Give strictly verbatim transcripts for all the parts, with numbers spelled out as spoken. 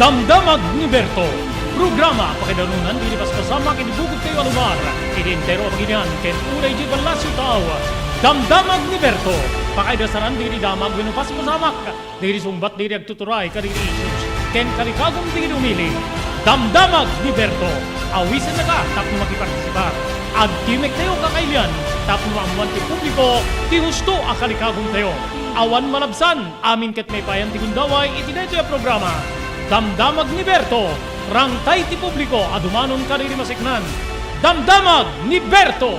Damdamag ni Berto, programa pakaidanunan dagiti paspasamak iti bugotkayo a lugar, iti entero a pagilian ken unay idiay ballasiw tao. Damdamag ni Berto, pakaidasanan dagiti damag wenno paspasamak, dagiti sungbat dagiti agtuturay kadagiti issues, ken kalikagum dagiti umili. Damdamag ni Berto, awisennaka tapno makipartisipar. Agtimek tayo kakailian tapno maammoan ti publiko ti husto a kalikagumtayo. Awan malabsan, amin ket maipayan ti gundaway iti daytoy a programa. Damdamag ni Berto, rangtay ti publiko a dumanon kadagiti maseknan. Damdamag ni Berto!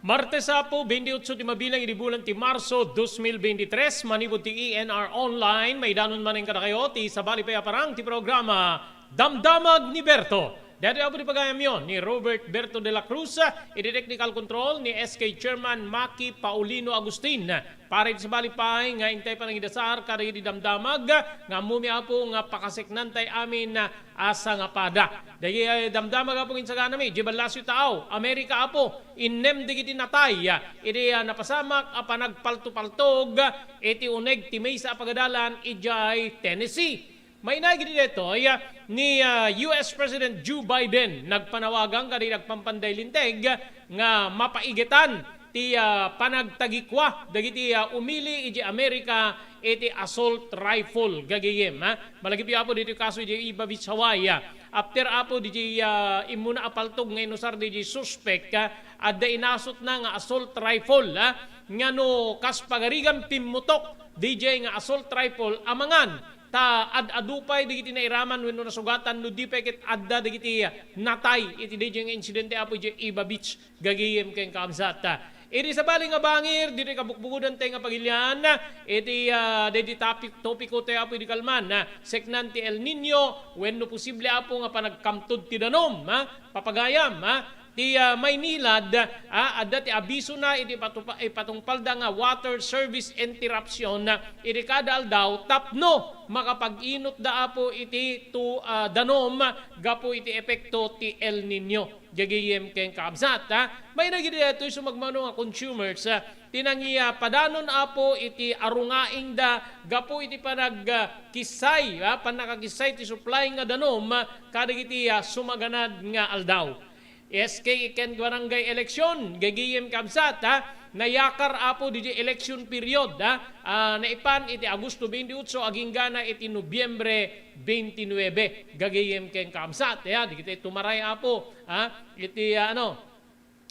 Martes, Apo, bente otso ti mabilang iti bulan ti Marso, dos mil bente tres, manipud ti E N R Online, maidanon manen kadakayo ti sabali pay a parang ti programa, Damdamag ni Berto. Daytoy, Apo, ti pagayamyo ni Robert Berto de la Cruz, iti technical control ni S K Chairman Maki Paulino Agustin. Para iti sabali pay nga intay panangidasar kadagiti damdamag nga ammomi, Apo, nga pakaseknantay amin a sangapada. Dagiti, eh, damdamag, Apo, nga insaganami, idiay ballasiw tao, Amerika, Apo, innem dagiti natay, ah, iti, ah, napasamak a panagpaltopaltog, ah, iti uneg ti maysa a pagadalan idiay Tennessee. Mainaig iti daytoy, ah, ni, ah, U S President Joe Biden nagpanawagan kadagiti agpampanday linteg nga mapaigetan ti, ah, panagtagikua dagiti, ah, umili idiay Amerika iti assault rifle, gagayem, ha? Malagipyo, Apo, ditoy kaso idiay Iba Beach, Hawaii, ha? After, Apo, didiay, ah, immuna a paltog nga inusar didiay suspek, ha? Adda inasutna nga assault rifle, ha? Nga no kas pagarigan pimmutok didiay nga assault rifle, amangan ta ad-adu pay dagiti nairaman wenno nasugatan no di pay ket adda dagiti natay iti didiay nga insidente, Apo, idiay Iba Beach, gagayem ken kaabsat. Iti sabali nga bangir, ditoy kabukbukodan tayo nga pagilian, iti, ah, daydi topic, topiko tayo, Apo, idi kalman, ah, seknan ti El Niño, wenno posible, Apo, nga panagkamtod ti danom, ha? Papagayam, ha? Ti, ah, Maynilad, ah, adda ti abisona iti patupa-, ipatungpalda nga water service interruption, ah, iti kada aldaw tapno makapag-inutda, Apo, iti tu-, ah, danom gapu iti epekto ti El Niño. Gagayem ken kaabsat, ha? Mainaig iti daytoy sumagmamano nga consumers, ah, ti nangipadanon, Apo, iti arungaingda gapu iti panag-, ah, kissay, ha? Pannakakissay ti supply nga danom, ah, kadagiti, ah, sumaganad nga aldaw. S K ken barangay election, gagayem kaabsat, ha? Nayakar, Apo, didiay election period, ha? Ah, naipan iti Agosto twenty-eight aginggana iti Nobyembre twenty-nine, gagayem ken kaabsat, ha? Dagiti tumaray, Apo, ha? Iti, ah, ano,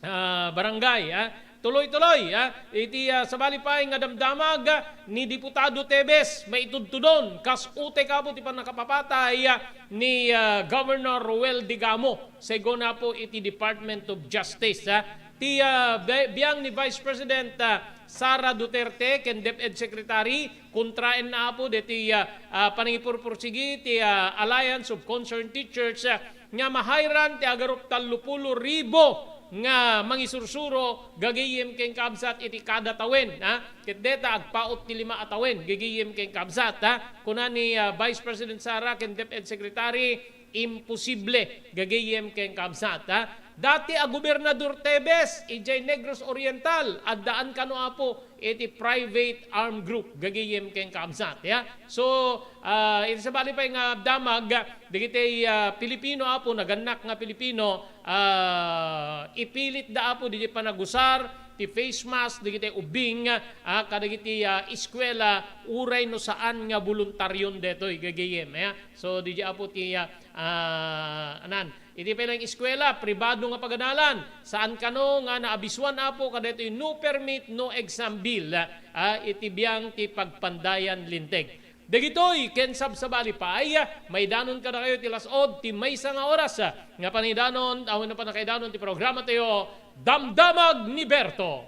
ah, barangay, ha? Tuloy-tuloy, ha? Iti, ah, sabali pay nga damdamag, ah, ni Diputado Tebes, maitudtudon, kas utek, Apo, ti pannakapapatay, ah, ni, ah, Governor Roel Digamo. Segun, Apo, iti Department of Justice, ha? Ti, ah, bi-, biang ni Vice President, ah, Sara Duterte ken DepEd Secretary, kontraenna, Apo, deti, ah, ah, panangipurpursigi ti, ah, Alliance of Concerned Teachers, ah, nga mahayran ti agarup tallopulo ribu nga mangisursuro gagayem ken kaabsat iti kada tawen, ha? Ket deta agpaut ti lima a tawen gagayem ken kaabsat, ha? Kuna ni, ah, Vice President Sara ken DepEd Secretary, imposible, gagayem ken kaabsat, ha? Dati a Gobernador Tebes, idiay Negros Oriental, addaan kano, Apo, iti private armed group, gagayem ken kaabsat, ya. So, ah, iti sabali pay nga damag, dagiti, ah, Pilipino, Apo, nagannak nga Pilipino, ah, ipilitda, Apo, dagiti panagusar ti face mask, dagiti ubbing, ah, kadagiti, ah, eskuela, uray no saan nga boluntarion detoy, gagayem, ya. So, didi, Apo, ti, ah, ah, anan, iti pay laeng eskuela, pribado nga pagadalan, saan kano nga naabisuan, Apo, kadaytoy no permit, no exam bill, ah, iti biang ti pagpandayan linteg. Dagitoy ken sabsabali pay, ah, maidanon kadakayo ti las-od ti maysa nga oras, ah, nga panidanon, awan na pannakaidanon ti programa tayo, Damdamag ni Berto.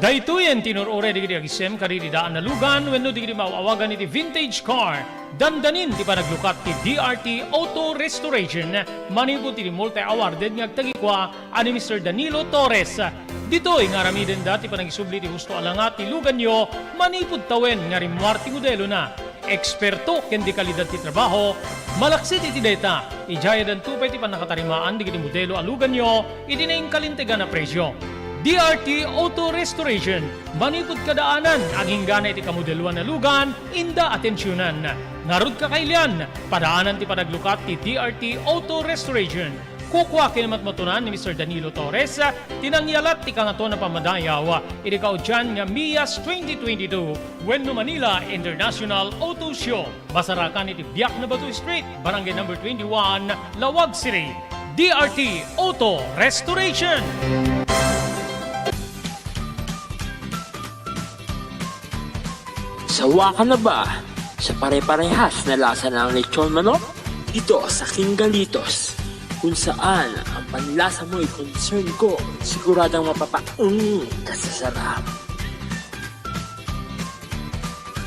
Daytoyen ti nur-uray dagiti agisem kadagiti daan a lugan wenno dagiti maaw-awagan iti vintage car. Dandanin ti panaglukat ti D R T Auto Restoration manipud ti multi-awarded nga agtagikua a ni Mister Danilo Torres. Ditoy nga aramidenda ti panagisubli ti husto a langa ti luganyo manipud tawen nga rimmuar ti modelona. eksperto ken dekalidad ti trabaho, malaksid iti dayta, idiayadanto pay ti pannakatarimaan dagiti modelo a luganyo iti nainkalintegan a presio. D R T Auto Restoration, manipud kadaanan, aginggana iti kamodeloan a lugan, inda atensionan. Ngarud, kakailian, padaanan ti panaglukat ti D R T Auto Restoration. Kukua ken matmatunan ni Mister Danilo Torres ti nangyalat ti Kangatoan a Pammadayaw iti kaudian nga MIAS twenty twenty-two wenno Manila International Auto Show. Masarakan iti Biak na Bato Street, Barangay Number twenty-one, Laoag City. D R T Auto Restoration. Sawa ka na ba sa pare-parehas na lasa ng lechon manok? Dito sa King Galitos, kung saan ang panlasa mo'y concern ko, siguradong mapapaung ka sa sarap.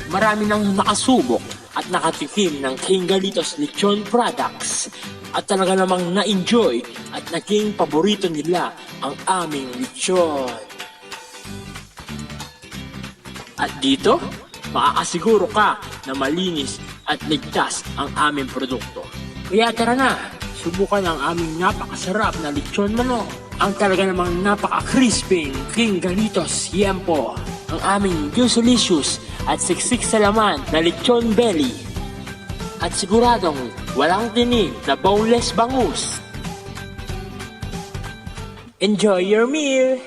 Marami nang nakasubok at nakatikim ng King Galitos Lechon Products at talaga namang na-enjoy at naging paborito nila ang aming lechon. At dito, makakasiguro ka na malinis at ligtas ang aming produkto. Kaya tara na, subukan ang aming napakasarap na lechon manok. Ang talaga namang napaka-crispy King Galitos Yempo. Ang aming juicy-licious at siksik sa laman na lechon belly. At siguradong walang tinik na boneless bangus. Enjoy your meal!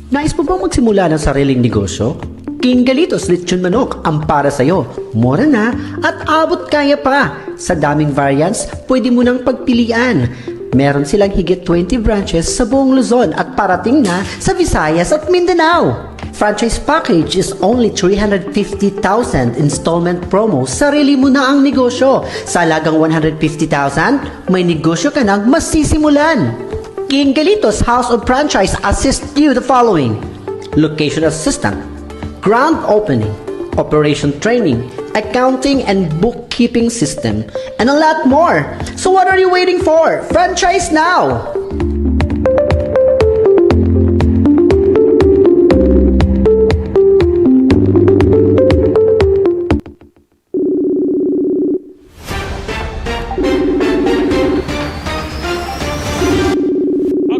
Nais mo bang magsimula ng sariling negosyo? King Galitos Lechon Manok ang para sa'yo. Mura na at abot kaya pa. Sa daming variants, pwede mo nang pagpilian. Meron silang higit twenty branches sa buong Luzon at parating na sa Visayas at Mindanao. Franchise package is only three hundred fifty thousand, installment promo, sarili mo na ang negosyo. Sa halagang one hundred fifty thousand, may negosyo ka nang masisimulan. King Galitos House of Franchise assist you the following: location assistant, grand opening, operation training, accounting and bookkeeping system, and a lot more. So what are you waiting for? Franchise now!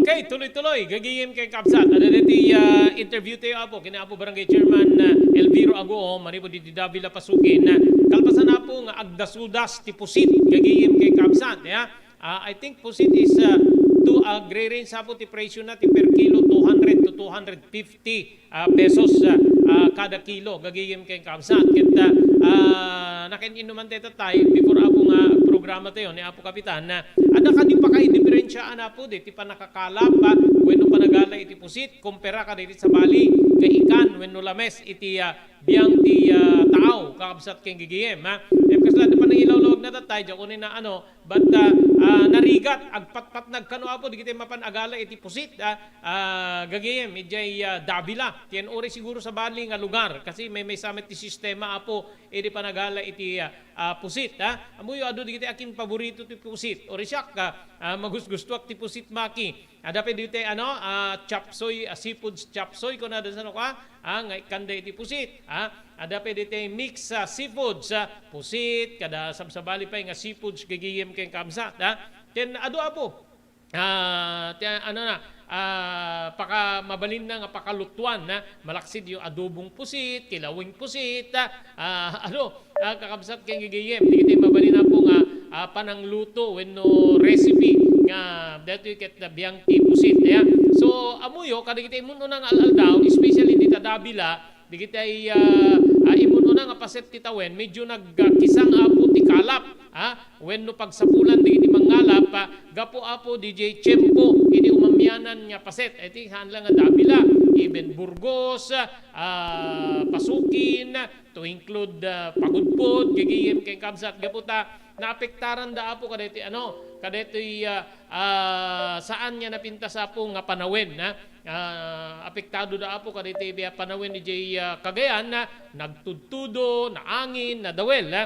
Okay, tuloy-tuloy, gagayem ken kabsat. Adda daytoy, ah, interview tayo, Apo, ken Apo Barangay Chairman, ah, Elviro Aguo, manipud iti Davila Pasukin. Kalpasan, Apo, nga agdasudas ti pusit, gagayem ken kabsat, ya. Ah, I think pusit is, ah, to, ah, agre-range, Apo, ti presyo na ti per kilo, two hundred to two hundred fifty ah, pesos, ah, ah, kada kilo, gagayem ken kabsat. Ket, ah, ah, nakin-inuman tayo, Tatay, before, Apo, nga programa tayo ni Apo Kapitan, na adda kadi pakaidiferensiaan, Apo, di ti panakakalap, ah, wenno panagala iti pusit, kumpara kadagiti sabali nga ikan wenno lames iti, ah, biang ti, ah, tao, kakabsat ken gagayem, ha? Em, kasla ti panangilawlawag na, Tatay, diak unay na, ano, but, ah, ah, narigat, agpatpatnag kano, Apo, dagiti mapan agala iti pusit, ah, ah, gagayem, idiay, ah, Davila. Ti uray siguro sabali nga lugar, kasi maymaysa met ti sistema, Apo, idi panagala iti, ah, ah, pusit, ha? Ammoyo, adu dagiti akin paborito ti pusit. Uray siak, ah, ah, magusgustuak ti pusit maki. Adda pay ditoy, ano, ah, chop suey, ah, seafood chop suey, kunada sano ka? Ah, nga ikkanda iti pusit, ah. Adda pay ditoy mix, ah, seafoods, ah, pusit, kada sabsabali pay nga seafoods, gagayem ken kabsat, ah. Ken adu, Apo, ah, ti, ano na, ah, paka-, mabalin na nga pakalutuan, ah, malaksid iti adobong pusit, kilawing pusit, ah, ah, ano, ah, kakabsat ken gagayem, dagiti mabalin, Apo, nga, ah, panangluto wenno recipe nga daytoy ket biang ti pusit, ya. So, ammoyo, kadagiti immun-una nga al-aldaw, especially dita Davila, dagiti, ah, ah, immun-una nga paset ti tawen, medyo nagkisang, Apo, ti kalap, ha? Wenno pagsapulan dagiti mangngalap, ah, gapu, Apo, diay tiempo idi umamianan nga paset. Iti saan la nga Davila, even Burgos, ah, Pasukin, to include, ah, Pagudpod, gagayem ken kabsat, gapu ta naapektaran da, Apo, kadaytoy, ano, kadaytoy, ah, ah, saan nga napintas, Apo, nga panawen, ha? Ah, apektado da, Apo, kadaytoy biya panawen idiay, ah, Cagayan, na nagtudtudo, naangin, nadawel, ha?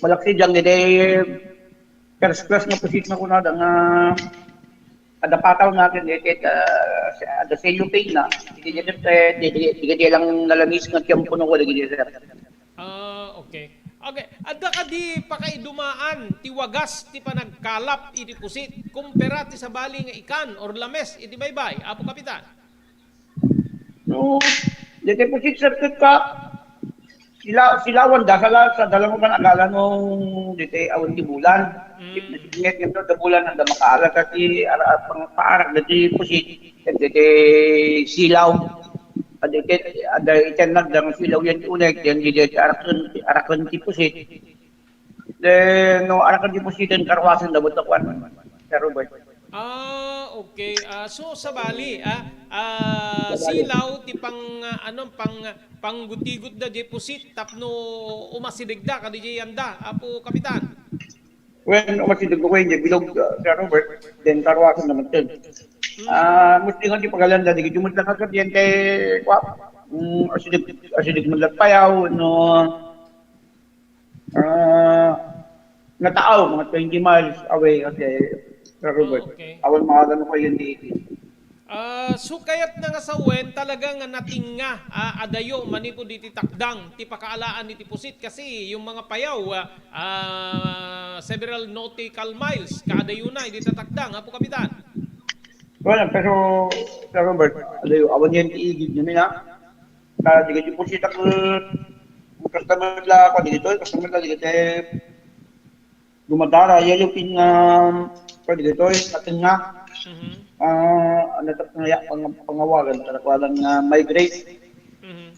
Malaksid lang, didi, first class nga pusit nga kunada nga adda patalna ken iti, ah, adda cellophane na. Iti, iti, iti, iti, iti lang nalamis nga tiempo no wala gidi, sir. Ah, okay. Okay, adda kadi pakaidumaan ti wagas ti panagkalap iti pusit kumpara ti sabali nga ikan or lames iti baybay, Apo Kapitan? No, diti pusit, sir, ket ka, sila, silawan da, sala, sa dalang panagala no, diti awan ti bulan. Mm. Nasignget nga da bulan, anda makaala ta ti, ara, pang, paarak diti pusit, ket diti silaw. Adi ket, ada iti nagdang silaw yan ti unek, yan didi ti araken, araken ti pusit. Then, no, araken ti pusit, then karwasen da, buta kuan, Sir Robert. Ah, Okay. Ah, so, sabali, ah, ah, silaw ti pang, ah, ano, pang, panggutigotda diay pusit tapno umasidegda kadi diay anda, Apo Kapitan? Wen, umasideg ko diay bilog, ah, Sir Robert, then karuasan naman din. Hmm. Ah, mostly nga di pagalanda, di gid met lang kasabyan kay, kwa, mm, asideg, asideg met lang payaw, no, ah, nataaw, mga twenty miles away, kasi, Sir Robert, okay, awan makagano ko yun di. Ah, so kayatna nga sawen, talaga nga natinga, ah, adayo manipud iti takdang ti pakaalaan iti pusit, kasi yung mga payaw, ah, ah, several nautical miles kaadayona iti takdang, Apo Kapitan. Well, pero, Sir Robert, adayo, awan yan ti igid namin, ha? Ta, di ka di pusit ako, customer la, pa, di ka di, customer la, di ka di, dumadara, yayo pin nga, pa, di ka di, natinga. Mhm. Ah, ano, tak, nga, pang-, pangawagan, talaga lang nga migrate. Mhm.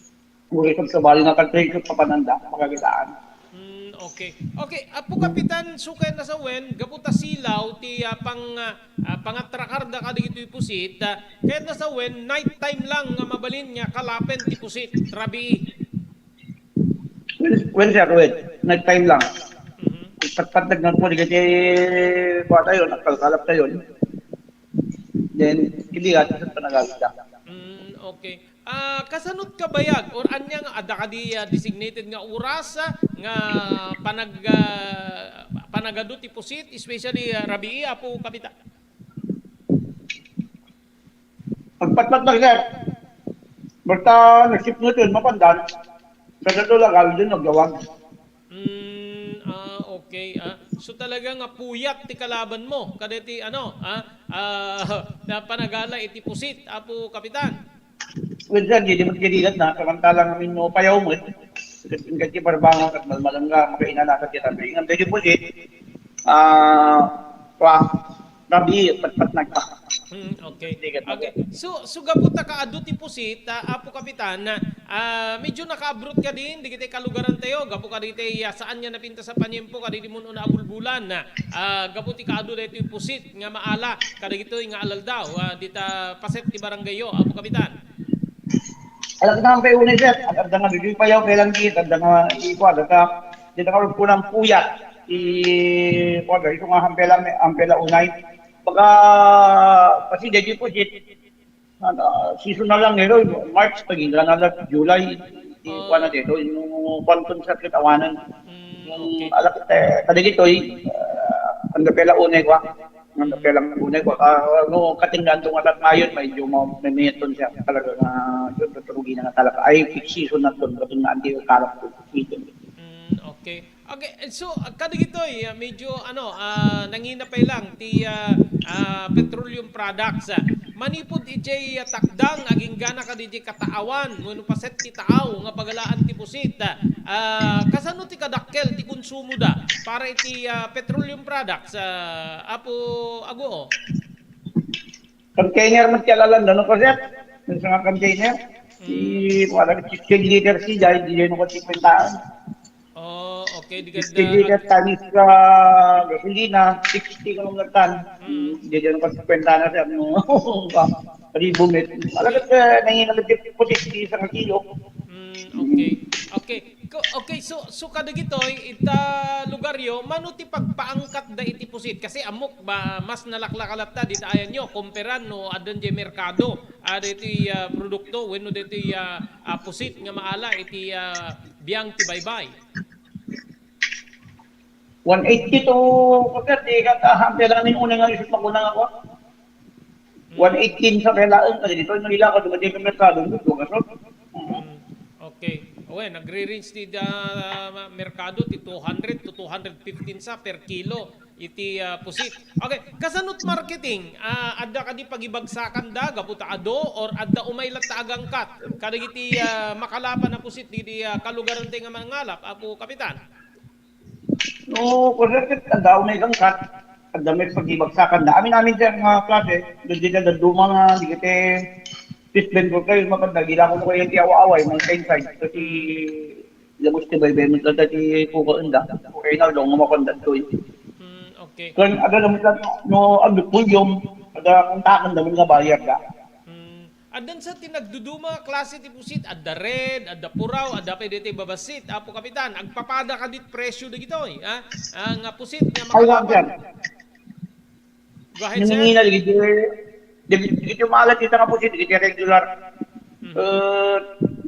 Uri kung sabali nga country, kung papananda, makakitaan. Mm, okay. Okay, Apo Kapitan, so kayatna sawen, gapu ta silaw ti, ah, pang, ah, ah, pangatrakarda kadagitoy pusit, ah, kayatna sawen, night time lang nga mabalin nga kalapen ti pusit, rabii. Well, well, sir, well, night time lang. Mhm. Patpatag na po, di kasi, kuha tayo, nagkalkalap tayo. Then, hindi ka, sa panagamit ka. Mm, okay. Ah, kasanot kabayag or ania nga adda kadi, ah, designated nga oras, ah, nga panag-, ah, panagadu ti pusit, especially, ah, rabii, Apo Kapitan? Agpatpat lang, sir. Basta nasipnget yun, mapandan. Sa dato lang, gawid yun, nagyawag. Mm, ah, okay, ah. So, talaga nga puyat ti kalaban mo, kadagiti, ano, ah, ah, na panagala iti pusit, Apo Kapitan? Well, sir, di, di mo tinilat na, samantalang amin no, payaw mo, eh. Kasi barbangan at malmalang nga, makainanakat kita. Ang medyo pusit, ah, pa, rabii, patpat nagpa. Hmm, okay. Sige, okay. So, so gapu ta kaadu ti pusit, ah, Apo Kapitan, ah, medyo nakaabrot ka din, digiti kalugaran tayo, gapu ka digiti, ah, saan nga napintas a paniempo, kadagiti mun-una a bulbulan, ah, gapu ti kaadu daytoy pusit nga maala, kadagitoy nga alaldaw, ah, dita paset ti barangay yo, Apo Kapitan. Alam na ang kayo ni sir, at ang nga bibig payaw, kailan di, at ang nga ikuha, at ang, di na karoon po ng puyat, i-, kuha, ito nga hampela, hampela unay. Baka, kasi di po, ano, season na lang, eh, no? March, pag-inga na lang, July, di, oh, kuha na dito, yung quantum circuit awanan. Mm, yung, okay, alak, eh, kada dito, eh, ah, ang kapela unay, kuha. Ang kapela unay, kuha. Ah, no, katinggaan itong atat ngayon, medyo ma-, may meton siya talaga na, yun, tuturugi na nga talaga. Ay, peak season na ito, ba't nga hindi kalap ito, season? Mm, okay. Okay, so, ah, kadagitoy, ah, medyo, ano, ah, nangina pay lang ti, ah, ah, petroleum products, ah. Manipud ijay, ah, takdang, aginggana kadijay kataawan, wenno paset ti taaw nga pagalaan ti pusit, ah, ah, kasano ti kadakkel ti konsumoda para iti, ah, petroleum products, ah, Apo Aguo? Container man ti alalanda, no, paset? Yung sa nga container? Di, mm, wala, fifteen liter siya, di, di, no, kasi kwentahan. Oh, okay. Di ganda. Fifty liter tanis ka gasolina, sixty ka ng tan. Mm. Di, di, nakakwenta na siya, no? Ribo met. Alam ka, nanginagad yung pusit, isang kilo. Mm, okay. Okay. Ko-, okay, so, so kadagitoy, ita lugar yo, mano ti pagpaangkat da iti pusit? Kasi amok ba, mas nalaklak a latta dita ayan yo, kumperan no, addan di merkado, ah, diti, ah, produkto, wenno diti, ah, ah, pusit nga maala iti, ah, biang ti baybay. One eighty to, kasi di ka, ah, kailangan yung una nga isip magunang ako. Hmm. One eighteen sa kailangan, kasi dito, nung ila ka, dumating yung merkado, yung dugas, no? Hmm. Okay. Oy, nagre-range ti, ah, merkado ti two hundred to two hundred fifteen sa per kilo iti, ah, pusit. Okay, kasano ti marketing? Ah, adda kadi pagibagsakan da gapu ta adu or adda umay latta agangkat kadagiti, ah, makalapan a pusit didi, ah, kalugaran ti nga mangalap, Apo Kapitan? No, correct, adda umay agangkat, adda may pagibagsakan da. Amin, amin, sir, nga klase, didi ka daduma nga, di kiti, fish vendor kayo, mapanda, gila ko kayo ti awa-away, mga inside. Kasi, labos ti baybay mo, dati ti kuko enda. Okay na, long, mapanda to, eh. Hmm, okay. Kan, ada naman sa, no, agad volume, Kung taken da man nga bayar da. Mm. Addan sa ti nagduduma nga klase ti pusit, adda red, adda puraw, adda pay daytoy babassit. Apo Kapitan, agpapada kadi ti presyo dagitoy, ha? Ah, nga pusit nga Awan makalaban. dyan. Go ahead, Yung sir. ngina, dagiti, dagiti, dagiti maalat dita nga pusit, dagiti regular. Mhm. Eh,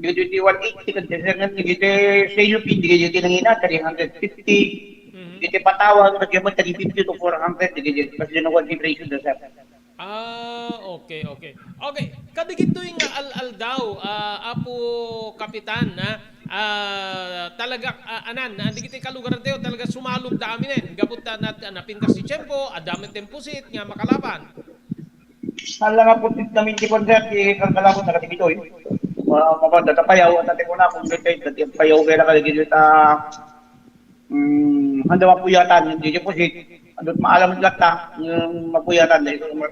dagiti one eighty, kan sir, dagiti cellophane, dagiti nangina, three hundred fifty. Mhm. Dagiti patawag, nagyaman, three fifty to four hundred, dagiti, kasi na one presyo da, sir. Ah, okay, okay. Okay, kadagitoy nga al-aldaw, ah, Apo Kapitan, ha? Ah, talaga, ah, anan, ah, dagiti kalugarantayo, talaga sumalog da aminen. Gapu ta nat-, napintas ti tiempo, adda met ti pusit nga makalaban. Saan lang ang pusit namin ti konsert, ti kagalaban na kadagitoy. Mga mabanda ta payaw, at ate ko na, kung dito, dati ang payaw, kaya na kadagitoy ta, mm, handa mapuyatan, yung dito pusit. Andot maalam latta, yung mapuyatan, dahil kung mas,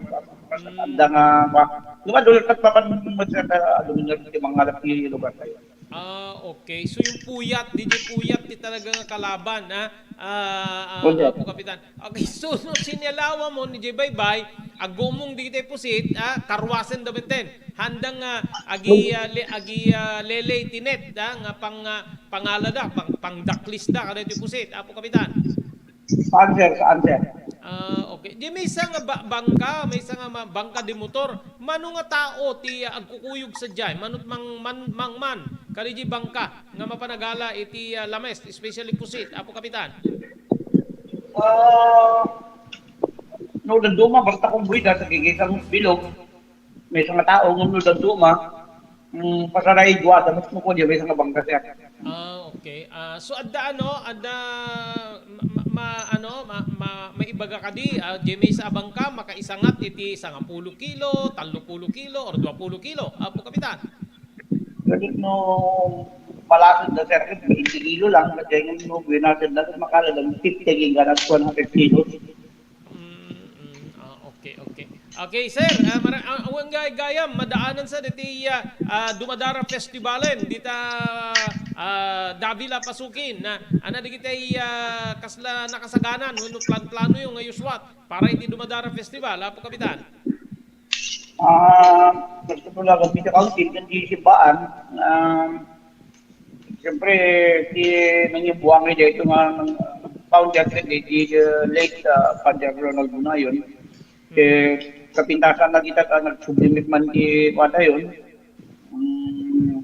mas, handa nga, pa, lumadulot at papan, mas, ah, lumingat yung mga alap yung lugar tayo. Ah, okay. So, yung puyat, D J Puyat, ti talaga nga kalaban, ha? Ah, ah, Opo. Apo Kapitan. Okay, so, no, sinalawa mo ni J Baybay, agumong di kita pusit, ah, karwasen da benten. Handang, ah, agi, ah, le, agi, ah, lele itinet, ah, nga pang, ah, pangalada, pang, pangdaklis da, kada iti pusit, Apo Kapitan. Saan, sir? Saan, sir? Ah, okay. Di may isa nga ba-, bangka, may isa nga ma-, bangka di motor. Mano nga tao ti, ah, agkukuyog sa jay? Manot mang, man, mang man. Kadi di bangka nga mapanagala iti, ah, lames, especially pusit, Apo Kapitan. Ah, no, danduma, basta kung buwida, sa gigitang bilog, may isang tao, no, danduma, mm, pasaray, guwada, mas mukul, yung may isang bangka, sir. Ah, okay. Ah, so, adda ano, adda ma, ma, ma- ano, ma, ma, maibaga kadi, ah, di may isa a bangka makaisangat iti sangapulo kilo, tallopulo kilo, or duapulo kilo, Apo Kapitan. Kasi no, malasod na, sir, bainti kilo lang, kasi yung no, binasad na, makala lang, fifty, yung ganas, one hundred kilos. Mm, mm. Ah, okay, okay. Okay, sir, ah, mara, ah, awan gay gayam, madaanan sa diti, ah, ah, dumadara festivalen, dita, ah, Davila Pasukin, na, ana digiti, ah, kasla nakasaganan, wenno plan-plano yung nga usual para iti dumadara festival, Apo Kapitan. Ah, gusto ko lang, kasi sa council, hindi simbaan, ah, siyempre, si nangyubuang ito nga, founder, si, si, uh, late, uh, Father Ronald Bunayon, eh, kapintasan na kita, ah, nagsublimit man ti, pata yun, mm,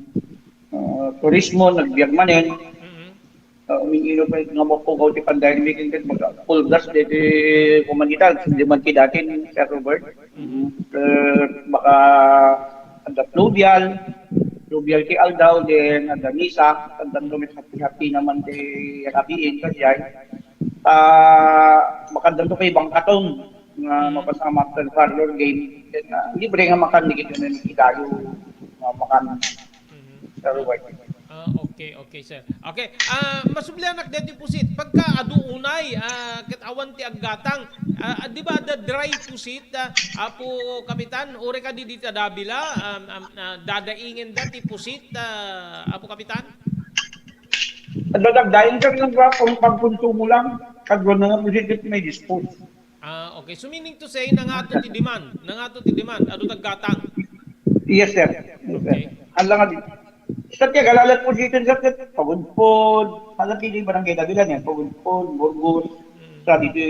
ah, turismo, nagbiag manen, Mhm. uh, umiilo pa nga mapugaw ti pandemic, and then mag-, full gas, dito, kuman kita, hindi man ti datin, Sir Robert. Mhm. Eh, baka, ada fluvial, fluvial ti aldaw, then ada misa, and then kami happy-happy naman ti rabiin, kasi ay, ah, baka danto kay bangkaton, nga Mhm. mapasama sa parlor game, then, ah, libre nga makan, di kita na idayo, nga makan, Mhm. Sir Robert. Ah, okay, okay, sir. Okay. Ah, masublianak deti pusit. Pagka adu unay, ah, ket awan ti aggatang, ah, di ba, the dry pusit, ah, Apo Kapitan, uri kadi dita Davila, um, um, ah, dadaingen da ti pusit, ah, Apo Kapitan? Dadagdain ka rin ng pag-, pagkonsumo lang. Kagwa na nga pusit, may dispose. Ah, okay. So, meaning to say, nangato ti demand. Nangato ti demand. Adu ti aggatang. Yes, sir. Yes, sir. Okay. Ang lang, sa tiya, galalat po dito, sir, pagudpod. Alam, pili barangay Davila niya. Pagudpod, Burgos. Mm. Sabi ko,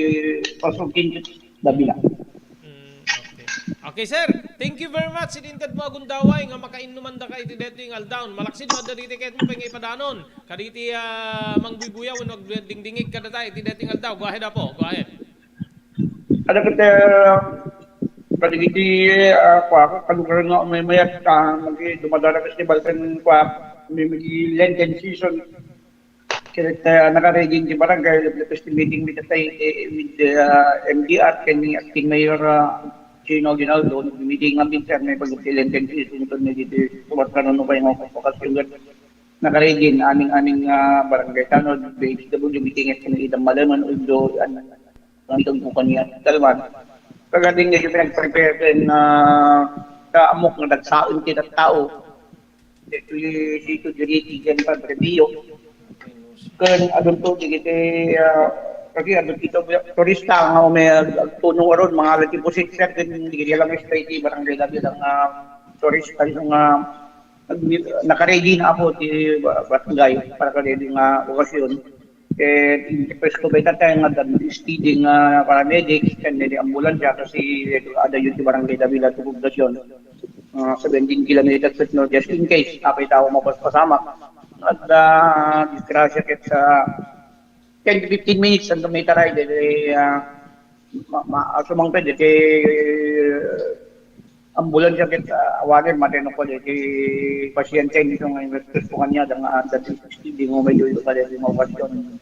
pasukin, Davila. Mm, okay. Okay, sir. Thank you very much. Iti inted mo agundaway nga makainnuman da ka iti detoy nga aldaw. Malaksid mo adda diti ket mo pay nga ipadanon. Kaditi, ah, mangbuybuyaw wenno agdingdingig kadata iti detoy nga aldaw. Go ahead, Apo. Go ahead. Ada ket, ah, kadagiti, ah, kua, kalugar nga umaymayat, ah, magi dumadara festival ken kua, may magi Lenten season. Ket, ah, nakaready ti barangay, level fest meeting with the, eh, with the, ah, M D R, ken ni acting mayor, ah, Gino Aguinaldo, meeting nga minsan may pag-, Lenten season, ito na dito, suwat ka nun, no, kaya nga, pagpakasyon, nakaready, aming, aming, ah, barangay tanod, B H W, meeting, ken ni Idang Malaman, although, ano, ang itong bukan niya, talaman. Pagdating niya, yung pinag-prepare ken, ah, kaamok nga nagsaon ti tattao. Dito yung sito diri, ken Padre Pio. Ken adunto, digiti, ah, Kasi adu ditoy turista nga may agtunong aron mangala ti pusit, sir, ken dagiti lang straight ti Barangay Davila nga turista nga nag-, nakaready na apo ti ba-, barangay para kadaydi nga okasyon. Ket in the first ko bayta tayo nga adda S T D nga paramedics ken dagiti ambulansya kasi adayo ti Barangay Davila ti poblasyon. Ah, seventeen kilometers ket no, just in case, apay tao mapaspasamak. Adda disgrasya ket sa ten to fifteen minutes, santo meter ay, dagiti, ah, ma-, ma-, sumangpet, iti ambulansya ket, ah, awanen, matay no kwan, iti pasyente, iti nga investor po kanya, dang, ah, dati sixty, di mo may yuyo ka, di mo okasyon.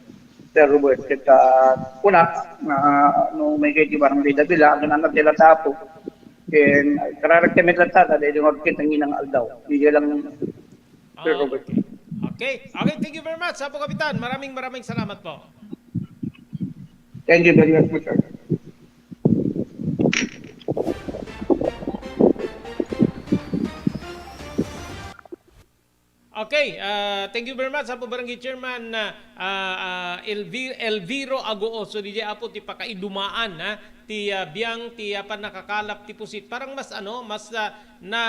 Sir Robert, ket, ah, kuna, ah, no, may kay di Barangay Davila, ang anak nila tapo, ken, kararag kami lang tata, dahil yung magkita ng inang aldaw. Hindi lang, Sir Robert. Okay. Okay. Okay, thank you very much, Apo Kapitan. Maraming, maraming salamat po. Thank you very much po, sir. Okay, ah, thank you very much, Apo Barangay Chairman, ah, ah, ah, Elvi-, Elviro Agoo. So, D J Apo, ti pakaidumaan, ha? Ti, ah, biang, ti, ah, pannakakalap ti pusit. Parang mas, ano, mas, ah, na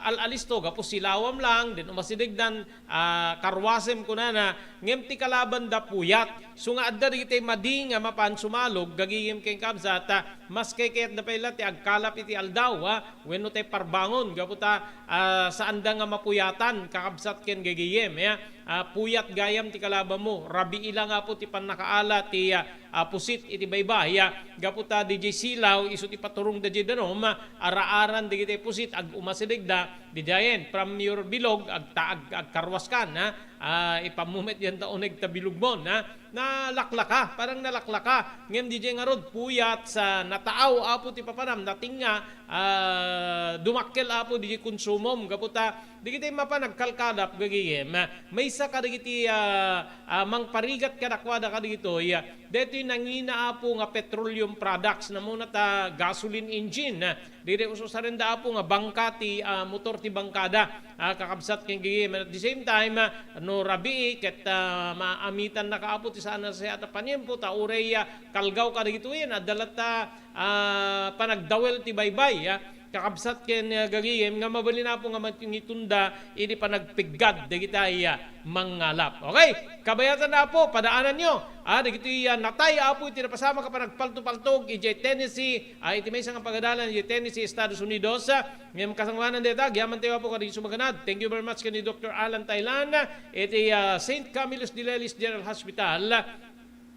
al-alisto, gapu silawam lang, then umasidegdan, ah, karwasem kunana, ngem ti kalabanda puyat. So nga adda dagiti madi nga mapan sumalog, gagigim ken kabsat, ah, mas kayatda pay la ti agkalap iti aldaw, ah, wenno tay parbangon, gapu ta, ah, saanda nga mapuyatan, kakabsat ken gagigim, ya. Ah, puyat gayam ti kalabanmo, rabii la nga apo ti pannakaala ti, ah, ah, pusit iti baybay, ah, gapu ta D J silaw, isu ti paturong da diay danum, ah, araaran dagiti pusit, ag-umasidegda, didiayen, from your bilog, agta-, ag-, agkarwaskan, ha? Ah, ipammo met diay ta uneg ta bilogmon, ha? Nalaklaka, parang nalaklaka. Ngem didiay ngarud, puyat sa nataaw, apo ti papanam, natinga, ah, dumakkel, apo, didiay konsumom, gapu ta, dagiti mapan agkalkalap, gagigim, maysa kadagiti, ah, ah, mangparigat kadakuada kadagitoy, ah, daytoy nangina, apo, nga petroleum products, namuna ta gasoline engine, ah, dagiti ususarenda, apo, nga bangka ti, ah, motor ti bangkada, ah, kakabsat ken gigim. And at the same time, ah, no rabii, ket, ah, maamitan na ka, apo, ti saan a nasayaat a paniempo, ta uray, ah, kalgaw kadagitoyen, adda latta, ah, panagdawel ti baybay, ah, kakabsat ken, ah, gagigim nga mabalin, apo, nga mangitunda idi panagpiggad dagitay, ah, mangngalap. Okay, kabayatan na, apo, padaananyo, ah, dagitoy, ah, natay, apo, iti napasamak a panagpaltopaltog idiay Tennessee, ah, iti maysa nga pagadalan idiay Tennessee, Estados Unidos, ah, ngem kasangoanan dayta, agyamantayo, apo, kadagiti sumaganad. Thank you very much ken ni Doctor Alan Taylan, ah, iti, ah, Saint Camillus de Lelis General Hospital.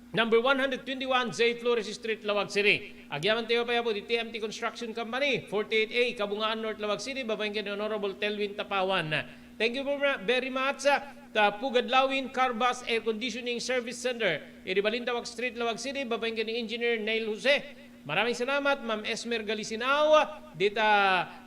Number one hundred twenty-one J Flores Street, Laoag City. Agyamantayo pay, apo, ti T M T Construction Company, forty-eight A, Kabungaan North, Laoag City, babaen ken ni Honorable Telwin Tapawan. Thank you ver-, very much, ah, ta Pugad Lawin Carbas Air Conditioning Service Center, iti Balintawak Street, Laoag City, babaen ken ni Engineer Neil Jose. Maraming salamat, Ma'am Esmer Galisinao, dita,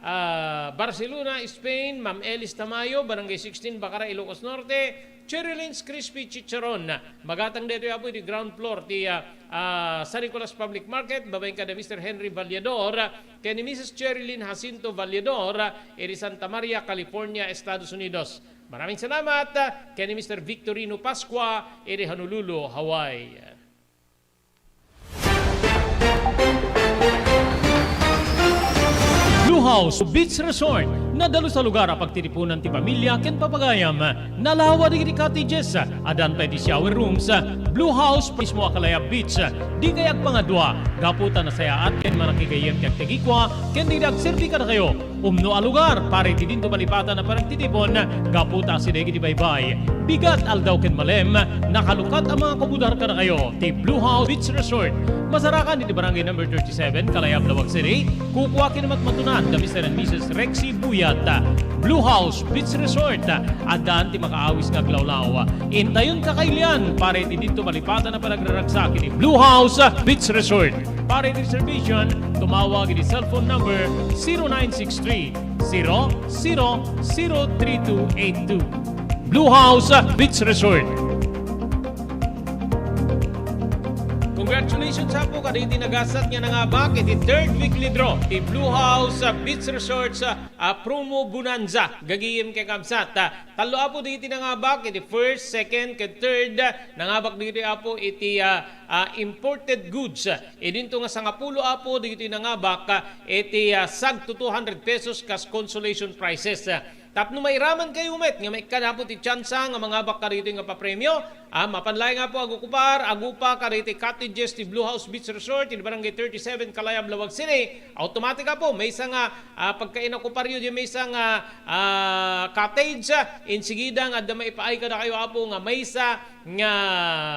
ah, Barcelona, Spain, Ma'am Elis Tamayo, Barangay sixteen, Bacara, Ilocos Norte, Cherry Lane's Crispy Chicharon. Magatang daytoy, apo, iti ground floor ti, ah, ah, San Nicolas Public Market, babaen kada Mister Henry Vallador, ken ni Missus Cherry Lynn Jacinto Vallador, iti Santa Maria, California, Estados Unidos. Maraming salamat, ken ni Mister Victorino Pascua, iti Honolulu, Hawaii. Blue House Beach Resort. Nadalus a lugar a pagtitipunan ti pamilia ken papagayam. Nalawa dagiti cottages. Addan pay ti shower rooms. Blue House mismo a Kalayab Beach. Dikay agpangadua gapu ta nasayaat ken manakigayyem ti agtagikua ken dagiti agserbi kadakayo. Umno a lugar para iti dinto malipatan a panagtitipon gapu ta asideg iti baybay. Bigat, aldaw ken malem, nakalukat a mangakubudar kadakayo ti Blue House Beach Resort. Masarakan iti Barangay Number thirty-seven, Kalayab, Laoag City. Kukua ken matmatunan da Mister and Missus Rexy Buyat. Blue House Beach Resort. Addan ti makaawis nga aglawlaw. Intayon kakailian para iti dinto malipatan a panagraragsak iti Blue House Beach Resort. Para iti reservation, tumawag iti cellphone number zero nine six three, zero zero zero three two eight two. Blue House Beach Resort. Congratulations apo kadagiti nagasat nga nangabak iti third weekly draw ti Blue House, ah, Beach Resorts, ah, ah, Promo Bonanza. Gagayem ken kabsat, ah, tallo apo dagiti nangabak iti first, second, ken third. Ah, nangabak dagiti apo iti, ah, ah, imported goods. Ah, idinto nga sangapulo apo dagiti nangabak, ah, iti, ah, sagto two hundred pesos kas consolation prizes. Ah, tapno mairaman kayo met nga maikkan apo ti tsansa nga mangabak kadagitoy nga papremio, ah, mapan laeng apo agukupar, agupa kadagiti cottages ti Blue House Beach Resort, iti Barangay thirty-seven, Kalayab, Laoag City. Automatic apo, maysa nga, ah, pagkainakuparyo di maysa nga, ah, cottage, ah, insigida nga adda maipaay kadakayo apo nga maysa nga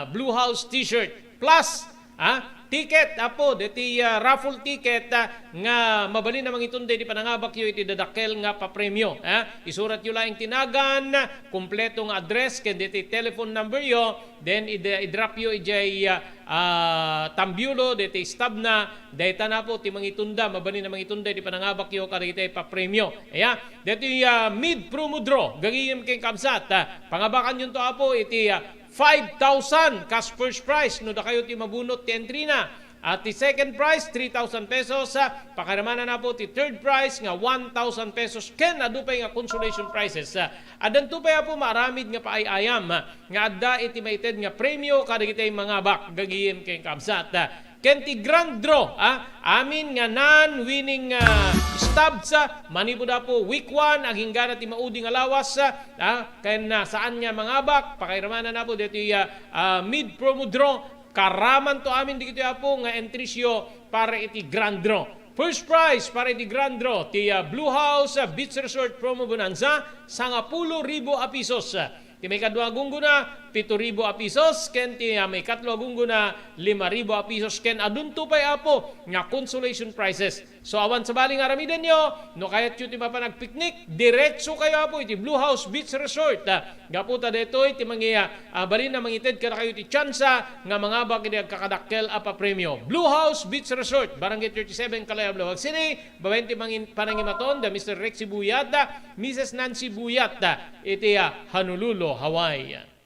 Blue House t-shirt. Plus, ah, ticket, apo, deti, ah, raffle ticket, ah, nga mabalin a mangitunda iti panangabakyo iti dadakkel nga papremio, ah. Isuratyo laeng ti nagan, kompleto nga address, ken deti telephone numberyo, then id-, idropyo idiay, ah, ah, tambiulo, deti stubna, dayta apo ti mangitunda, mabalin a mangitunda iti panangabakyo kadagiti papremio. Aya, deti, ah, mid-promo draw, gagayem ken kabsat, ah, pangabakanyonto apo iti, ah, five thousand kas first prize no dakayo ti mabunot ti entry na. At ti second prize, three thousand pesos. Ah, pakairamanan apo ti third prize nga one thousand pesos ken adu pay nga consolation prizes. Ah, addanto pay apo maaramid nga paay-ayam, ah, nga adda iti maited nga premio kadagiti mangabak, gagayem ken kabsat. Ah, ken ti grand draw, ah, amin nga non-winning, ah, stubs, ah, manipud apo week one, aginggana ti maudi nga lawas, ah, ah, ken, ah, saan nga mangabak, pakairamanan apo deti, ah, ah, mid-promo draw, karamanto amin dagitoy apo nga entries yo para iti grand draw. First prize para iti grand draw ti, ah, Blue House, ah, Beach Resort Promo Bonanza, sangapulo ribu a pesos. Ti maikadua a gunggona, pito ribu a pesos, ken ti, ah, maikatlo a gunggona, lima ribu a pesos, ken adunto pay apo nga consolation prizes. So, awan sabali nga aramidenyo, no kayatyo ti mapan agpiknik, diretso kayo apo iti Blue House Beach Resort. Ah, gapu ta daytoy ti mangi-, ah, ah, balin a mangited kadakayo ti tsansa nga mangabak iti agkakadakkel a papremio. Blue House Beach Resort, Barangay thirty-seven, Kalayab, Laoag City, babaen ti mangin-, panangimaton da Mister Rexy Buyat, ah, Missus Nancy Buyat, ah, iti, ah, Honolulu, Hawaii.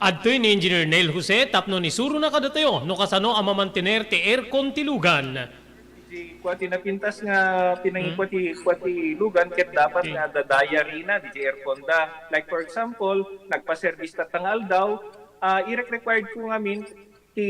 Adtoy ni Engineer Neil Jose tapno isurona kadatayo no kasano a mamantener ti aircon ti lugan. Di kua ti napintas nga pinangikua ti, kua ti lugan ket dapat nga adda diary na, di aircon da. Like for example, nagpa-service tatta nga aldaw, ah, irek-required ko ngamin ti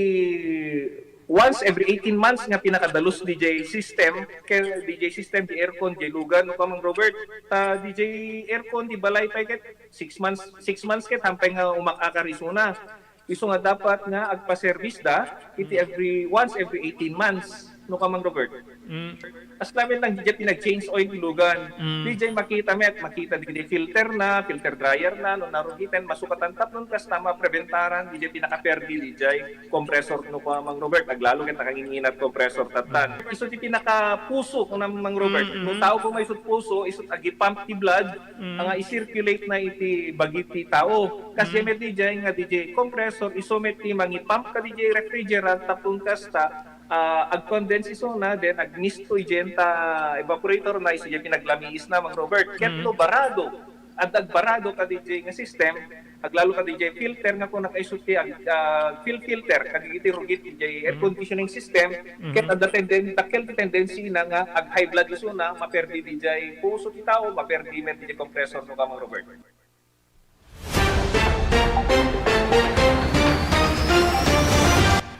once every eighteen months nga pinakadalus D J system, kay D J system, di aircon, di lugan, no, Kamang Robert? Ta D J aircon, di balay pay ket six months, six months ket hampay nga umak-akar isuna. Isu nga dapat nga agpa-service da iti every, once every eighteen months, no, Kamang Robert? Mm. As lamin lang, di pinag-change oil ti lugan. Mm. Di makita met, makita di filter na, filter dryer na, no narugiten, masukatan tapno kasta mapreventaran, di pinakaperdi, di compressor, no, Kamang Robert, aglalo ket nakanginginat compressor tatan. Mm. Isu ti pinakapuso, no, Mang Robert. Mm, mm. No tao ko may isut puso, isut agi-pump ti blood, mm, nga i-circulate na iti bagi ti tao. Kas, mm, met di nga di compressor, isu met ti mangi-pump ka di refrigerant, tapno kasta, ah, ag-condense isuna, then agmisto idiay ta evaporator na, isu diay pinaglamiis na, Mang Robert. Ket, mm, no barado, adda agbarado ka di nga system, aglalo ka di filter nga kuna isu ti ag-, ah, fil-, filter, kadagiti rugit diay air, mm, conditioning system, mm-hmm, ket adda tenden-, dakkel ti tendency na nga ag-high blood isuna, maperdi diay puso ti tao, maperdi met diay compressor, no, Kamang Robert.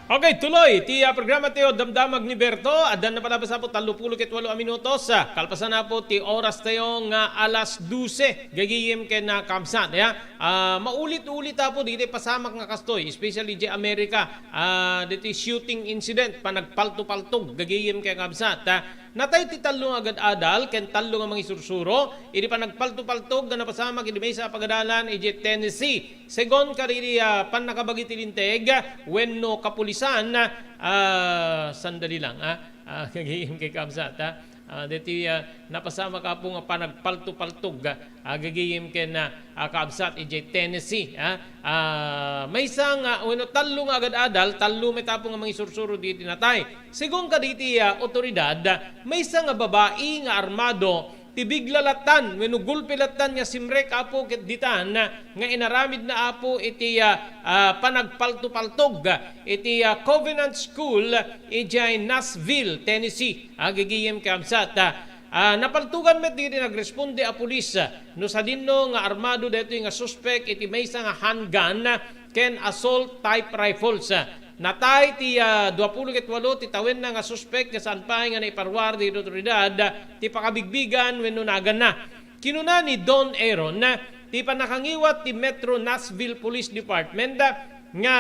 Okay, tuloy ti, ah, programa tayo, Damdamag ni Berto. Addan na palabas apo tallo pulo ket walo a minutos. Ah, kalpasan apo ti oras tayo nga alas dose. Gagayem ken, ah, kabsat, ya. Ah, maulit-ulit apo dagiti pasamak nga kastoy, especially di Amerika. Ah, diti shooting incident, panagpalto-paltog, gagayem ken kabsat, ah. Natay ti tallo nga agad-adal ken tallo nga mangisursuro idi panagpalto-paltog nga napasamak idi maysa a pagadalan idiay Tennessee. Segun kadagiti, ah, pannakabagi ti linteg wenno kapulisan, ah, sandali lang, ah, ah, gagayem ken kabsat, ah. Ah, deti, ah, napasamak apo nga panagpalto-paltog, ah, gagayem ken, ah, ah, kabsat idiay Tennessee, ah. Ah, maysa nga wenno tallo nga agad-adal, tallo met apo nga mangisursuro diti natay. Segun kadagiti, ah, otoridad, maysa nga babai nga armado ti bigla lattan wenno gulpi lattan nga simrek, Apo, ket ditan nga inaramidna, Apo, iti, ah, ah, panagpaltopaltog iti, ah, Covenant School idiay Nashville, Tennessee. Agagayem, kakabsat, ah, ah, napaltogan met dagiti nagresponde a pulis, ah, no sadino nga armado daytoy nga suspek iti maysa nga handgun ken assault type rifles. Natay ti, ah, duapulo ket walo ti tawenna nga suspek nga saan pay nga naiparuar dagiti awtoridad ti pakabigbigan wenno naganna. Kinuna ni Don Aaron, ti pannakangiwat ti Metro Nashville Police Department, nga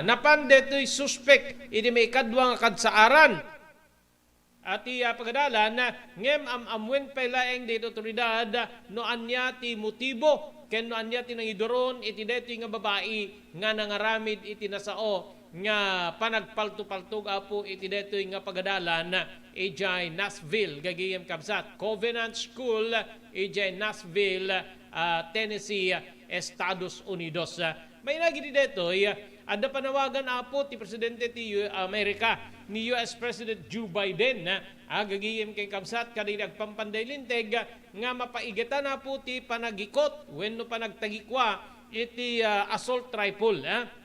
napan daytoy suspek iti maikadua nga kadsaaran. Iti, ah, pagadalan, ngem am-ammoen pay laeng dagiti awtoridad no ania ti motibo ken no ania ti nangiduron iti daytoy nga babai nga nangaramid iti nasao nga panagpaltopaltog, Apo, iti daytoy nga pagadalan idiay Nashville, gagayem, kabsat, Covenant School idiay Nashville, ah, Tennessee, Estados Unidos. Mainag iti daytoy, adda panawagan, Apo, ti Presidente ti U-, Amerika, ni U S President Joe Biden, ah, gagayem ken kabsat, kadagiti agpampanday linteg nga mapaigetan, Apo, ti panagikot wenno panagtagikua iti, ah, assault rifle, ah.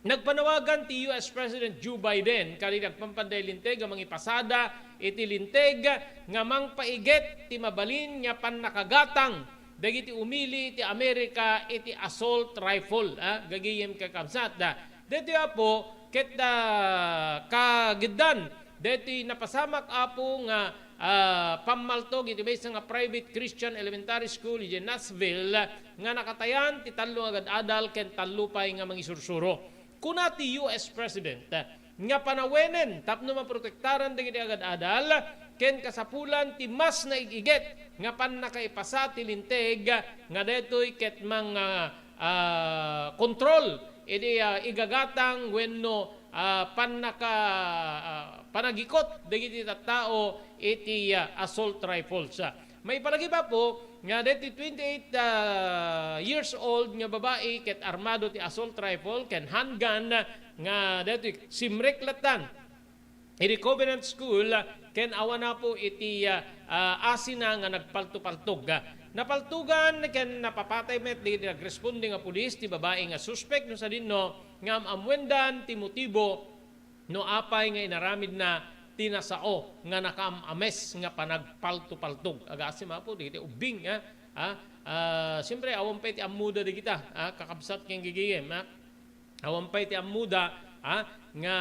Nagpanawagan ti U S President Joe Biden kadagiti agpampanday linteg nga mangipasada iti linteg nga mangpaiget ti mabalin nga pannakagatang dagiti umili ti Amerika iti assault rifle, ah, gagayem, kakabsat. Daytoy, Apo, ket, ah, kagiddan daytoy napasamak, Apo, nga, ah, pammaltog iti maysa nga private Christian elementary school idiay Nashville nga nakatayan ti tallo nga agad-adal ken tallo pay nga mangisursuro. Kuna ti U S President nga panawenen tapno maprotektaran dagiti agad-adal ken kasapulan ti mas naig-iget nga pannakaipasa ti linteg nga daytoy ket mang, ah, ah, kontrol iti, ah, igagatang wenno, ah, pannaka-, ah, panagikot dagiti tattao iti, ah, assault rifles. Maipalagip, Apo, nga daytoy twenty-eight, ah, years old nga babai ket armado ti assault rifle ken handgun nga daytoy simrek lattan iti Covenant School ken awan, Apo, iti, ah, ah, asina nga nagpaltopaltog. Napaltogan ken napapatay met dagiti nagresponde nga pulis ti babai nga suspek no sadino nga am-ammoendan ti motibo no apay nga inaramidna ti nasao nga nakaam-ames nga panagpaltopaltog. Agasem, Apo, dagiti ubbing, ah, ah, ah, siempre, awan pay ti ammoda dagita, ah, kakabsat ken gagayem, ah. Awan pay ti ammoda, ah, nga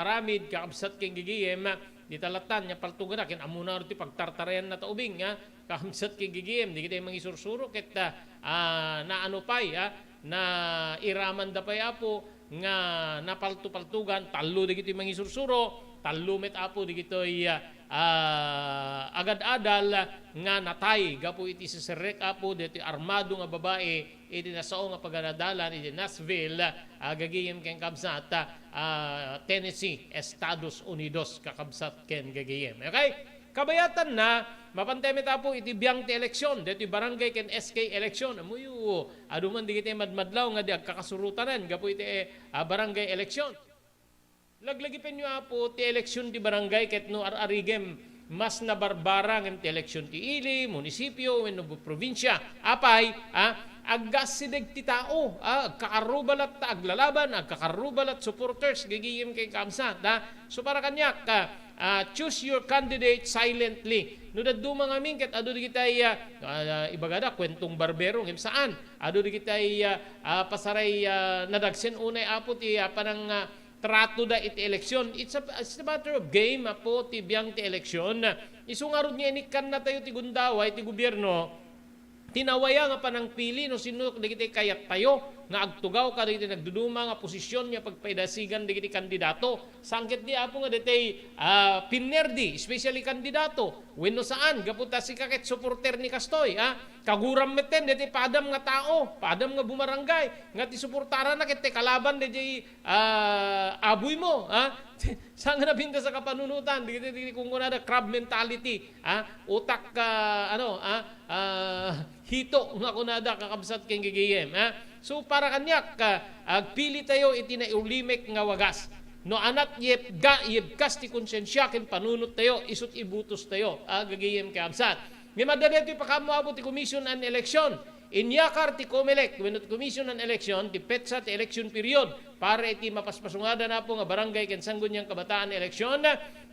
aramid, kakabsat ken gagayem, ah, dita lattan nga paltogana, ken ammona ti pagtartarayanna ta ubbing, ah, kakabsat ken gagayem, dagiti mangisursuro ket, ah, ah, naano pay, ah, nairamanda pay, Apo, nga napaltopaltogan, tallo dagiti mangisursuro, tallo met, Apo, dagitoy, ah, agad-adal nga natay gapu iti siserrek, Apo, daytoy armado nga babai iti nasao nga pagad-adalan iti Nashville, ah, gagayem ken kabsat, ah, Tennessee, Estados Unidos, kakabsat ken gagayem. Okay? Kabayatanna, mapantay met, Apo, iti biang ti eleksyon, daytoy barangay ken S K eleksyon. Ammoyo, adu man dagiti madmadlaw nga di agkakasurutanan gapu iti, ah, barangay eleksyon. Laglagipenyo, Apo, ti eleksyon ti barangay ket no ar-arigem, mas nabarbara ngem ti eleksyon ti ili, munisipyo, wenno bu-, probinsia. Apay, ah, aggasideg ti tao, ah, agkakarruba latta aglalaban, agkakarruba lat supporters, gagayem ken kabsat, ah. So, para kaniak, ah, ah, choose your candidate silently. No dadduma ngamin ket adu dagitay, ah, ah, ibagada kuentong barbero, ngem saan. Adu dagitay, ah, ah, pasaray, ah, nadagsen unay, Apo, ti, ah, panang, ah, tratoda iti eleksyon. It's a, it's a matter of game, Apo, ti biang ti eleksyon. Isu ngarud nga inikkannatayo ti gundaway ti gobierno, tinawaya nga panangpili no sino dagiti kayattayo nga agtugaw kadagiti nagduduma nga posisyon nga pagpaidasigan dagiti kandidato. Saan ketdi, Apo, nga daytay, ah, pinerdi, especially kandidato, wenno saan, gapu ta sika ket suporter ni kastoy, ah. Kaguram metten daytay padam nga tao, padam nga bumarangay, nga ti suportarana ket ti kalaban daytay, ah, abuymo, ah. Saan nga nabintas a kapanunotan, dagiti, dagiti kunkunada crab mentality, ah, utak, ah, ano, ah, ah, hito nga kunada, kakabsat ken gagayem, ah. So, para kaniak, ah, agpilitayo iti naiulimek nga wagas. No anat yebga-, yebkas ti konsensia ken panunottayo, isut' ibutostayo, ah, gagayem, kakabsat. Ngem adda daytoy pakaammo, Apo, ti Commission on Election. Inyakar ti COMELEC wenno ti Commission on Election ti petsa ti election period para iti mapaspasungadan, Apo, nga barangay ken sangguniang kabataan election.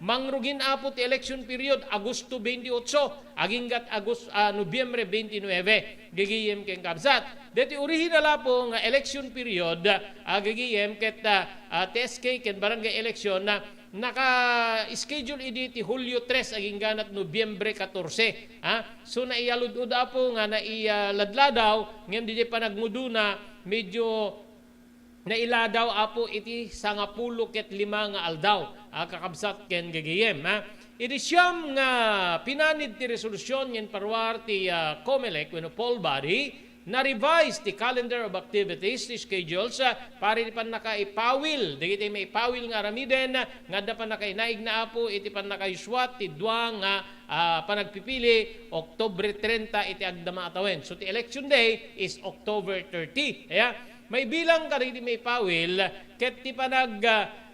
Mangrugin, Apo, ti election period Agosto twenty-eight aginggat Agos-, ah, Nobyembre twenty-nine. Gigiyem ken kabsat. Daytoy original, Apo, nga election period, ah, gigiyem ket, ah, ah, T S K ken barangay election na naka-schedule idi ti Hulyo tres agingganat Nobyembre katorse, ha? So, naiyalud-od, Apo, nga naiyaladladaw, ngem didiay panagngudona, medyo nailadaw, Apo, iti sangapulo ket lima nga aldaw, a, kakabsat ken gagayem, ha? Idi siam nga pinanid ti resolusyon nga inparuar ti, a, COMELEC wenno poll body, na-revise ti calendar of activities, ti schedules, a, para iti pannakaipawil, dagiti maipawil nga aramiden, nga adda pannakainaigna, Apo, iti pannakayusua ti dua nga, a, panagpipili, Oktubre trenta iti agdama a tawen. So, ti election day is October thirty. Aya, maibilang kadagiti maipawil ket ti panag-,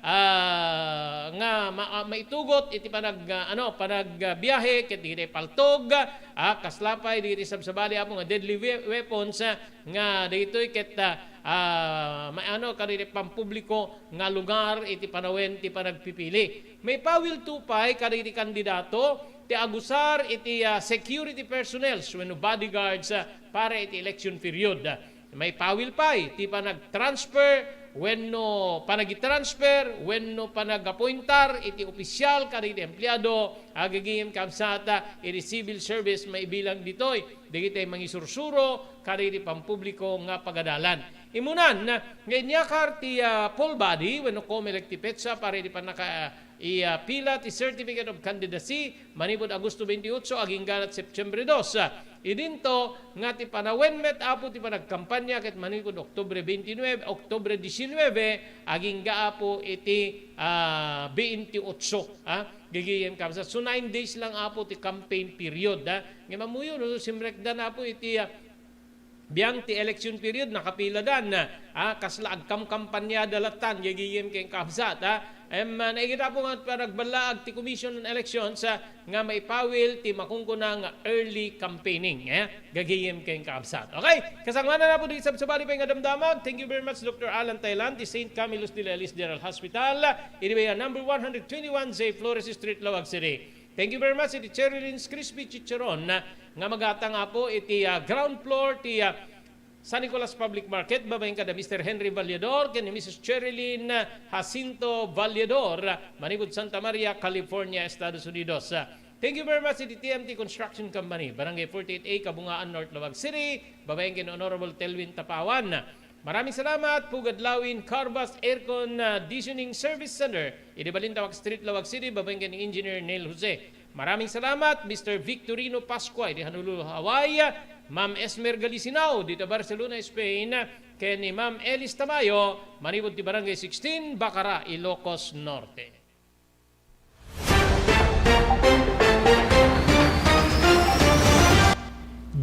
ah, nga ma-, ah, maitugot iti panag-, ah, ano, panagbiahe ket dagiti paltog, ah, kasla pay dagiti sabsabali, Apo, nga deadly we-, weapons, ah, nga dagitoy ket, ah, ah, maano kadagiti pampubliko nga lugar iti panawen ti panagpipili. Maipawilto pay kadagiti kandidato ti agusar iti, ah, security personnels wenno bodyguards, ah, para iti election period. Maipawil pay ti panagtransfer wenno panagitransfer wenno panagapointar iti opisyal kadagiti empleado, agagayem, kabsat, iti civil service, maibilang ditoy dagiti mangisursuro kadagiti pampubliko nga pagadalan. Imunan nga inyakar ti, ah, poll body wenno COMELEC ti petsa para iti pannaka-, i, ah, pila ti Certificate of Candidacy manipud Agosto twenty-eight agingga ket Septiembre dos. Idinto nga ti panawen met, Apo, ti panagkampanya ket manipud Oktubre twenty-nine, Oktubre diecinueve, agingga, Apo, iti, ah, twenty-eight, ah, gigiyem, kabsat. So, nine days lang, Apo, ti campaign period, ah. Ngem ammoyo, no, simrekdan, Apo, iti, ah, biang ti election period, nakapiladan, ah, kasla agkamkampanyada lattan, gigiyem ken kabsat, ah. Em, ah, naigita, Apo, nga panagballaag ti Commission on Elections, ah, nga maipawil ti makunkuna nga early campaigning, eh, gagayem ken kabsat. Okay? Kasanglanan, Apo, dagiti sabsabali pay nga damdamag. Thank you very much, Doctor Alan Thailand, ti Saint Camillus de Lelis General Hospital, idi number one hundred twenty-one J Flores Street, Laoag City. Thank you very much iti Cherry Lynn's Crispy Chicharon, ah, nga magatang, Apo, iti, ah, ground floor ti, ah, San Nicolas Public Market, babaen kada Mister Henry Valledor ken ni Missus Cherilyn Jacinto Valledor, manipud Santa Maria, California, Estados Unidos. Thank you very much iti T M T Construction Company, Barangay forty-eight A, Kabungaan, North Laoag City, babaen ken Honorable Telwin Tapawan. Maraming salamat, Pugad Lawin Carvas Aircon, ah, Conditioning Service Center, idi Balintawak Street, Laoag City, babaen ken ni Engineer Neil Jose. Maraming salamat, Mister Victorino Pascua, idi Honolulu, Hawaii, Ma'am Esmer Galisinao, dita Barcelona, Spain, ken ni Ma'am Elis Tamayo, manipud ti Barangay sixteen, Bacara, Ilocos Norte.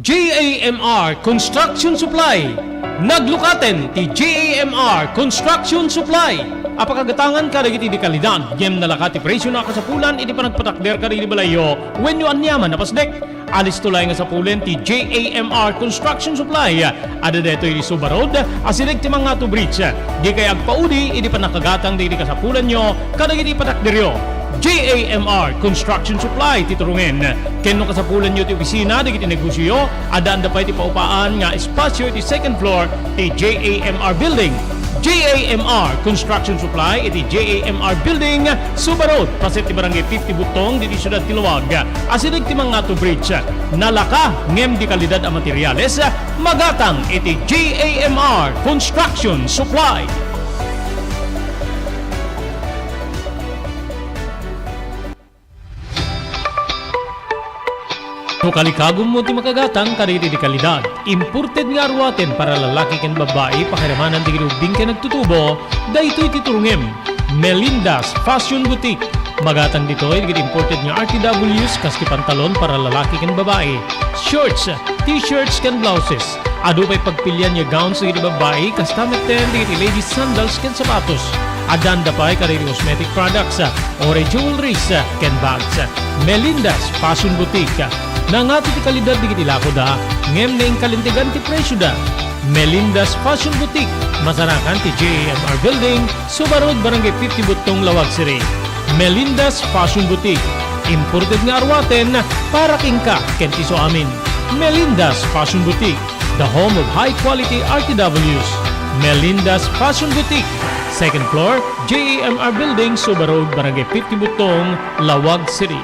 J A M R Construction Supply. Naglukaten ti J A M R Construction Supply a pakagatangan kadagiti dekalidad ngem nalaka ti presio a kasapulan iti panagpatakder kadagiti balayyo wenno aniaman a pasdek. Alisto laeng a sapulen ti J A M R Construction Supply. Adda daytoy iti Suba Road, asideg ti Mangato Bridge. Dikay agpaudi iti pannakagatang dagiti kasapulanyo kadagiti patakderyo. J A M R Construction Supply ti turongen. Ken no kasapulanyo ti opisina dagiti negosioyo, addaanda pay ti paupaan nga espasio iti second floor ti J A M R Building. J A M R Construction Supply iti J A M R Building, Suba Road, paset ti Barangay fifty Butong, ditoy siudad ti Laoag. Asideg ti Mangato Bridge. Nalaka ngem dekalidad a materiales, magatang iti J A M R Construction Supply. No kalikagummo ti makagatang kadagiti dekalidad, imported nga aruaten para lalaki ken babbai, pakiramanan dagiti ubbing ken agtutubo, daytoy ti turongem. Melinda's Fashion Boutique. Magatang ditoy dagiti imported nga R T Ws kas ti pantalon para lalaki ken babbai, shorts, t-shirts ken blouses. Adu pay pagpilian nga gowns dagiti babbai, kasta metten dagiti ladies sandals ken sapatos. Addaanda pay kadagiti cosmetic products, ore jewelries, ken bags. Melinda's Fashion Boutique. Nangati ti kalidad dagiti lakoda, ngem naingkalintegan ti presioda. Melinda's Fashion Boutique, masarakan ti J A M R Building, Suba Road, Barangay fifty Buttong, Laoag City. Melinda's Fashion Boutique, imported nga arwaten para kenka ken ti isuamin. Melinda's Fashion Boutique, the home of high quality R T Ws. Melinda's Fashion Boutique, second floor, J A M R Building, Suba Road, Barangay fifty Buttong, Laoag City.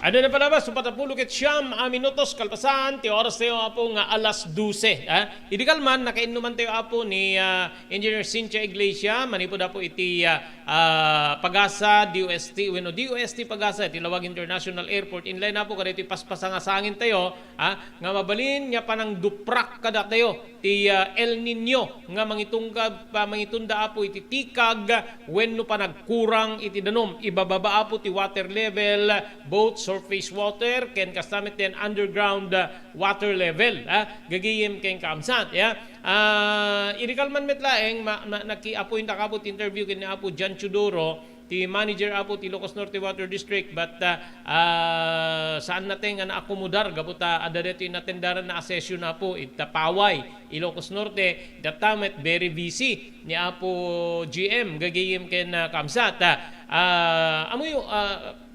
Adda na palabas, upat a pulo ket siam a minutos kalpasan ti oras tayo, Apo, nga alas dose, ah. Idi kalman, nakainnuman tayo, Apo, ni, ah, Engineer Cynthia Iglesia, manipud, Apo, iti, ah, ah, PAGASA, D O S T, wenno D O S T PAGASA, iti Laoag International Airport. Inlay na, Apo, kadaytoy paspasangsangen tayo, ah, nga mabalin nga panangduprak kadatayo ti, ah, El Niño nga mangitungkab-, pa-, mangitunda, Apo, iti tikag wenno panagkurang iti danum. Ibababa, Apo, ti water level, both surface water ken kasta met ti underground, ah, water level, ah, gagayem ken kaamsat, ya. Ah, idi kalman met laeng, ma-, ma-, naki-appoint-ak, Apo, ti interview ken ni Apo John Teodoro, ti manager, Apo, ti Ilocos Norte Water District, but, ah, ah, saan na ti nga naakomodar gapu ta adda daytoy inatendaranna a session, Apo, ita Paway, Ilocos Norte, that time met very busy ni Apo G M, gagayem ken, ah, kaamsat. Ah, ah, amoyo, ah,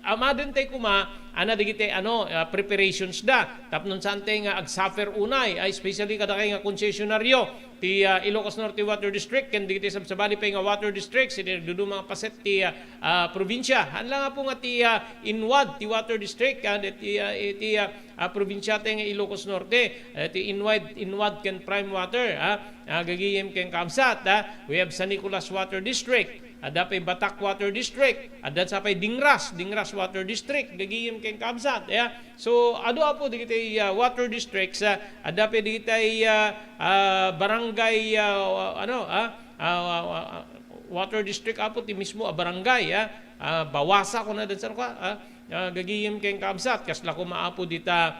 amaden tay koma, ana dagiti, ano, ah, preparations da, tapno saan tay nga agsuffer unay, ah, especially kadakay nga konsesionaryo ti, ah, Ilocos Norte Water District, ken dagiti sabsabali pay nga water districts, iti nagduduma nga paset ti, ah, ah, probinsya. Haan lang, Apo, nga ti, ah, INWAD ti water district, ah, ti, ah, iti, ah, ah, probinsya tay nga Ilocos Norte, eh, ti INWAD, INWAD ken Prime Water, ah, ah, gagayem ken kaamsat, ah. We have San Nicolas Water District, adda pay Batac Water District, adda sa pay Dingras, Dingras Water District, gagayem ken kaamsat, ya. So, adu, Apo, dagiti, ah, water districts, ah, adda pay dagiti, ah, ah, barangay, ah, ano, ah, ah, ah, ah, water district, Apo, ti mismo a barangay, ah, ah, Bawasa, kunadan, saan ka, ah, ah, gagayem ken kaamsat, kasla koma, Apo, dita,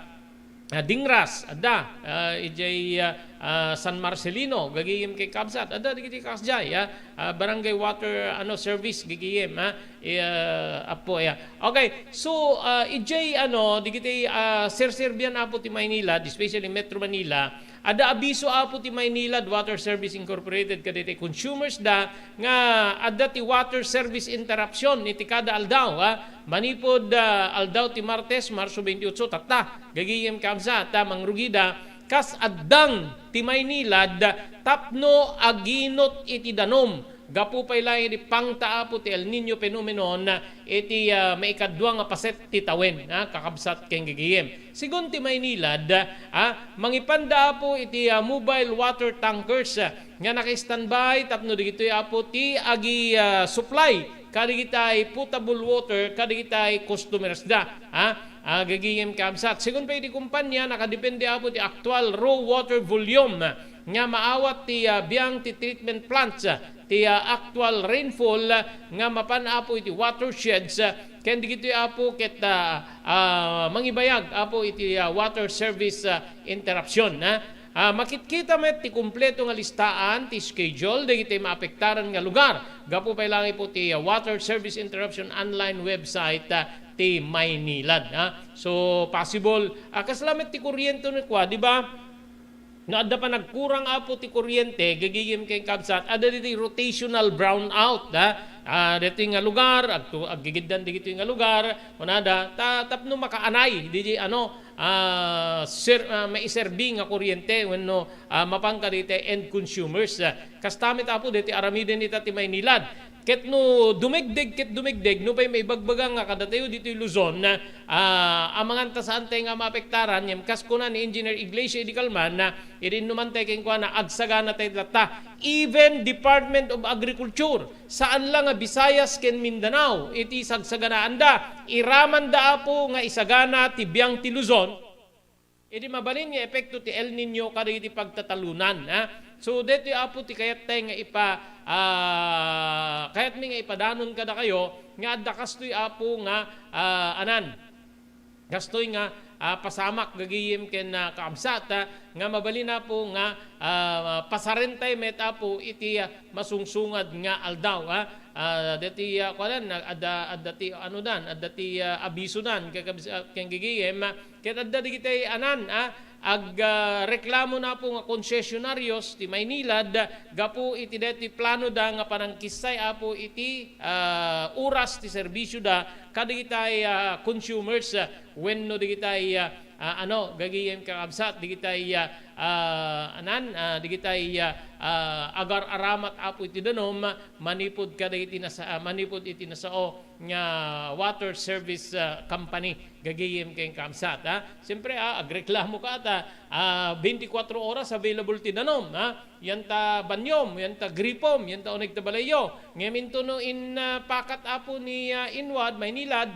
ah, Dingras, adda, ah, idiay, ah, ah, San Marcelino, gagayem ken kaamsat, adda dagiti kasdiay, ah, ah, barangay water, ano, service, gagayem, ah, i-, ah, Apo, ya. Okay, so, ah, idiay, ano, dagiti, ah, serserbian, Apo, ti Maynilad, especially Metro Manila, adda abiso, Apo, ti Maynilad Water Service Incorporated kadagiti consumers da nga adda ti water service interruption iti kada aldaw, ah, manipud, ah, aldaw ti Martes, Marso twenty-eight, tatta, gagayem kaamsat, ta mangrugida, kas addang ti Maynilad tapno aginut iti danum gapu pay laeng iti pangta, Apo, ti El Niño phenomenon iti, ah, maikadua nga paset ti tawen, ah, kakabsat ken gagayem. Segun ti Maynilad, ah, mangipanda, Apo, iti, ah, mobile water tankers, ah, nga naka-standby tapno dagitoy, Apo, ti agi, ah, supply kadagitay potable water kadagitay customers da, ah, ah, gagayem kaamsat. Segun pay iti kumpanya, nakadepende, Apo, ti actual raw water volume nga maawat ti, ah, biang ti treatment plants, ah, ti, ah, actual rainfall, ah, nga mapan, Apo, iti watersheds, ah, ken dagitoy, Apo, ket, ah, ah, mangibayag, Apo, iti, ah, water service, ah, interruption, ah. Ah, makitkita met ti kompleto nga listaan ti schedule dagiti maapektaran nga lugar gapu pay laeng, Apo, ti, ah, water service interruption online website, ah, ti Maynilad, ah. So, possible, ah, kasla met ti kuryente ni kua, di ba? No adda panagkurang, Apo, ti kuryente, gagayem ken kabsat, adda ditoy rotational brownout, ha? Ah, ditoy nga lugar, agtu-, aggigiddan ditoy nga lugar, kunada, ta-, tapno makaanay, ditoy, ano, ah, ser-, ah, maiserbi nga kuryente, wenno, ah, mapan kaditoy end consumers, ah. Kasta met, Apo, ditoy aramiden ita ti Maynilad. Ket no dumegdeg ket dumegdeg, nupay maibagbaga nga kadatayo ditoy Luzon, ah, amangan ta saan tayo nga maapektaran, ngem kas kuna ni Engineer Iglesia idi kalman, ah, idi innuman tayo kenkuana, agsagana tayo latta. Even Department of Agriculture, saan la nga Visayas ken Mindanao, iti sagsaganaanda, iramanda, Apo, nga isagana ti biang ti Luzon, idi mabalin nga epekto ti El Niño kadagiti pagtatalunan, ha? So, daytoy, Apo, ti kayat tay nga ipa-, ah, kayatmi nga ipadanon kadakayo nga adda kastoy, Apo, nga, ah, anan, Kastoy nga, ah, pasamak gagayem ken, ah, kaabsat, ah, nga mabalin, Apo, nga, ah, pasarentay met, Apo, iti, ah, masungsungad nga aldaw, ah. Ah, dati, ah, kuanan, adda, adda ti, ano dan, adda ti, ah, abiso dan, kakabs-, ah, ken gagayem, ah, ket adda digitay anan, ah, ag, ah, reklamo na, Apo, nga konsesionarios ti Maynilad, ah, gapu iti daytoy plano da nga panangkissay, Apo, iti, ah, oras ti serbisyo da kadagitay, ah, consumers, ah, wenno digitay, ah, ah, ano, gagayem kakabsat, digitay, ah, ah, anan, ah, digitay, ah, ah, agar-aramat, Apo, iti danum, manipud kadagiti nasa-, ah, manipud iti nasao nga water service, ah, company, gagayem ken kabsat, ah. Siyempre, ah, agreklamo ka ta, ah, twenty-four oras available ti danum, ah. Yan ta banyom, yan ta gripom, yan ta uneg ta balayyo. Ngem intono in, ah, pakat, Apo, ni, ah, Inwad, Maynilad,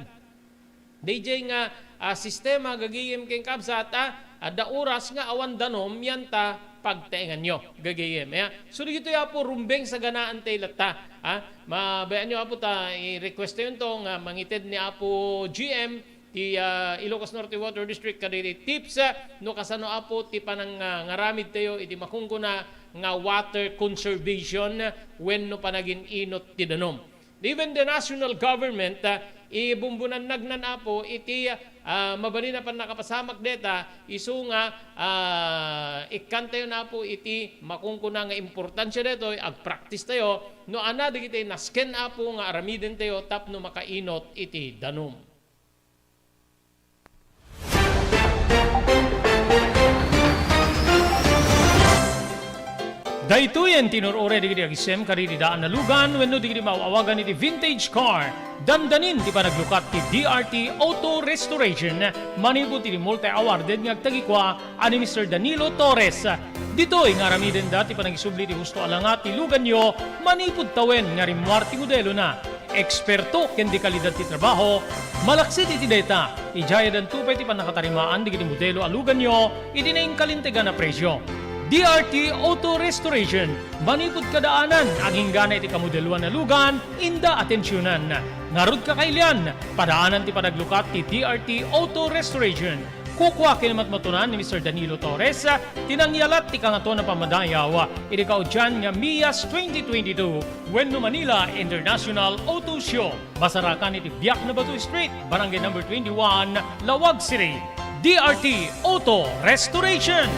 D J nga, ah, sistema gagayem ken kabsat, ah, adda oras nga awan danum yan ta pagtaenganyo gagayem, ya. So, dagitoy, Apo, rumbeng saganaan tay latta, ah. Mabayanyo, Apo, ta i-request tayo to nga mangited ni Apo G M ti, ah, Ilocos Norte Water District kadagiti tips, ah, no kasano, Apo, ti panang, ah, ngaramid tayo iti makungkuna nga water conservation, ah, wenno panagin-inot ti danum. Even the national government, ah, ibumbunannagnan, Apo, iti, ah, mabalin a pannakapasamak deta, isu nga, ah, ikkan tayo na, Apo, iti makungkuna nga importansia detoy, agpractice tayo, no ana dagiti nasken, Apo, nga aramiden tayo tapno makainot iti danum. Daytoyen ti inur-uray dagiti agisem kadagiti daan a lugan wenno dagiti maaw-awagan iti vintage car. Dandanin ti panaglukat ti D R T Auto Restoration manipud iti multi-awarded nga agtagikua a ni Mister Danilo Torres. Ditoy nga aramidenda ti panangisubli ti husto a langa ti luganyo manipud tawen nga rimmuar ti modelona. Eksperto ken dekalidad ti trabaho, malaksid iti dayta, idiayadanto pay ti pannakatarimaan dagiti modelo a luganyo iti nainkalintegan a presio. D R T Auto Restoration, manipud kadaanan, aginggana iti kamodeloan a lugan, inda atensionan. Ngarud, kakailian, padaanan ti panaglukat ti D R T Auto Restoration. Kukua ken matmatunan ni Mister Danilo Torres ti nangyalat ti Kangatoan a Pammadayaw iti kaudian nga MIAS twenty twenty-two wenno Manila International Auto Show. Masarakan iti Biak na Bato Street, Barangay Number twenty-one, Laoag City. D R T Auto Restoration.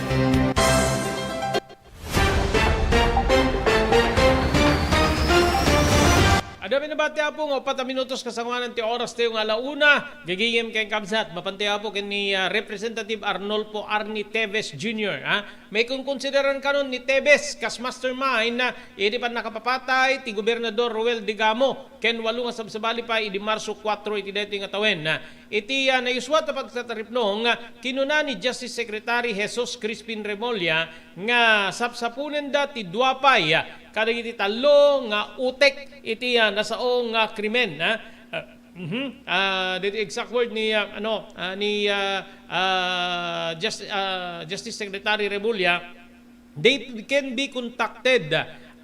Adda pay nabati, Apo, nga upat a minutos kasangoanan ti oras tayo nga ala una. Gagayem ken kabsat, mapan tayo, Apo, ken ni, ah, Representative Arnolfo Arnie Teves Junior, ha? Maikonkonsideran kanon ni Teves kas mastermind, ah, iti pannakapapatay ti Gobernador Roel Degamo ken walo nga sabsabali pay idi Marso kuatro iti daytoy nga tawen, ah. Iti, ah, naiusuat a pagtataripnong, ah, kinuna ni Justice Secretary Jesus Crispin Remulla nga sapsaponenda ti dua pay, ah, kadagiti tallo nga utek iti, ah, nasao nga krimen, ah. Ah, mhm. Ah, diti exact word ni, ah, ano, ah, ni, ah, ah, Jus-, ah, Justice Secretary Remulla, they can be contacted.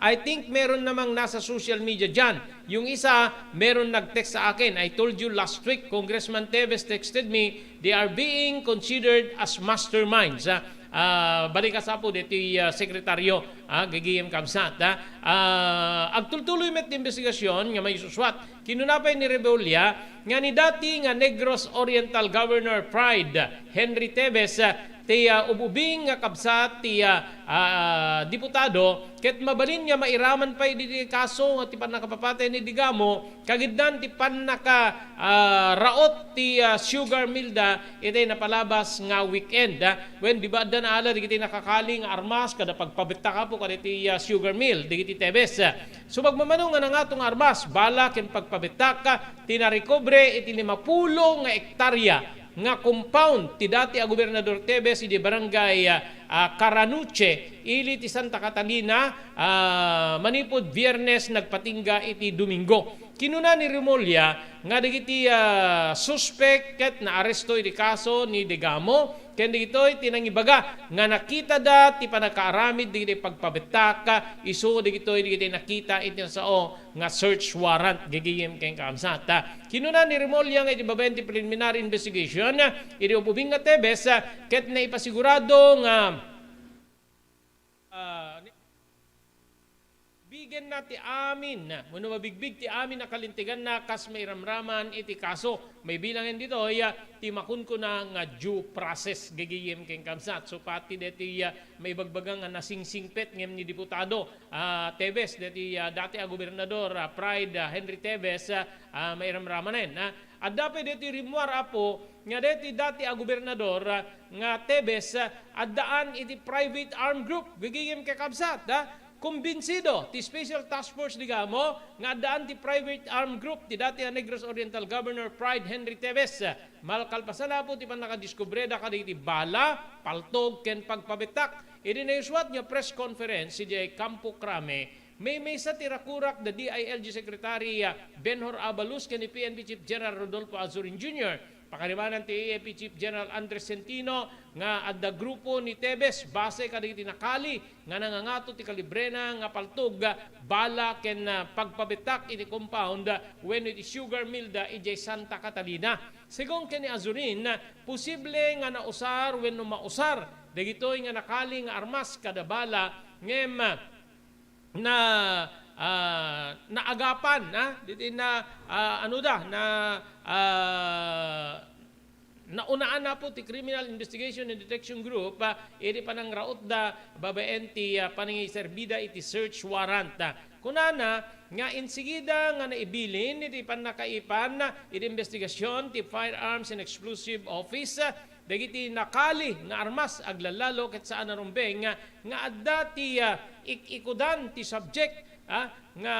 I think meron namang nasa social media dyan. Yung isa, meron nag-text sa akin. I told you last week, Congressman Teves texted me, they are being considered as masterminds. Ah, ah, balikas, Apo, ditoy, ah, sekretaryo, ah, gagayem kabsat, ah. Ah, agtultuloy met ti investigasyon nga maisusuat. Kinuna pay ni Remulla nga ni dati nga Negros Oriental Governor Pride Henry Teves, ah, ti, ah, ububing nga kabsat ti, ah, ah, diputado, ket mabalin nga mairaman pay diti kaso nga ti pannakapapatay ni Degamo, kagiddan ti pannaka, ah, raot ti, ah, sugar mill da iti napalabas nga weekend, ah. Wen, di ba adda naala dagiti nakakali nga armas kada pagpabettak, Apo, kaditi, ah, sugar mill dagiti Teves? So, magmamano nga nangato nga armas, bala ken pagpabettak, ah, ti narekobre iti limapulo nga ektarya nga compound ti dati a Gobernador Teves idi Barangay, ah, ah, Caranuche, ili ti Santa Catalina, ah, manipud Biyernes nagpatingga iti Domingo. Kinuna ni Remulla nga dagiti, ah, suspek ket naaresto iti kaso ni Degamo Ken dagitoy ti nangibaga nga nakitada ti pannakaaramid dagiti pagpabettak, isu dagitoy dagiti nakita iti nasao nga search warrant, gagayem ken kakabsat. Kinuna ni Remulla nga iti babaen ti preliminary investigation, idi ubing nga Tebes, ket naipasigurado nga, ah, bigenna ti amin, wenno mabigbig ti amin a kalinteganna kas mairamraman iti kaso. Maibilangen ditoy, ah, ti makunkuna nga due process, gagayem ken kabsat. So, pati deti, ah, maibagbaga nga nasingsingpet ngem ni Diputado, ah, Tebes, deti, ah, dati a gobernador, ah, Pride, ah, Henry Tebes, ah, ah, mairamramanen, ah. Adda pay deti rimmuar, Apo, nga deti dati a gobernador, ah, nga Tebes, ah, addaan iti private arm group, gagayem ken kabsat, ah. Kumbinsido ti Special Task Force Digamo nga addaan ti private arm group ti dati a Negros Oriental Governor Pride Henry Tebes. Malkalpasan, Apo, ti pannakadiskubreda kadagiti bala, paltog, ken pagpabettak. Idi naisuat nga press conference idiay Campo Crame, maymaysa ti rakurak da D I L G Secretary, ah, Benhur Abalos ken ni P N P Chief General Rodolfo Azurin Junior. Pakarimanan ti A F P Chief General Andres Centino nga adda grupo ni Tebes base kadagiti nakali nga nangangato ti kalibrena nga paltog, bala ken, ah, pagpabettak iti compound, ah, wenno iti sugar mill da idiay Santa Catalina. Segun ken ni Azurin, posible nga nausar wenno mausar dagitoy nga nakali nga armas kada bala ngem, ah, na, ah, naagapan, ah, diti na, ah, ano da, na, ah, naunaan, Apo, ti Criminal Investigation and Detection Group, ah, iti panangrautda babaen ti, ah, panangiserbida iti search warrant. Ah, kunana nga insigida nga naibilin iti pannakaipan iti investigasyon ti Firearms and Explosive Office, ah, dagiti nakali nga armas aglalalo ket saan a rumbeng, ah, nga adda ti, ah, ik-ikudan ti subject, ah, nga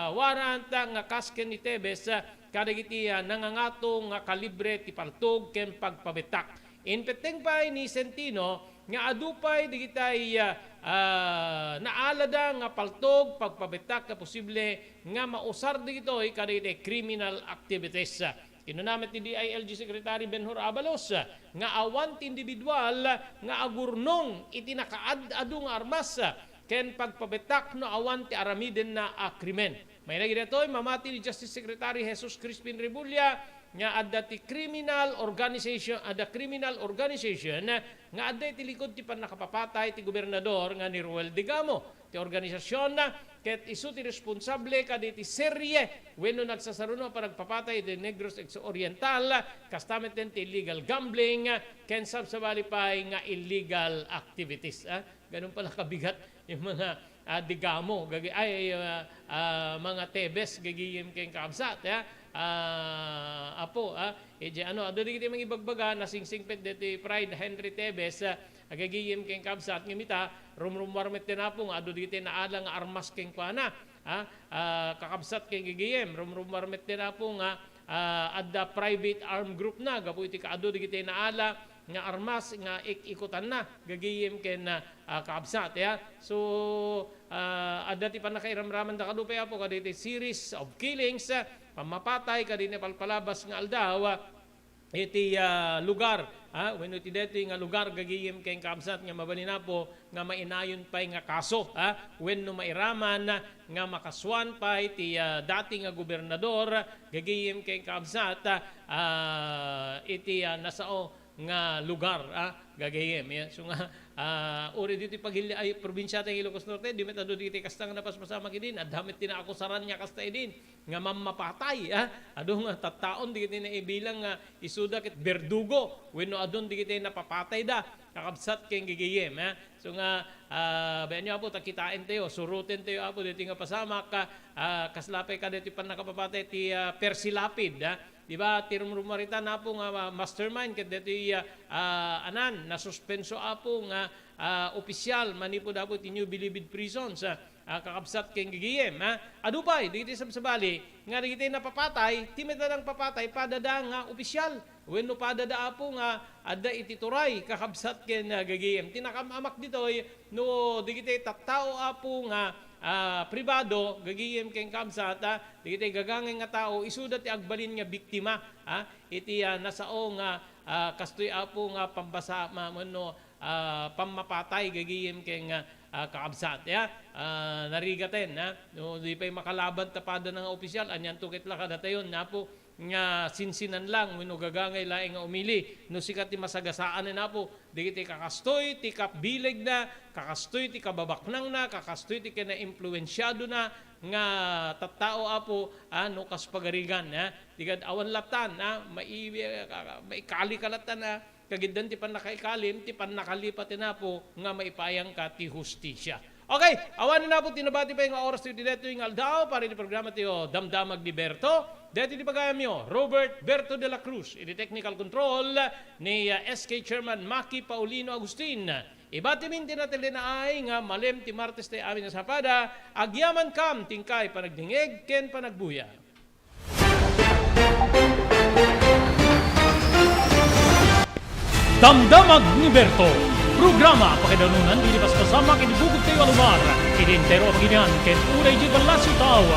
warrant, ah, nga kas ken ni Tebes, ah, kadagiti, ah, nangangato nga kalibre ti paltog ken pagpabettak. Inpetteng pay ni Centino nga adu pay digitay, ah, ah, naalada nga paltog, pagpabettak nga posible nga mausar digitoy kadagiti criminal activities. Kinuna met ni D I L G Secretary Benhur Abalos nga awan ti individual nga agurnong iti nakaad-adu nga armas ken pagpabettak no awan ti aramidenna a krimen. Mairag daytoy, mamati ni Justice Secretary Jesus Crispin Remulla nga adda ti criminal organization, adda criminal organization nga adda iti likod ti pannakapapatay ti gobernador nga ni Roel Digamo. Ti organisasionna ket isu ti responsable kadagiti serie wenno nagsasaruno a panagpapatay iti Negros Oriental, kasta met ti illegal gambling, ken sabsabali pay nga illegal activities, ah. Ganun pala kabigat yung mga, ah, Digamo, gagi-, ay, ah, ah, mga Tebes, gagayem ken kabsat, ah. Ah, Apo, ah, idiay ano, adu dagiti mangibagbaga, nasingsingpet deti Pride Henry Tebes, ah, gagayem ken kabsat, ngem ita, rumrummuar met ti napo nga adu dagiti naala nga armas kenkuana, ha? Ah, kakabsat ken gagayem, rumrummuar met ti napo nga, ah, adda private arm group na, gapu iti kaadu dagiti naala nga armas nga ik-ikutanna, gagayem ken, ah, ah, kakabsat, ya. So, ah, adda ti pannakairamramanda kadu pay, Apo, kadagiti series of killings, ah, pammapatay kadagiti palpalabas nga aldaw, ah, iti, ah, lugar, ah, wenno iti daytoy nga lugar, gagayem ken kabsat, nga mabalin, Apo, nga mainayon pay nga kaso, ah, wenno mairaman nga makasuan pay ti, ah, dati nga gobernador, gagayem ken kabsat, ah, iti, ah, nasao nga lugar, ah, gagayem. Ya. So nga, ah, uri ditoy pagili-, ay, probinsia ti Ilocos Norte, di met adu dagiti kasta nga napaspasamak idin, adda met ti naakusaran nga kasta idin. Nga mammapatay, ah. Adu nga tattaon dagiti naibilang nga isuda ket berdugo wenno adun dagiti napapatayda, kakabsat ken gagayem, ah. So nga, ah, bayanyo, Apo, ta kitaentayo, surotentayo, Apo, daytoy nga pasamak, ah, ah, kasla pay kadaytoy pannakapapatay ti, ah, Percy Lapid, ah. Di ba, ti rumrummuar ita, Apo, nga, ah, mastermind ket daytoy, ah, ah, anan, nasuspenso, Apo, nga, ah, opisyal manipud, Apo, ti New Bilibid Prisons, ah. Ah, kakabsat ken gagayem, ha? Adu pay dagiti sabsabali nga dagiti napapatay, ti met a nangpapatay, padada nga opisyal wenno padada, Apo, nga adda iti turay, kakabsat ken, ah, gagayem. Ti nakaam-amak ditoy, no dagiti tattao, Apo, nga, ah, pribado, gagayem ken kabsat, ah, dagiti gagangay nga tao, isuda ti agbalin nga biktima, ha? Iti, ah, nasao nga, Ah, kastoy, Apo, nga pambasa, ma-, wenno, ah, pammapatay gagayem ken nga, ah, kakabsat, ya. Ah, narigaten, ha? No, di pay makalaban ta pada nga opisyal, anianto ket la kadatayon, Apo, nga sinsinanlang wenno gagangay laeng nga umili. No sika ti masagasaan, Apo, dagiti kakastoy ti kabilegna, kakastoy ti kababaknangna, kakastoy ti kinaimpluensiadona nga tattao, Apo, a, no kas pagarigan, a, ti kad awan latan, a, mai-, maikali ka latan, a, kagiddan ti pannakaikalim, ti pannakalipat ti Apo nga maipaayangka ti hustisia. Okay, awanen, Apo, ti nabati pay nga oras ti daytoy nga aldaw para iti programa tayo, Damdamag ni Berto. Daytoy ti pagayamyo, Robert Berto de la Cruz, iti technical control ni, ah, S K Chairman Maki Paulino Agustin. Ibatimin ti natilian nga malem ti Martes ti amin a sapada, agyamankam ti inkay panagdingeg ken panagbuya. Damdamag ni Berto, programa a pakaidanunan iti paspasamak iti bugogtayo a lugar, iti entero a pagilian ken uray iti ballasiw tao.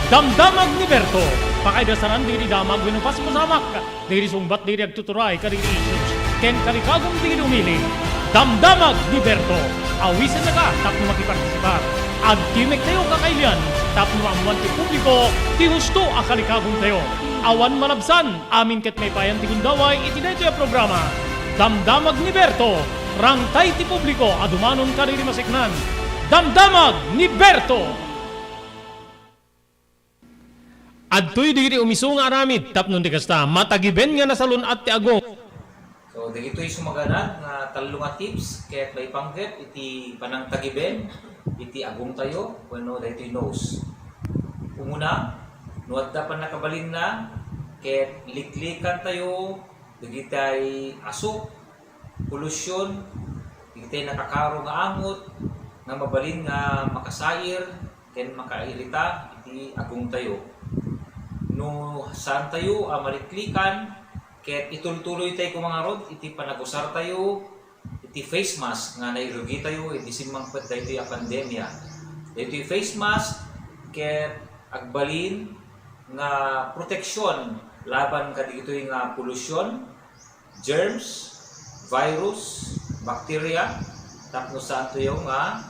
Damdamag ni Berto, pakaidasaran dagiti damag wenno paspasamak. Dagiti sungbat dagiti agtuturay kadagiti issues ken kalikagum dagiti umili. Damdamag ni Berto, awisennaka tapno makipartisipar. Agtimek tayo kakailian tapno maammoan ti publiko ti husto a kalikagumtayo. Awan malabsan, amin ket maipayan ti gundaway iti daytoy a programa. Damdamag ni Berto, rangtay ti publiko a dumanon kadagiti maseknan. Damdamag ni Berto! Adtoy dagiti umisu nga aramid tapno ti kasta, matagiben nga nasalun-at ti agong. So, dagitoy sumaganad nga tallo nga tips ket maipanggep iti panangtagiben iti agongtayo wenno daytoy nose. Umuna, no adda pannakabalinna, ket liklikantayo dagitay asuk, polusyon, dagitay nakakaro nga angot nga mabalin nga makasair ken makairita iti agongtayo. No saantayo a maliklikan, ket itultuloytay koma ngarud iti panagusartayo iti face mask nga nairugitayo iti simmangpet daytoy a pandemia. Daytoy face mask ket agbalin nga proteksyon laban kadagitoy nga polusyon, germs, virus, bacteria, tapno saantoyo nga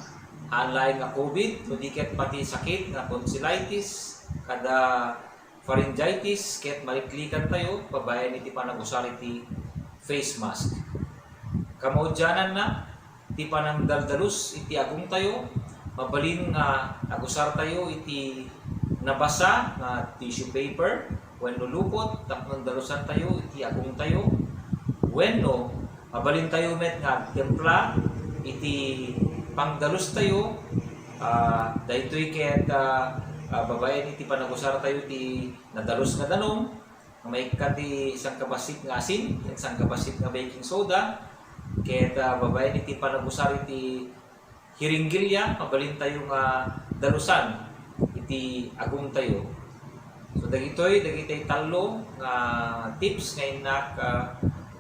haan laeng nga covid, no di ket pati sakit nga tonsillitis, kada pharyngitis, ket maliklikantayo babaen iti panagusar iti face mask. Kamaudiananna, ti panangdaldalus iti agongtayo, mabalin nga agusartayo iti nabasa nga tissue paper wenno lupot tapno dalusantayo iti agongtayo, wenno mabalintayo met nga agtempla iti pangdalustayo, ah, daytoy ket, ah, ah, babaen iti panagusartayo iti nadalus nga danum, nga maikkat ti sangkabassit nga asin, ken sangkabassit nga baking soda, ket, ah, babaen iti panagusar iti hiringgilya, mabalintayo nga dalusan iti agongtayo. So, dagitoy, dagitoy tallo nga tips nga innak, ah,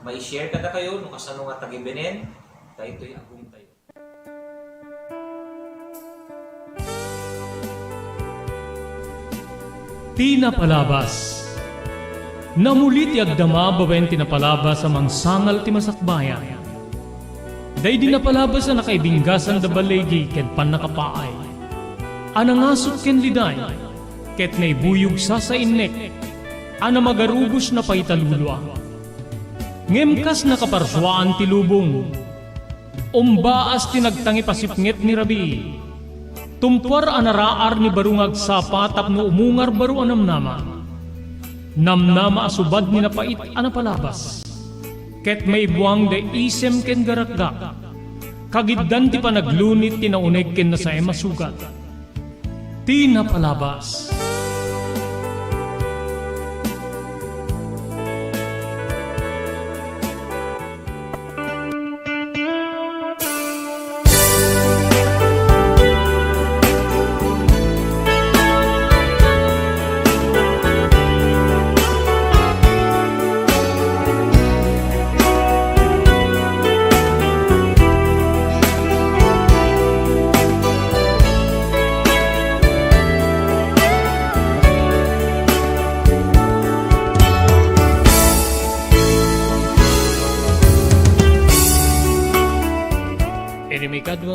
mai-share kadakayo no kasano nga tagibenen daytoy agongtayo. Ti napalabas. Namuli ti agdama babaen ti napalabas a mangsangal ti masakbayan. Daydi napalabas a nakaibinggasan da baligi ken pannakapaay. A nangasut ken liday, ket naibuyog sasainnek, a namagarubos napaitalulua. Ngem kas nakaparsuaan ti lubong, umbaas ti nagtangipasipnget ni rabii. Tumpuar a naraar ni baro nga agsapa tapno umungar baro a namnama. Namnama a subad ni napait a napalabas. Ket maibuang da isem ken garakgak. Kagiddan ti panaglunit ti nauneg ken nasaem a sugat. Ti napalabas.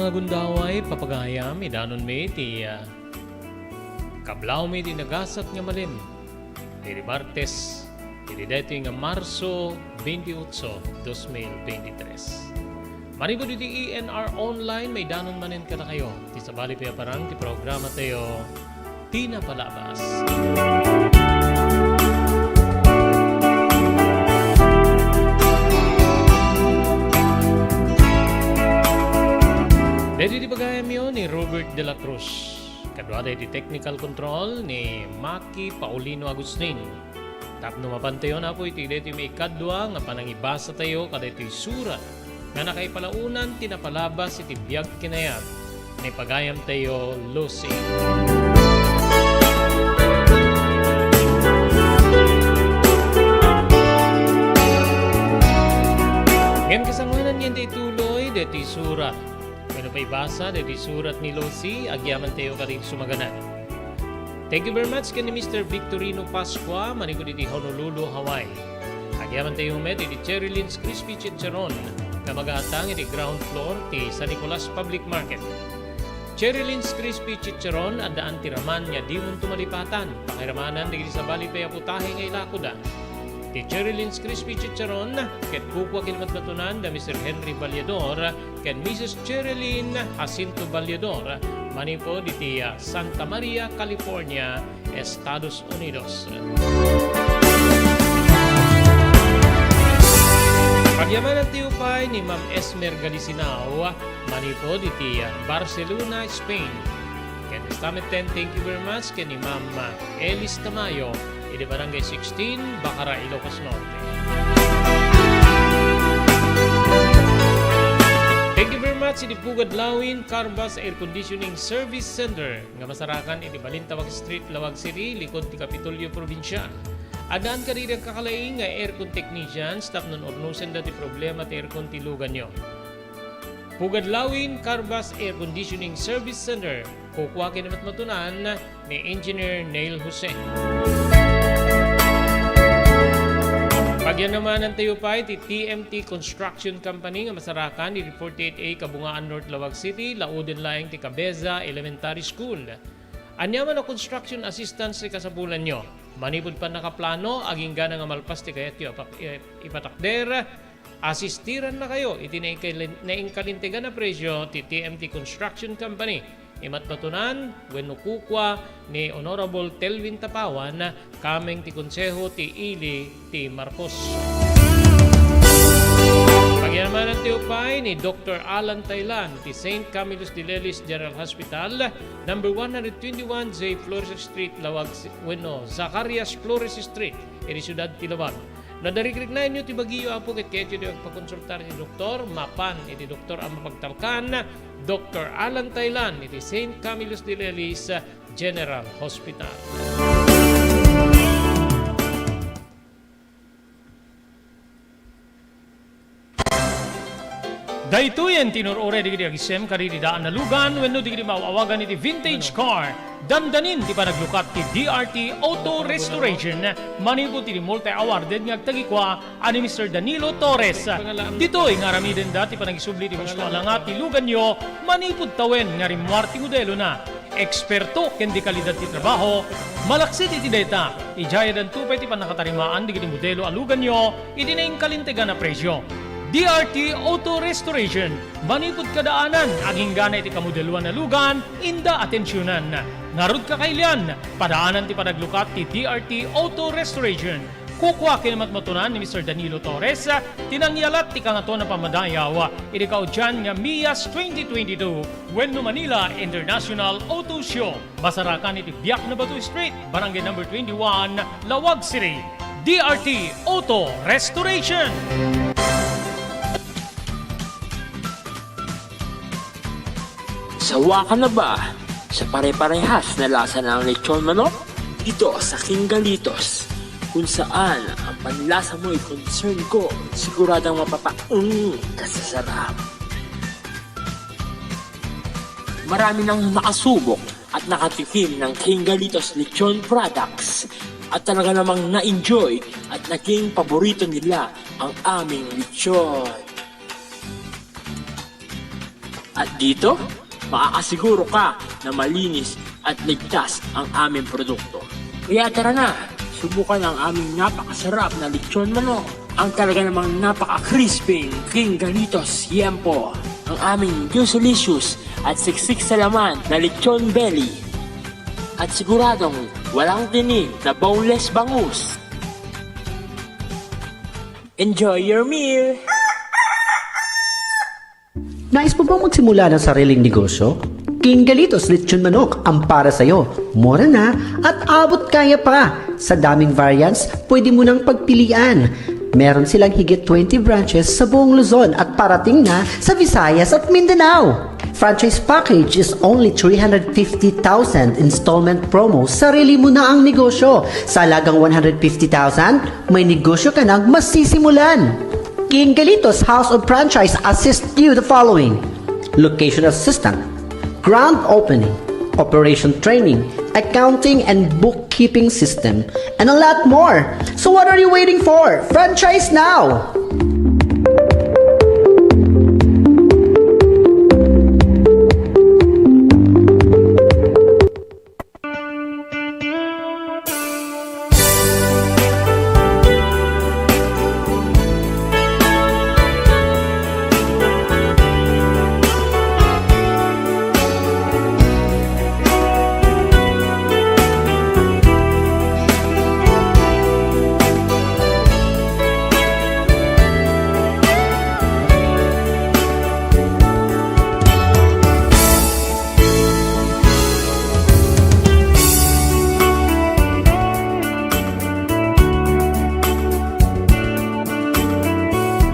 Gundaway, papagayam, idanonmi ti, ah, kablawmi ti nagasat nga malem. Iti Martes, iti daytoy nga Marso veintiocho, dos mil veintitrés. Manipud iti E N R Online, maidanon manen kadakayo ti sabali pay a parang ti programa tayo, Ti Napalabas. Daytoy ti pagayamyo ni Robert de la Cruz. Kaduada iti technical control ni Maki Paulino Agustin. Tapno mapantayon, Apo, iti daytoy maikadua nga panangibasatayo kadaytoy surat nga nakaipalaonan ti napalabas iti biag kinayat ni pagayamtayo, Lucy. Ngem kasangoanan nga ituloy daytoy surat. Wenno paibasa daytoy surat ni Lucy, agyamantayo kadagiti sumaganak. Thank you very much ken ni Mister Victorino Pascua, manipud iti Honolulu, Hawaii. Agyamantayo met iti Cherry Lynn's Crispy Chicharon nga magatang iti ground floor ti San Nicolas Public Market. Cherry Lynn's Crispy Chicharon, addaan ti raman nga dimonto malipatan. Pakiramanan dagiti sabali pay a putahe nga ilakoda. Ti Cherry Lynn's Crispy Chicharon ket kukua ken matmatunan da Mister Henry Valledor ken Missus Cherilyn Jacinto Valledor manipud iti, ah, Santa Maria, California, Estados Unidos. Pagyamanan ti upay ni Ma'am Esmer Galisinao manipud iti, ah, Barcelona, Spain. Ken esta metten, thank you very much ken ni Ma'am, ah, Elis Tamayo iti Barangay sixteen, Bacara, Ilocos Norte. Thank you very much iti Pugad Lawin Carbas Air Conditioning Service Center nga masarakan iti Balintawak Street, Laoag City, likod ti Kapitolyo, Probinsia. Addaan kadagiti agkakalaing nga aircon technicians tapno urnosenda ti problema ti aircon ti luganyo. Pugad Lawin Carbas Air Conditioning Service Center, kukua ken matmatunan ni Engineer Neil Jose. Pagyamanan tayo pay ti T M T Construction Company nga masarakan iti forty-eight A Kabungaan North, Laoag City, lauden laeng ti Cabeza Elementary School. Ania man a construction assistance ti kasapulanyo? Manipud pannakaplano, aginggana nga malpas ti kayatyo a pap-, eh, ipatakder, asistirannakayo iti naingkalin-, naingkalintegan a presio ti T M T Construction Company. Imatmatunan wenno kukua ni Honorable Telvin Tapawan, kameng ti Konseho ti Ili ti Marcos. Pagyamanan ti upay ni Doktor Alan Tailan ti Saint Camillus de Lelis General Hospital, number one hundred twenty-one J Flores Street, Laoag, wenno Zacarias Flores Street, iti siudad ti Laoag. No narikriknaenyo ti bagiyo, Apo, ket kayatyo ti agpakonsultar iti doktor, mapan iti doktor a mapagtalkan, Doktor Alan Tailan iti Saint Camillus de Lelis General Hospital. Daytoyen ti inur-uray dagiti agisem kadagiti daan a lugan wenno dagiti maaw-awagan iti vintage car. Dandanin ti panaglukat ti D R T Auto Restoration manipud iti multi-awarded nga agtagikua a ni Mister Danilo Torres. Ditoy nga aramidenda ti panagisubli ti husto a langa ti luganyo manipud tawen nga rimmuar ti modelona. Eksperto ken di kalidad ti trabaho, malaksid iti dayta, idiay addanto pay ti pannakatarimaan dagiti modelo a luganyo iti naingkalintegan a presio. D R T Auto Restoration, manipud kadaanan, aginggana iti kamodeloan a lugan, inda atensionan. Ngarud, kakailian, padaanan ti panaglukat ti D R T Auto Restoration. Kukua ken matmatunan ni Mister Danilo Torres ti nangyalat ti Kangatoan a Pammadayaw iti kaudian nga MIAS twenty twenty-two wenno Manila International Auto Show. Masarakan iti Biak na Bato Street, Barangay Number twenty-one, Laoag City. D R T Auto Restoration. Sawa ka na ba sa pare-parehas na lasa ng lechon manok? Dito sa King Galitos, kung saan ang panlasa mo'y concern ko, siguradong mapapaung ka sa sarap. Marami nang nakasubok at nakatikim ng King Galitos Lechon products at talaga namang na-enjoy at naging paborito nila ang aming lechon. At dito, makakasiguro ka na malinis at ligtas ang aming produkto. Kaya tara na, subukan ang aming napakasarap na lechon manok, ang talaga namang napaka-crispy King Galitos Yempo, ang aming juicylicious at siksik sa laman na lechon belly. At siguradong walang tinik na boneless bangus. Enjoy your meal! Nais mo bang magsimula ng sariling negosyo? King Galitos Lechon Manok ang para sa'yo. Mura na at abot kaya pa. Sa daming variants, pwede mo nang pagpilian. Meron silang higit twenty branches sa buong Luzon at parating na sa Visayas at Mindanao. Franchise package is only three hundred fifty thousand, installment promo, sarili mo na ang negosyo. Sa halagang one hundred fifty thousand, may negosyo ka nang masisimulan. King Galitos House of Franchise assist you the following: location assistant, grand opening, operation training, accounting and bookkeeping system, and a lot more. So what are you waiting for? Franchise now!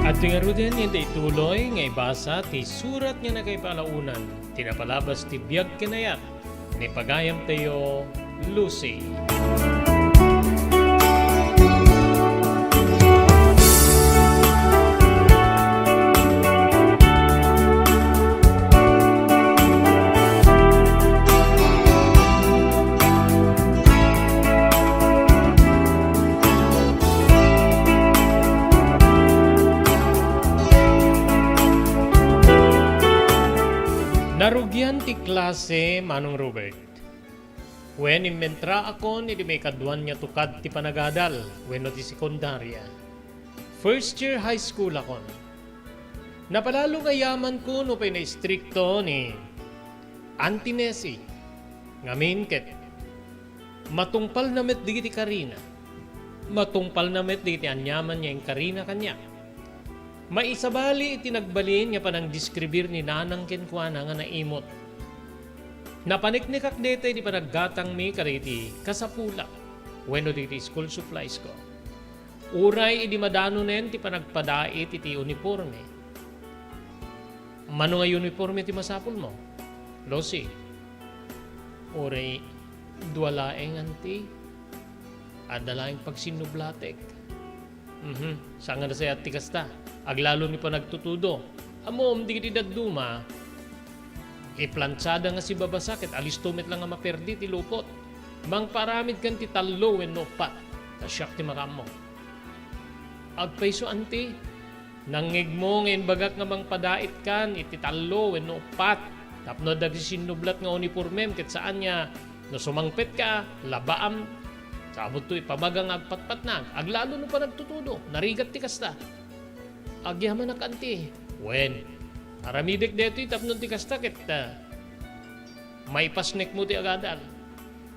Adtoy ngaruden nga intay ituloy nga ibasa ti surat nga nakaipalaonan, ti napalabas ti biag ken ayat ni pagayamtayo, Lucy. Narugian ti klase, Manong Robert. Wen, immentraakon idi maikaduan nga tukad ti panagadal wenno ti sekundaria. First year high school akon. Napalalo nga yamanko no pay naistrikto ni Auntie Nessie. Ngamin ket matungpalna met dagiti karina. Matungpalna met dagiti aniaman nga inkarina kaniak. Maisabali iti nagbalin nga panangdeskribir ni nanang kenkuana nga naimot. Napaneknekak daytoy idi panaggatangmi kadagiti kasapulak wenno dagiti school suppliesko. Uray idi madanonen ti panagpadait iti uniporme. Mano nga uniporme ti masapulmo, Lucy? Uray dua laeng, Auntie. Adda laeng pagsinnublatek. Mhm, saan nga nasayaat ti kasta. Aglalo ni panagtutudo. Ammom, dagiti dadduma, iplantsada nga sibabasa ket alisto met la nga maperdi ti lupot. Mangpaaramidkan ti tallo wenno uppat, ta siak ti makaammo. Agpayso, Auntie. Nangngegmo nga imbagak nga mangpadaitkan iti tallo wenno uppat tapno adda sinnublat nga unipormem ket saan nga no sumangpetka, labaam, sabutto ipabaga nga agpatpatnag, aglalo no panagtutudo, narigat ti kasta. Agyamanak, Auntie. Wen, aramidek daytoy tapno ti kasta ket, ah, maipasnekmo ti agadal.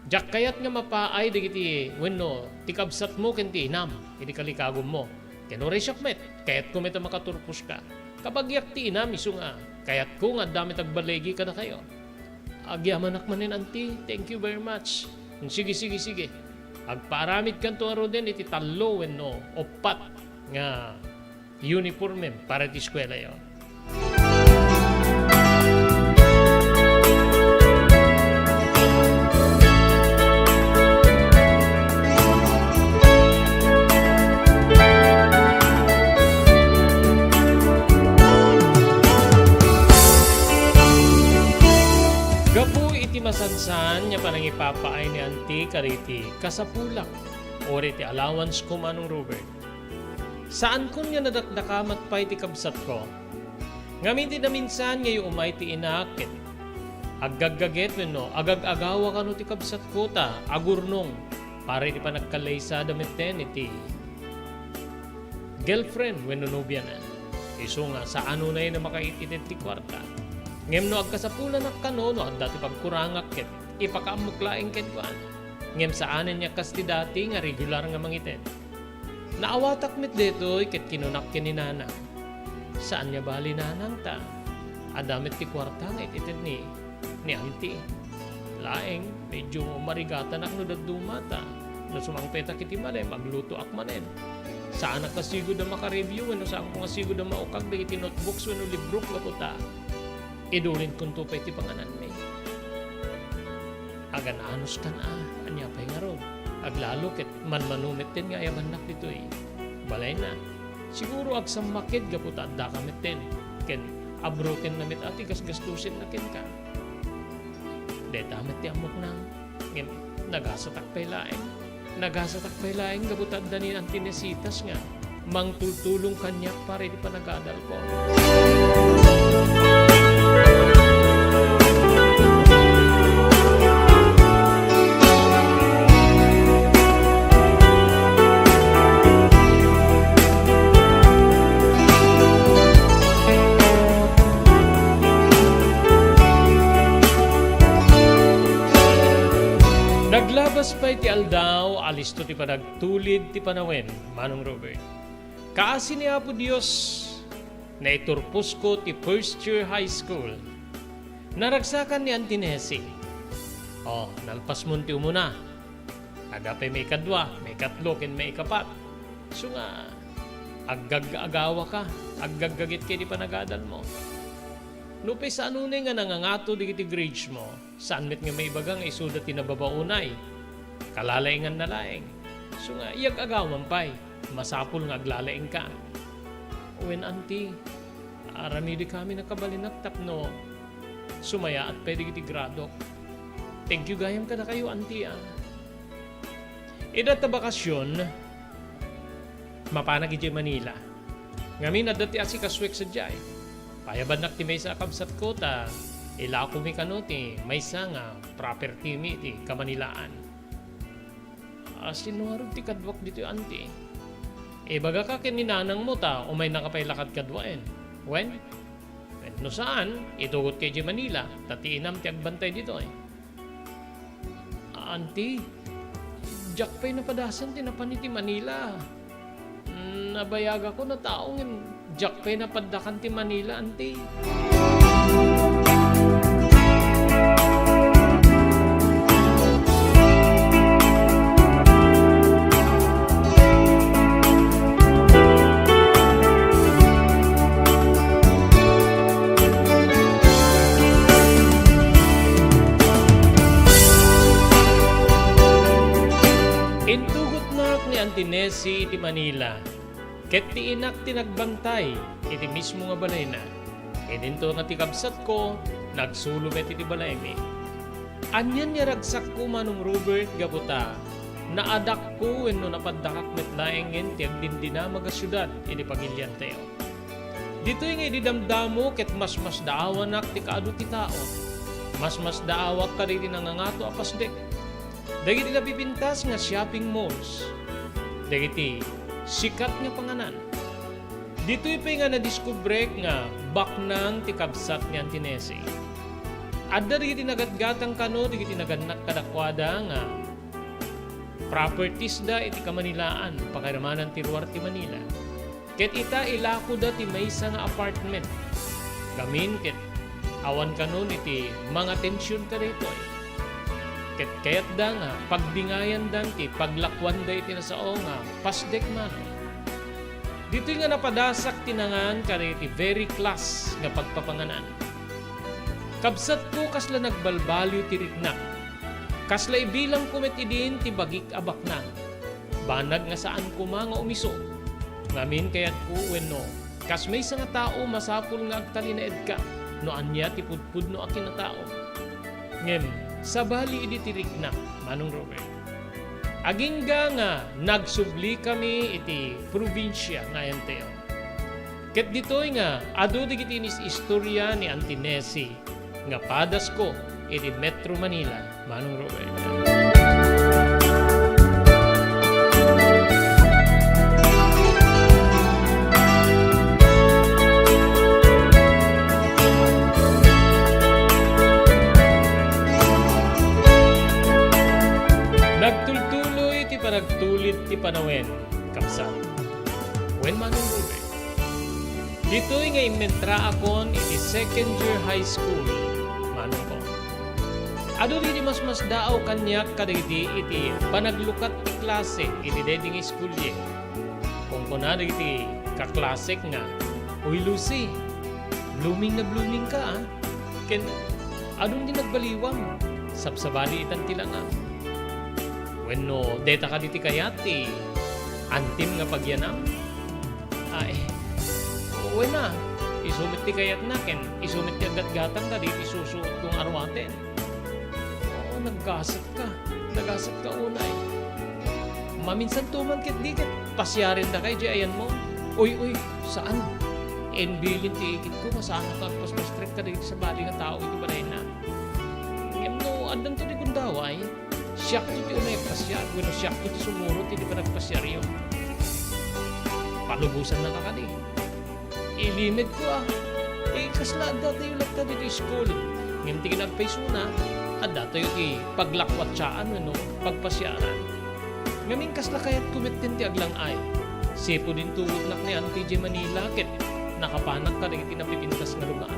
Diak kayat nga mapaay dagiti wenno ti kabsatmo ken ti inam iti kalikagummo. Ken uray siak met, kayatko met a makaturposka. Kabagiak ti inam isu nga kayatko nga adda met agbaligi kadakayo. Agyamanak manen, Auntie. Thank you very much. Sige, sige, sige. Agpaaramidkanto ngaruden iti tallo wenno uppat nga uniformem para iti eskuelayo. Gapu iti masansan nga panangipapaay ni Auntie kadagiti kasapulak, uray ti allowance ko, Manong Robert. Saankon nga nadakdakamat pay ti kabsatko. Ngamin ti naminsan nga umay ti inak ket aggaggaget wenno agag-agawa kano ti kabsatko ta agurnong para iti panagkallaysada metten iti girlfriend wenno nobiana. Isu nga saan unay a makaititid ti kuarta. Ngem no agkasapulanak kano no adda ti pagkurangak ket ipakaammok laeng kenkuana. Ngem saanen nga kas ti dati nga regular nga mangited. Naawatak met daytoy ket kinunak ken ni nanang, "Saan nga bali nanang ta adda met ti kuarta nga it-ited ni, ni auntie. Laeng, medyo marigatanak no dadduma ta no sumangpetak iti malem, aglutoak manen. Saanak nga sigud a makareview wenno saanko nga sigud a maukag dagiti notebooks wenno librok gapu ta idulinkonto pay ti pangananmi." Agan-anoskan a, ania pay ngarud? Aglalo ket manmano metten nga ayabannak ditoy balayna. Siguro agsammaked gapu ta addaka metten, ken abrotenna met a ti gasgastosenna kenka. Dayta met ti ammok nang, ngem nagasatak pay laeng. Nagasatak pay laeng gapu ta adda ni Auntie Nesitas nga mangtultulong kaniak para iti panagadalko. Naglabas pay ti aldaw, alisto ti panag- tulid ti panawen, Manong Robert. Kaasi ni Apo Dios, naiturposko ti first year high school. Naragsakan ni Auntie Nessie. O, nalpasmon ti umuna. Adda pay maikadua, maikatlo, ken maikapat. Isu nga, aggag-agawaka, aggaggaget iti panagadalmo. Nupay saan unay nga nangangato dagiti grades mo, saan met nga maibaga nga isuda ti nababa unay. Kalalainganna laeng. Isu nga, iyag-agawan pay, masapul nga aglalaingka. Wen, Auntie, aramidekami nakabalinak tapno sumayaat pay dagiti gradok. Thank you gayam kadakayo, Auntie, a. Ida ta bakasion, mapanak idiay Manila. Ngamin, adda ti asikasuek sadiay. Payabannak ti maysa a kabsatko ta ilakomi kano ti maysa nga propertymi iti Kamanilaan. A, sinno ngarud ti kaduak ditoy, Auntie? Ibagaka ken ni nanangmo ta umaynaka pay lakad kaduaen. Wen? Wen, no saan, itugotka idiay Manila, ta ti inam ti agbantay ditoy. Auntie, diak pay napadasan ti napan iti Manila. Mm, nabayagakon a tao ngem diak pay napaddakan ti Manila, Auntie. Intugotnak ni Auntie Nessie iti Manila, ket ti inak ti nagbantay iti mismo nga balayna. Idinto nga ti kabsatko, nagsulo met iti balaymi. Anian nga ragsakko, Manong Robert, gapu ta naadakko wenno napaddakak met laengen ti agdindinamag a siudad iti pamiliantayo. Ditoy nga idi damdamo ket masmasdaawanak ti kaadu ti tao. Masmasdaawak kadagiti nangangato a pasdek. Dagiti napipintas nga shopping malls. Dagiti sikat nga panganan. Ditoy pay nga nadiskubrek nga baknang ti kabsat ni Auntie Nessie. Adda dagiti nagatgatang kano dagiti nagannak kadakuada nga propertiesda iti Kamanilaan, pakairamanan ti ruar ti Manila. Ket ita, ilakoda ti maysa nga apartment. Ngamin ket awan kanon iti mangatension kadaytoy. Ket kayatda nga pagdingayandan ti paglakuanda iti nasao nga pasdek manen. Ditoy nga napadasak ti nangan kadagiti very class nga pagpapanganan. Kabsatko, kasla nagbalbaliw ti riknak. Kasla ibilangko met idin ti bagik a baknang. Banag nga saan koma nga umiso. Ngamin kayatko wenno, kas maysa nga tao, masapul nga agtalinaedka no ania ti pudpudno a kinatao. Ngem, sabali idi ti riknak, Manong Robert. Agingga nga nagsublikami iti probinsia nga Antiao. Ket ditoy nga adu dagiti inis-istoria ni Auntie Nessie nga padasko iti Metro Manila, Manong Robert. Nagtultuloy ti panagtulid ti panawen, kabsat. Wen, Manong Robert. Ditoy nga immentraakon iti second year high school, Manong ko. Adu dagiti masmasdaaw kaniak kadagiti iti panaglukat ti klase iti daydi nga school year. Kunkuna dagiti kaklasek nga, "Uy, Lucy, blooming na blooming ka, ah." Ken adun ti nagbaliwam, sabsabali itan ti langam. Wenno, deta kadi ti kayat ti antim nga pagyanam? Ay, wen a, isu met ti kayatna ken isu met ti aggatgatang kadagiti susuot kong aruaten. Oo, naggasat ka. Naggasat ka unay. Maminsan to man ket di ket pasiaren daka idiay ayanmo. Uy, uy, saan. Imbilin ti ikitko nga saan a agpaspastrek kadagiti sabali nga tao iti balayna. Ngem no addanto ti gundaway, siakto ti unay agpasiar, wenno siakto ti sumurot iti panagpasiaryo. Palubosannaka kadi. Ilimedko a, eh, kasla addatayo latta ditoy school. Ngem ti kinappaysona, addatayo ti paglakwatsakan wenno pagpasiaran. Ngamin kasla kayatko metten ti aglang-ay. Sipud intuwotnak ni Auntie idiay Manila ket nakapanak kadagiti napipintas nga lugar.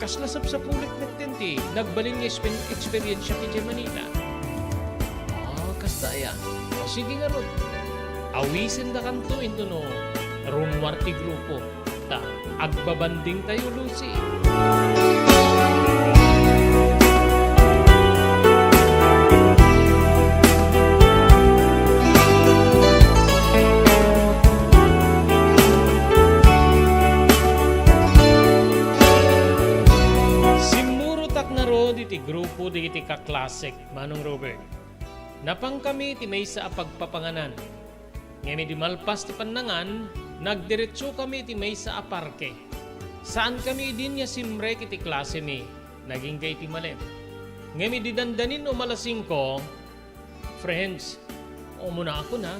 Kasla sapsapulik metten ti nagbalin nga exper-, experiensiak idiay Manila. Ah, kasta aya. O, sige ngarud. Awisendakanto intono rummuar ti grupo. Ta agbabandingtayo, Lucy. Simmurotak ngarud iti grupo dagiti kaklasek, Manong Robert. Napankami iti maysa a pagpapanganan. Ngem idi malpas ti pannangan, nagdiretsokami iti maysa a parke. Saankami idin nga simrek iti klasemi, nagingga iti malem. Ngem idi dandanin umalas singko, "Friends, umunaakon a,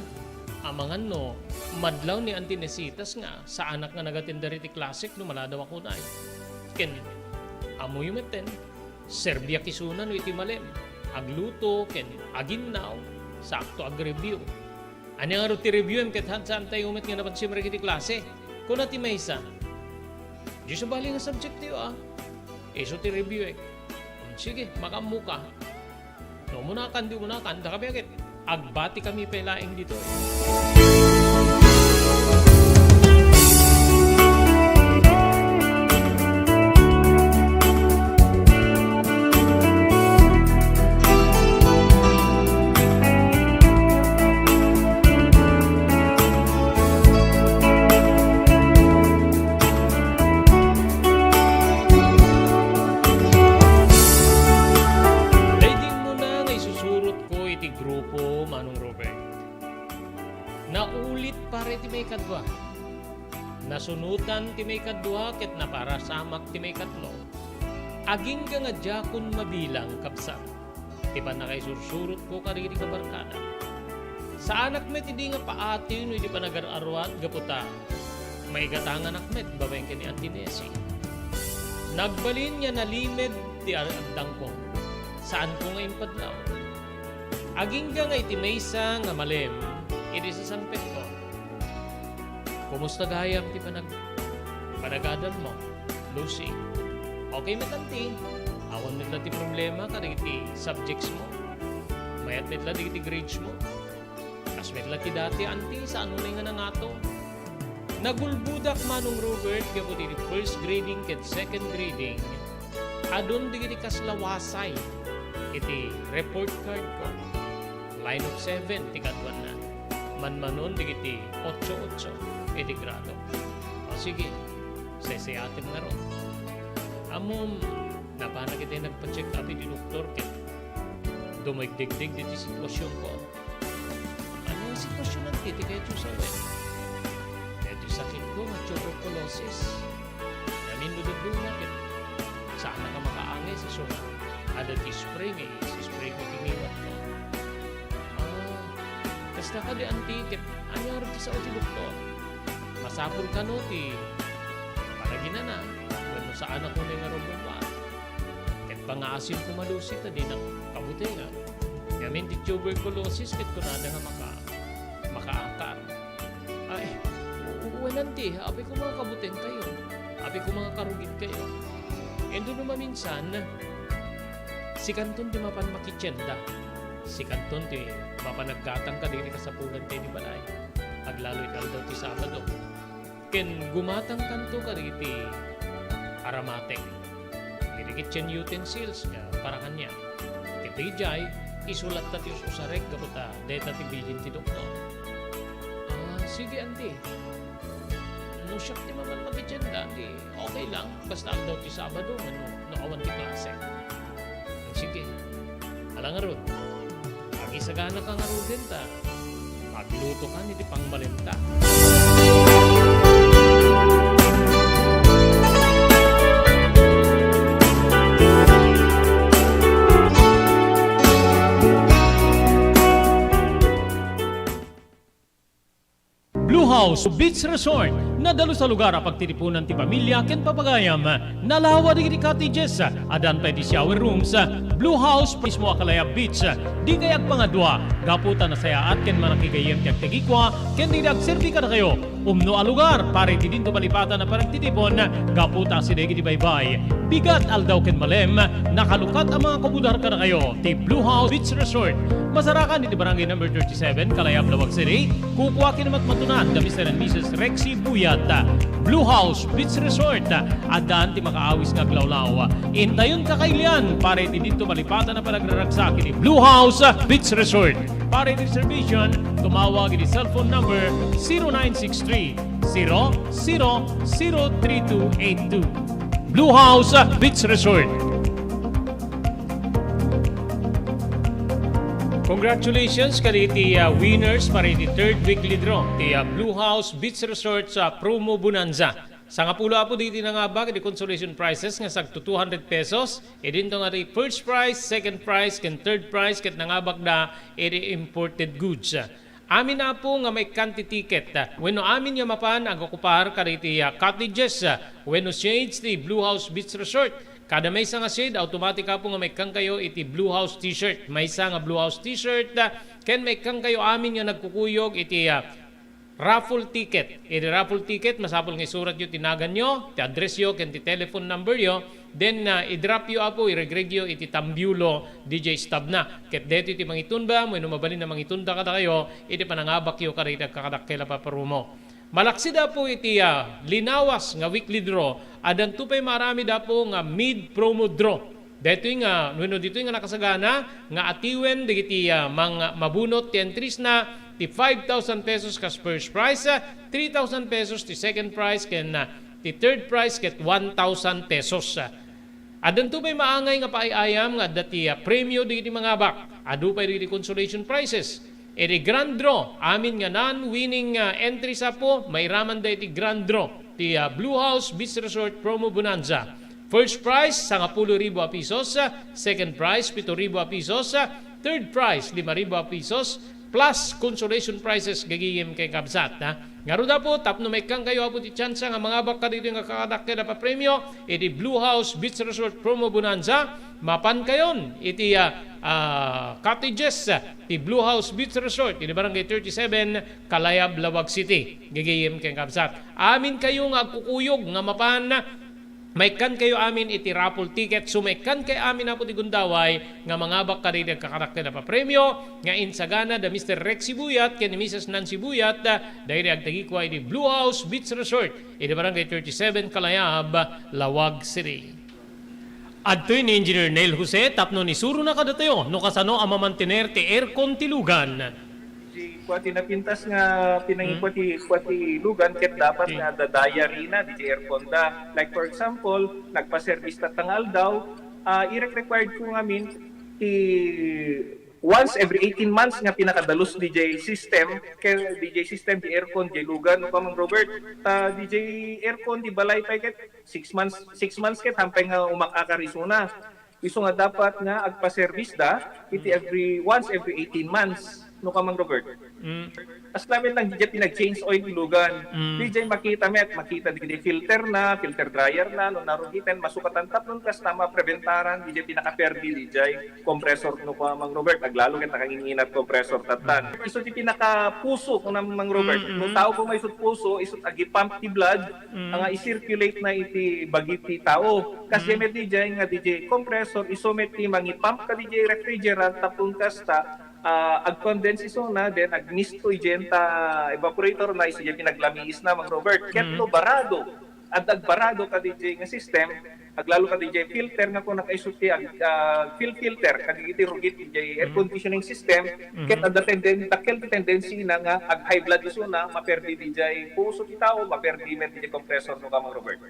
amangan no madlaw ni Auntie Nesitas nga saanak nga nagatender iti klasek no maladawakon ay." Ken, ammoyo metten, serbiak isuna no iti malem, agluto ken aginnaw, sakto agreview. Ania ngarud ti reviewem ket haantayo met nga napan simrek iti klase? Kuna ti maysa. Diay sabali nga subjectyo a. Isu ti reviewek. Hmm, sige, makaammoka. No umunakan, di umunakan, dakami a ket agbatikami pay laeng ditoy. Daydi umuna nga isusurotko iti grupo, Manong Robert. Naulit para iti maikadua. Nasunotan ti maikadua ket naparasamak ti maikatlo. Agingga nga diakon mabilang, kabsat, ti pannakaisursurotko kadagiti kabarkada. Saanak met idi nga paatiw no idi panagar-aruat gapu ta maigatanganak met babaen ken ni Auntie Nessie. Nagbalin nga nalimed ti ar-, addangko. Saanko nga impadlaw. Agingga nga iti maysa nga malem, idi sasangpetko. Kumusta gayam ti panag-, panagadalmo, Lucy? Okay met, Auntie. Awan met la ti problema kadagiti subjects mo. Mayat met la dagiti grades mo. Kas met la ti dati, Auntie, saan unay nga nangato. Nagulbodak, Manong Robert, gapu ti first grading ken second grading. Adun dagiti kasla wasay iti report card ko. Line of seven ti kaduanna. Manmanon dagiti otso otso iti grado. O sige, sesseatem ngarud. Ammom, napanak iti nagpa-check up iti doktor ket dumagdagdag iti sitwasionko. Ania nga sitwasion, Auntie, ti kayatyo sawen? Daytoy sakitko, nga tuberculosis. Ngamin no dadduma ket saan a makaangis isu nga adda ti spray nga isi-spray ko ti ngiwatko. Ah, kasta kadi, anti, ket aniaro ti sao ti doktor? Masapul kano ti panaginana wenno saan a kunay nga rumbumba? Ket pangaasim koma dusi ta dinak kabutengan. Ngamin ti tuberculosis ket kunada nga maka-, makaakar. Ay, wen anti, apay koma nga kabutengkayo. Apay koma nga karugitkayo. Inton no maminsan, sikanton ti mapan makitienda. Sikanton ti mapan aggatang kadagiti kasapulan ta idi balay. Aglalo iti aldaw ti Sabado. Ken gumatangkanto kadagiti aramatek. Iti kitchen utensils nga para kaniak. Ket idiay, isu latta ti us-usarek gapu ta dayta ti bilin ti doktor. Ah, sige, anti. No siak ti mapan makitienda, di okay lang. Basta aldaw ti Sabado, no, no awan ti klase. Sige. Ala ngarud, agisaganaka ngaruden ta aglutokan iti pangbalenta. Blue House Beach Resort, nadalus a lugar a pagtitipunan ti pamilya ken papagayam. Nalawa dagiti cottages, addan pay ti shower rooms. Blue House mismo a Kalayab Beach. Dikay agpangadua, gapu ta nasayaat ken manakigayyem ti agtagikua ken dagiti agserbi kadakayo. Umno a lugar para iti dinto malipatan a panagtitipon, gapu ta asideg iti baybay, bigat, aldaw ken malem, nakalukat a mangakubudar kadakayo ti Blue House Beach Resort. Masarakan iti Barangay Number thirty-seven, Kalayab, Laoag City. Kukua ken matmatunan da Mister and Missus Rexy Buyat. Blue House Beach Resort, addan ti makaawis nga aglawlaw. Intayon kakailian para iti dinto malipatan a panagraragsak iti Blue House Beach Resort. Para iti reservation, tumawag iti cellphone number zero nine six three, zero zero zero three two eight two. Blue House Beach Resort. Congratulations kadagiti, ah, winners para iti third weekly draw ti, ah, Blue House Beach Resort sa Promo Bonanza. Sangapulo apo dagiti nangabak iti consolation prizes nga sagto two hundred pesos. Idinto nga ti first prize, second prize, ken third prize ket nangabakda iti imported goods. Amin apo nga maikkan ti ticket, ah, wenno amin nga mapan agokupar kadagiti, ah, cottages, ah, wenno shades ti Blue House Beach Resort. Kada maysa nga shade, automatic apo nga maikkankayo iti Blue House T-shirt. Maysa nga Blue House T-shirt, ah, ken maikkankayo amin nga nagkukuyog iti, ah, raffle ticket. Iti raffle ticket, masapul nga isuratyo ti naganyo, ti addressyo, ken ti telephone numberyo. Then, ah, i-dropyo apo, iregregyo iti tambiulo, D J Stabna. Ket detoy ti mangitunba, wenno mabalin a mangitunda kadakayo, iti panangabakyo kadagiti agkakadakkel a paparumo. Malaksid apo iti, ah, linawas nga weekly draw, addanto pay maaramid apo nga mid-promo draw. Daytoy nga, wenno ditoy nga nakasagana nga atiwen dagiti, ah, mang-, mabunot ti entries na ti five thousand pesos kas first prize, ah, three thousand pesos ti second prize, ken, ah, ti third prize ket one thousand pesos. Addanto pay maangay nga paay-ayam nga adda ti, ah, premio dagiti mangabak. Adu pay dagiti consolation prizes. Iti grand draw, amin nga non-winning, ah, entries apo, mairamanda iti grand draw ti, ah, Blue House Beach Resort Promo Bonanza. First prize, sangapulo ribu a pisos, ah, second prize, pito ribu a pisos, ah, third prize, lima ribu a pisos, plus consolation prizes gagayem ken kabsat, ha. Ngarud apo, tapno maikkankayo apo ti tsansa nga mangabak kadagitoy nga kakadakkel a papremio iti Blue House Beach Resort Promo Bonanza, mapankayon iti, ah, ah, cottages, ah, ti Blue House Beach Resort, iti Barangay thirty-seven, Kalayab, Laoag City. Gagayem ken kabsat, aminkayo nga agkukuyog nga mapan, maikkankayo amin iti raffle ticket. So, maikkankay amin, apo ti gundaway, nga mangabak kadagiti agkakadakkel a papremio nga insagana da Mister Rex Sibuyat ken ni Missus Nancy Buyat, ah, dagiti agtagikua iti Blue House Beach Resort, iti Barangay thirty-seven, Kalayab, Laoag City. Adtoy ni Engineer Neil Jose tapno isurona kadatayo no kasano a mamantener ti aircon ti lugan. Ti kua ti napintas nga pinangikua ti, kua ti lugan ket dapat nga adda diary na diti aircon da. Like, for example, nagpa-service tatta nga aldaw, ah, irek-required ko ngamin ti Once every eighteen months nga pinakadalus D J system, kay D J system, di aircon, di lugan, no, Kamang Robert. Ta D J aircon, di balay pay ket six months, six months ket hampay nga umak-akar isuna. Isu nga dapat nga agpa-service da, iti every, once every eighteen months, no, Kamang Robert. Mm. As lamin lang, di pinag-change oil, lugan. Mm. Di makita met, makita di filter na, filter dryer na, no, narugiten, masukatan tapnon kasta mapreventaran, di pinakaperdi, di compressor no, Kamang Robert, aglalo ket nakanginginat compressor tattan. Mm. Isu ti pinakapuso, kuna Mang Robert. Mm, mm. No tao koma isut puso, isut agi-pump ti blood, Mm. nga i-circulate na iti bagi ti tao. Kas Mm. met di nga di compressor, isu met ti mangi-pump ka di refrigerant, tapno kasta, ah, ag-condense isuna, then agmisto idiay ta evaporator na, isu diay pinaglamiis na, Mang Robert. Ket Mm. no barado, adda agbarado ka di nga system, aglalo ka di filter nga kuna isu ti ag-, ah, fil-, filter, kadagiti rugit di air Mm. conditioning system, Mm. ket adda tenden-, dakkel ti tendency na nga ag-high blood isuna, maperdi di puso ti tao, maperdi met di compressor no, Kamang Robert.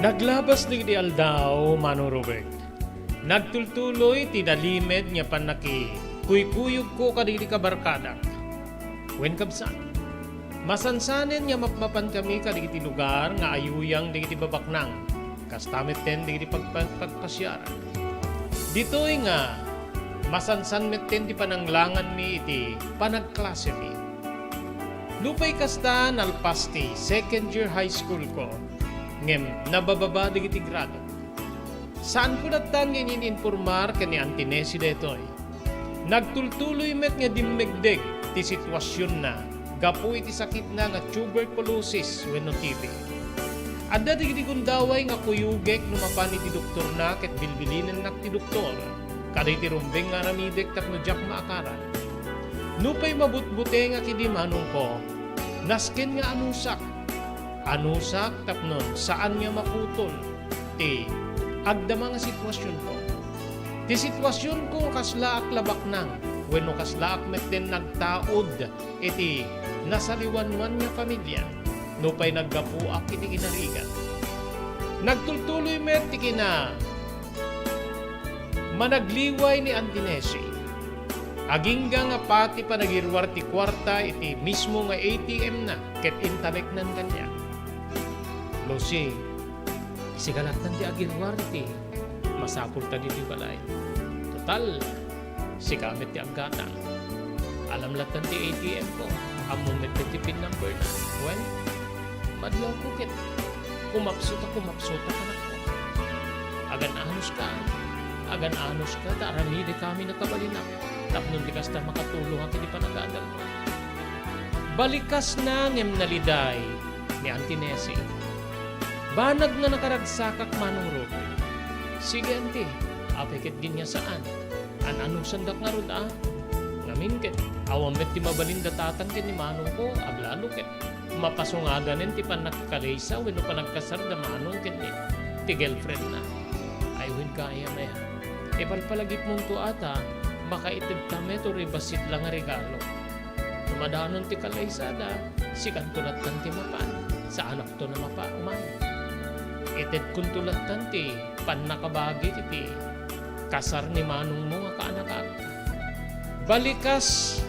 Naglabas dagiti aldaw, Manong Robert. Nagtultuloy ti nalimed nga pannakikuykuyogko kadagiti kabarkadak. Wen, kabsat, masansanen nga mapmapankami kadagiti lugar nga ayuyang dagiti babaknang. Kasta metten dagiti pagpa-, pagpasiaran. Ditoy nga masansan metten ti pananglanganmi iti panagklasemi. Nupay kasta, nalpas ti second year high school ko, ngem nabababa dagiti grado. Saanko lattan nga in-, in-, informar ken ni Auntie Nessie daytoy. Nagtultuloy met nga dimmegdeg ti situasionna gapu iti sakitna nga tuberculosis wenno T B. Adda dagiti gundaway nga kuyogek no mapan iti doktorna ket bilbilinennak ti doktor kadagiti rumbeng nga aramidek tapno diak maakaran. Nupay mabutbutengak idi, manongko, nasken nga anusak. Anusak tapnon saan nga maputol ti agdama nga situasionko. Ti situasionko nga kaslaak la baknang wenno kaslaak metten nagtaud iti nasaliwanwan nga familia, nupay naggapuak iti kinarigat. Nagtultuloy met ti kina-, managliway ni Auntie Nessie. Agingga nga pati panagiruar ti kuarta iti mismo nga A T M na ket intaleknan kaniak. Lucy, sika lattan ti agiruar iti masapulta ditoy balay. Total, sika met ti aggatang. Alam lattan ti A T M ko. Ammom met ti pin number na. Wen, madlawko ket kumapsut a kumapsut a kanakko. Agan-anuska, agan-anuska ta aramidek amin a kabalinak tapno di kasta makatulongak iti panagadalmo. Balikasna ngem naliday ni Auntie Nessie. Banag nga nakaragsakak, Manong Robert. Sige, Auntie, apay ketdin nga saan? An-anusandak ngarud a. Ngamin ket, awan met ti mabalin da tatang ken ni manongko, aglalo ket mapasungaganen ti pannakikalaysa wenno panagkasar da manong ken ni ti girlfriendna. Ay, wen, gayam aya. Ipalpalagipmonto a ta, makaitedta met uray bassit la nga regalo. No madanon ti kalaysada, sikanto lattan ti mapan, saanakto a mapaman. Itedkonto lattan ti pannakabagi iti kasar ni manongmo nga kaanakak. Balikas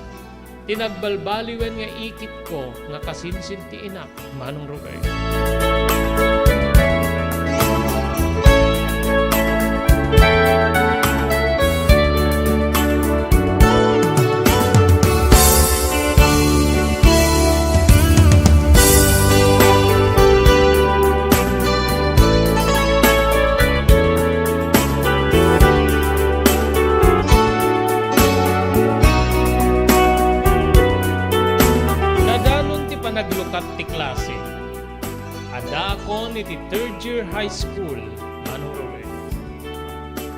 ti nagbalbaliwen nga ikitko nga kasinsin ti inak, Manong Robert. Nadanon ti panaglukat ti klase. Addaakon iti third year high school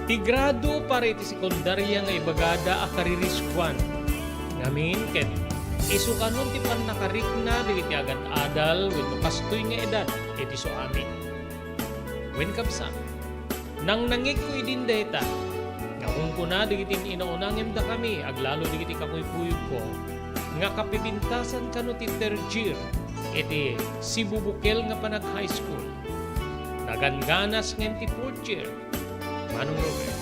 Ti grado para iti sekundaria nga ibagada a kaririskuan. Ngamin ket isu kanon ti pannakarikna dagiti agad-adal wenno kastoy nga edad iti suami. Wen kabsat, nangnangegko idin dayta, nga kunkuna dagiti in-inauna ngem dakami, aglalo dagiti kakuykuyogko, nga kapipintasan kano ti third year iti sibubukel nga panag-high school. Nagangganas ngem ti fourth year, Manong Robert.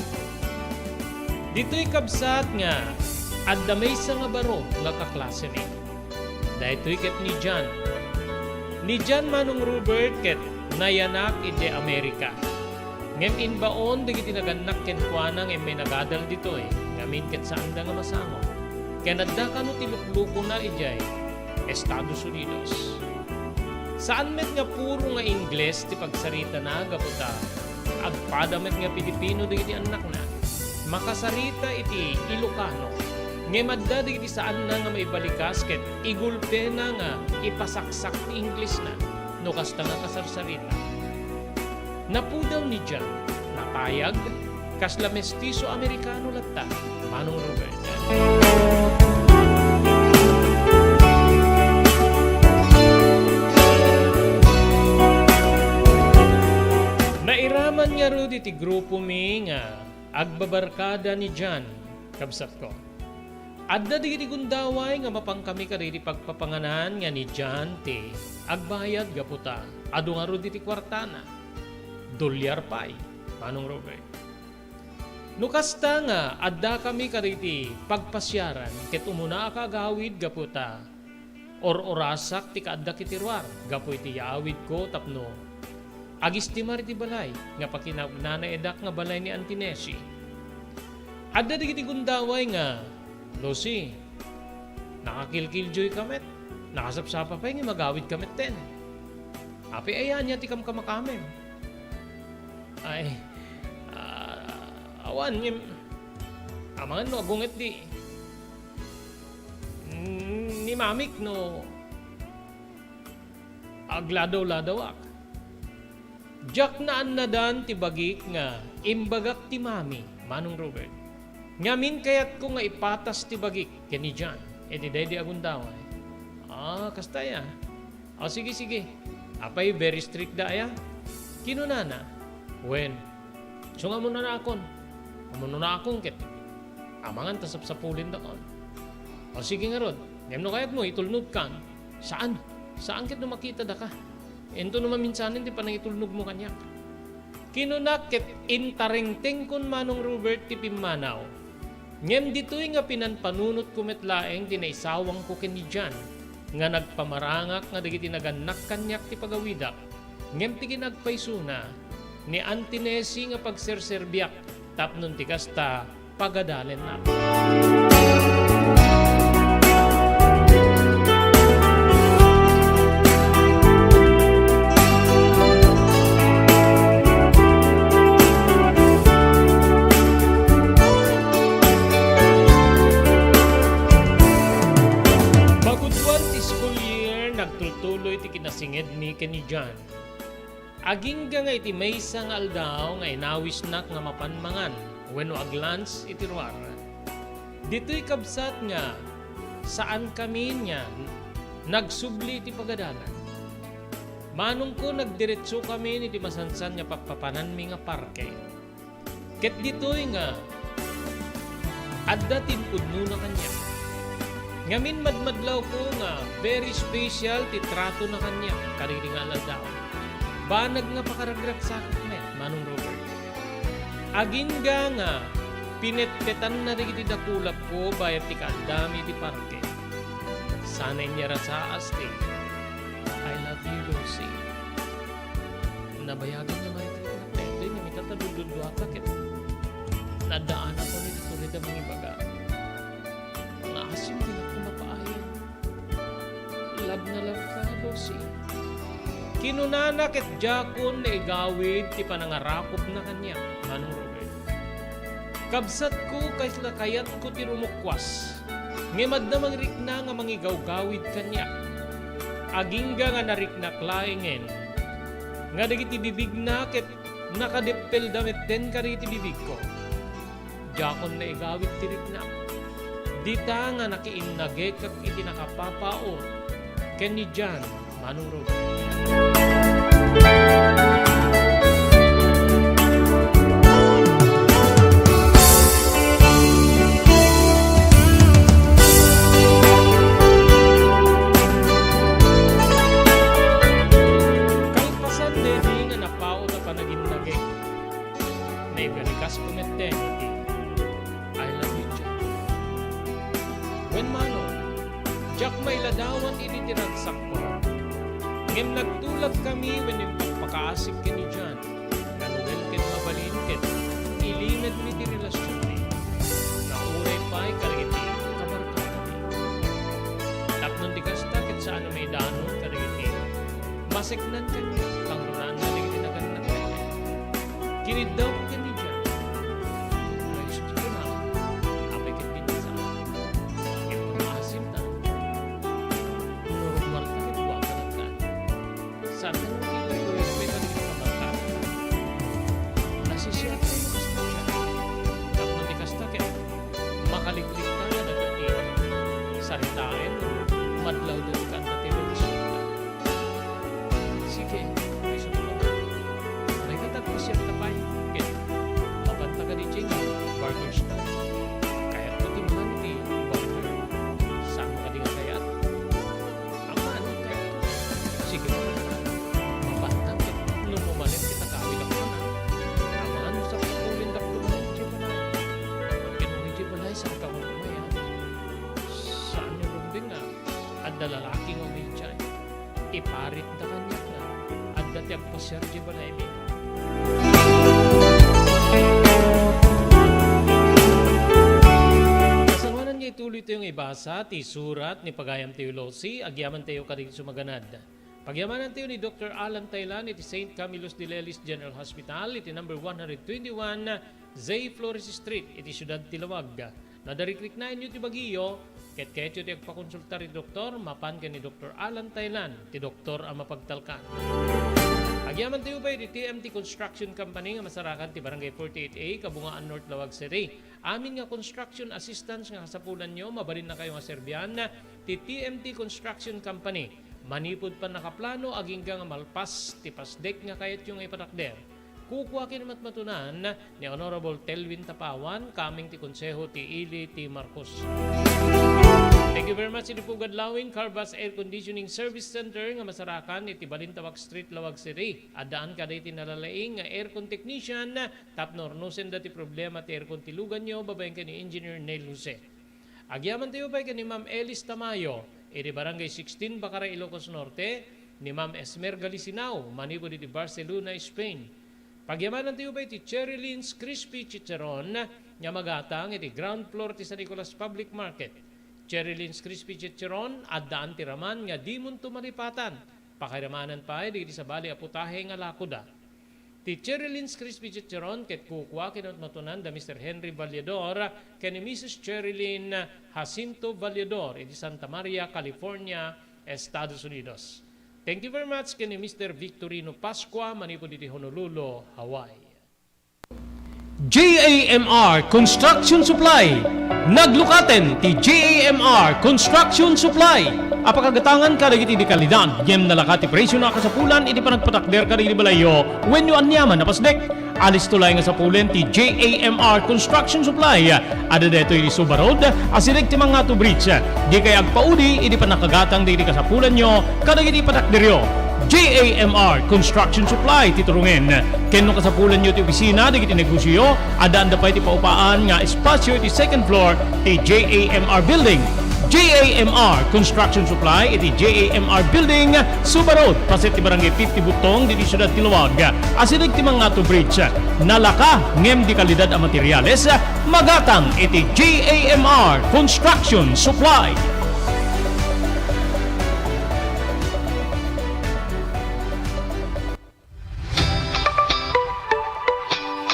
Ditoy kabsat nga adda maysa nga baro nga kaklasemi. Daytoy ket ni John. Ni John, Manong Robert, ket nayanak idiay Amerika. Ngem imbaon dagiti nagannak kenkuana nga immay nagadal ditoy, ngamin ket saanda nga masango. Ken adda kano ti luklukona idiay Estados Unidos. Saan met nga puro nga Ingles ti pagsaritana gapu ta agpada met nga Pilipino dagiti annakna. Makasarita iti Ilocano. Ngem adda dagiti saanna nga maibalikas ket igulpena nga ipasaksak ti Inglesna. No kasta nga kasarsarita. Napudaw ni John, natayag, kasla mestizo Amerikano latta, Manong Robert. Nairaman ngarud iti grupomi nga agbabarkada ni John, kabsatko. Adda dagiti gundaway nga mapankami kadagiti pagpapanganan nga ni John ti agbayad gapu ta adu ngarud iti kuartana. Dolyar pay, Manong Robert. No kasta nga addakami kadagiti pagpasiaran ket umuna a kaagawid gapu ta or-orasak ti kaaddak iti ruar gapu iti yaawidko tapno agistimar iti balay nga pakinagnanaedak nga balay ni Auntie Nessie. Adda dagiti gundaway nga, "Lucy, nakakilkiljoyka met. Nakasapsapa pay nga magawidka metten. Apay aya ania ti kamkamakamem?" Ay, ah, awan, ngem, amangan no agunget di, mm, ni mamik no agladaw-ladawak. Diak naannadan ti bagik nga imbagak ti mami, Manong Robert. Ngamin kayatko nga ipatas ti bagik ken ni John iti daydi a gundaway. Ah, kasta aya. O, sige, sige. Apay, very strict da aya? Kinunana. Wen, isu nga umuna nakon. Umuna nakon ket amangan ta sapsapulendakon. O, sige ngarud. Ngem no kayatmo, itulnodkan. Saan? Saan ket no makitadaka? Inton no maminsanen ti panangitulnogmo kaniak. Kinunak ket intarengtengkon Manong Robert ti pimmanaw. Ngem ditoy nga pinanpanunotko met laeng ti naisawangko ken ni John, nga nagpamarangak nga dagiti nagannak kaniak ti pagawidak, ngem ti kinagpaysona, ni Auntie Nessie nga pagserserbiak tapno ti kasta, pagadalennak. Magudwan ti school year, nagtultuloy ti kinasingedmi ken ni John. Agingga nga iti maysa nga aldaw nga inawisnak nga mapan mangan wenno aglunch iti ruar. Ditoy kabsat nga saankami nga nagsubli iti pagadalan. Manongko, nagdiretsokamin iti masansan nga pappapananmi nga parke. Ket ditoy nga adda ti impudnona kaniak. Ngamin madmadlawko nga very special ti tratona kaniak kadagiti nga aldaw. Banag nga pakaragragsakak met, Manong Robert. Agingga nga pinetpetanna dagiti dakulapko bayat ti kaaddami iti parke. Sana inyarasaas ti "I love you, Lucy." Nabayagan nga maritritna daytoy nga mitata dudduduata ket naddaanakon iti tured a mangibaga. Naasim ti napapaayan. Love na love ka, Lucy. Kinunana ket diakon naigawid ti panangarakupna kaniak, Manong Robert. Kabsatko, kasla kayatko ti rumukwas. Ngem adda mangrikna nga mangigawgawid kaniak. Agingga nga nariknak laengen nga dagiti bibigna ket Nakadeppelda metten kadagiti bibigko. Diakon naigawid ti riknak. Dita nga nakiinnagekak iti nakapapaut ken ni John Manurog. Kalpasan daydi nga napaut a panaginnagek, naibirikasko metten iti I love you, Jack. Wen mano, diak mailadawan idi ti ragsakko. Ngem nagtulagkami wen impakpakaasik ken ni John. Nagwel ket mabalin ket ilinedmi ti relasionmi. Nauray pay kadagiti kabarkadami. Tapno di kasta ket saan a maidanon kadagiti maseknan kaniak, kangrunaan kadagiti nagannak kaniak. Kiniddaw ken ni John. Maestro na, apay ket binasa. Ket maasim ta. Normal ta ket guwapa latta. Saan a nakikuyog met dagiti kabarkada. Nasisiat tayo kasta siya. Tapno ti kasta ket, makaliklikta nga dagiti saritaen, madlawden kanta ti relasyon. Sige, ay suko. May katagpisiat ta pay. Ket, mapanta kadi Jing, burger stand. Kayatko ti mangan iti burger. Saan mo kadi nga kayat? Aman, kayat. Sige, mapanta. Mapanta, ket no mumalen ket agawid ako na. Aman, sa pagulin dakto man, Jing, pala. Ket no, Jing, pala, saan ka mo, saan mo rumbeng nga adda lalaki nga umidiay? Iparitda kaniak nga adda ti agpasiar idiay balaymi. Kasangoanan nga ituloytayo nga ibasa ti surat ni pagayamtayo Lucy, agyamantayo kadagiti sumaganad. Pagyamanantayo ni Doktor Alan Taylan iti Saint Camillus de Lelis General Hospital iti number one hundred twenty-one Zay Flores Street iti siudad ti Laoag. No adda rikriknaenyo ti bagiyo, ket kayatyo ti agpakonsultar iti doktor, mapan ken ni Doktor Alan Taylan, ti doktor a mapagtalkan. Agyamantayo pay iti T M T Construction Company nga masarakan ti Barangay forty-eight A, Kabungaan North, Laoag City. Amin nga construction assistance nga kasapulanyo, mabalinnakayo nga serbian ti T M T Construction Company. Manipud pannakaplano, agingga nga malpas ti pasdek nga kayatyo nga ipatakder. Kukua ken matmatunan ni Honorable Telvin Tapawan, kameng ti Konseho ti Ili ti Marcos. Thank you very much iti Pugad Lawing Carvas Air Conditioning Service Center nga masarakan iti Balintawak Street, Laoag City. Addaan kadagiti nalalaing nga aircon technician tapno urnosenda ti problema ti aircon ti luganyo babaen ken ni Engineer Neil Jose. Agyamantayo pay ken ni Ma'am Elis Tamayo iti Barangay sixteen, Bacara, Ilocos Norte, ni Ma'am Esmer Galisinao manipud iti Barcelona, Spain. Pagyamanantayo pay ti Cherry Lynn's Crispy Chicharon nga magatang iti ground floor ti San Nicolas Public Market. Cherry Lynn's Crispy Chicharon, addaan ti raman nga dimonto malipatan. Pakairamanan pay dagiti sabali a putahe nga lakoda. Ti Cherry Lynn's Crispy Chicharon ket kukua ken matmatunan da Mister Henry Valledor ken ni Missus Cherry Lynn Jacinto Valledor iti Santa Maria, California, Estados Unidos. Thank you very much ken ni Mister Victorino Pascua manipud iti Honolulu, Hawaii. J A M R Construction Supply. Naglukaten ti J A M R Construction Supply a pakagatangan kadagiti dekalidad ngem nalaka ti presio a kasapulan iti panagpatakder kadagiti balayyo wenno aniaman a pasdek. Alisto laeng a sapulen ti J A M R Construction Supply. Adda daytoy iti Suba Road, asideg ti Mangato Bridge. Dikay agpaudi iti pannakagatang dagiti kasapulanyo kadagiti patakderyo. J A M R Construction Supply ti turongen. Ken no kasapulanyo ti opisina dagiti negosioyo, addaanda pay ti paupaan nga espasio iti second floor ti J A M R Building. J A M R Construction Supply iti J A M R Building, Suba Road, paset ti Barangay fifty Butong, diti siudad ti Laoag. Asideg ti Mangato Bridge. Nalaka ngem dekalidad a materiales, magatang iti J A M R Construction Supply.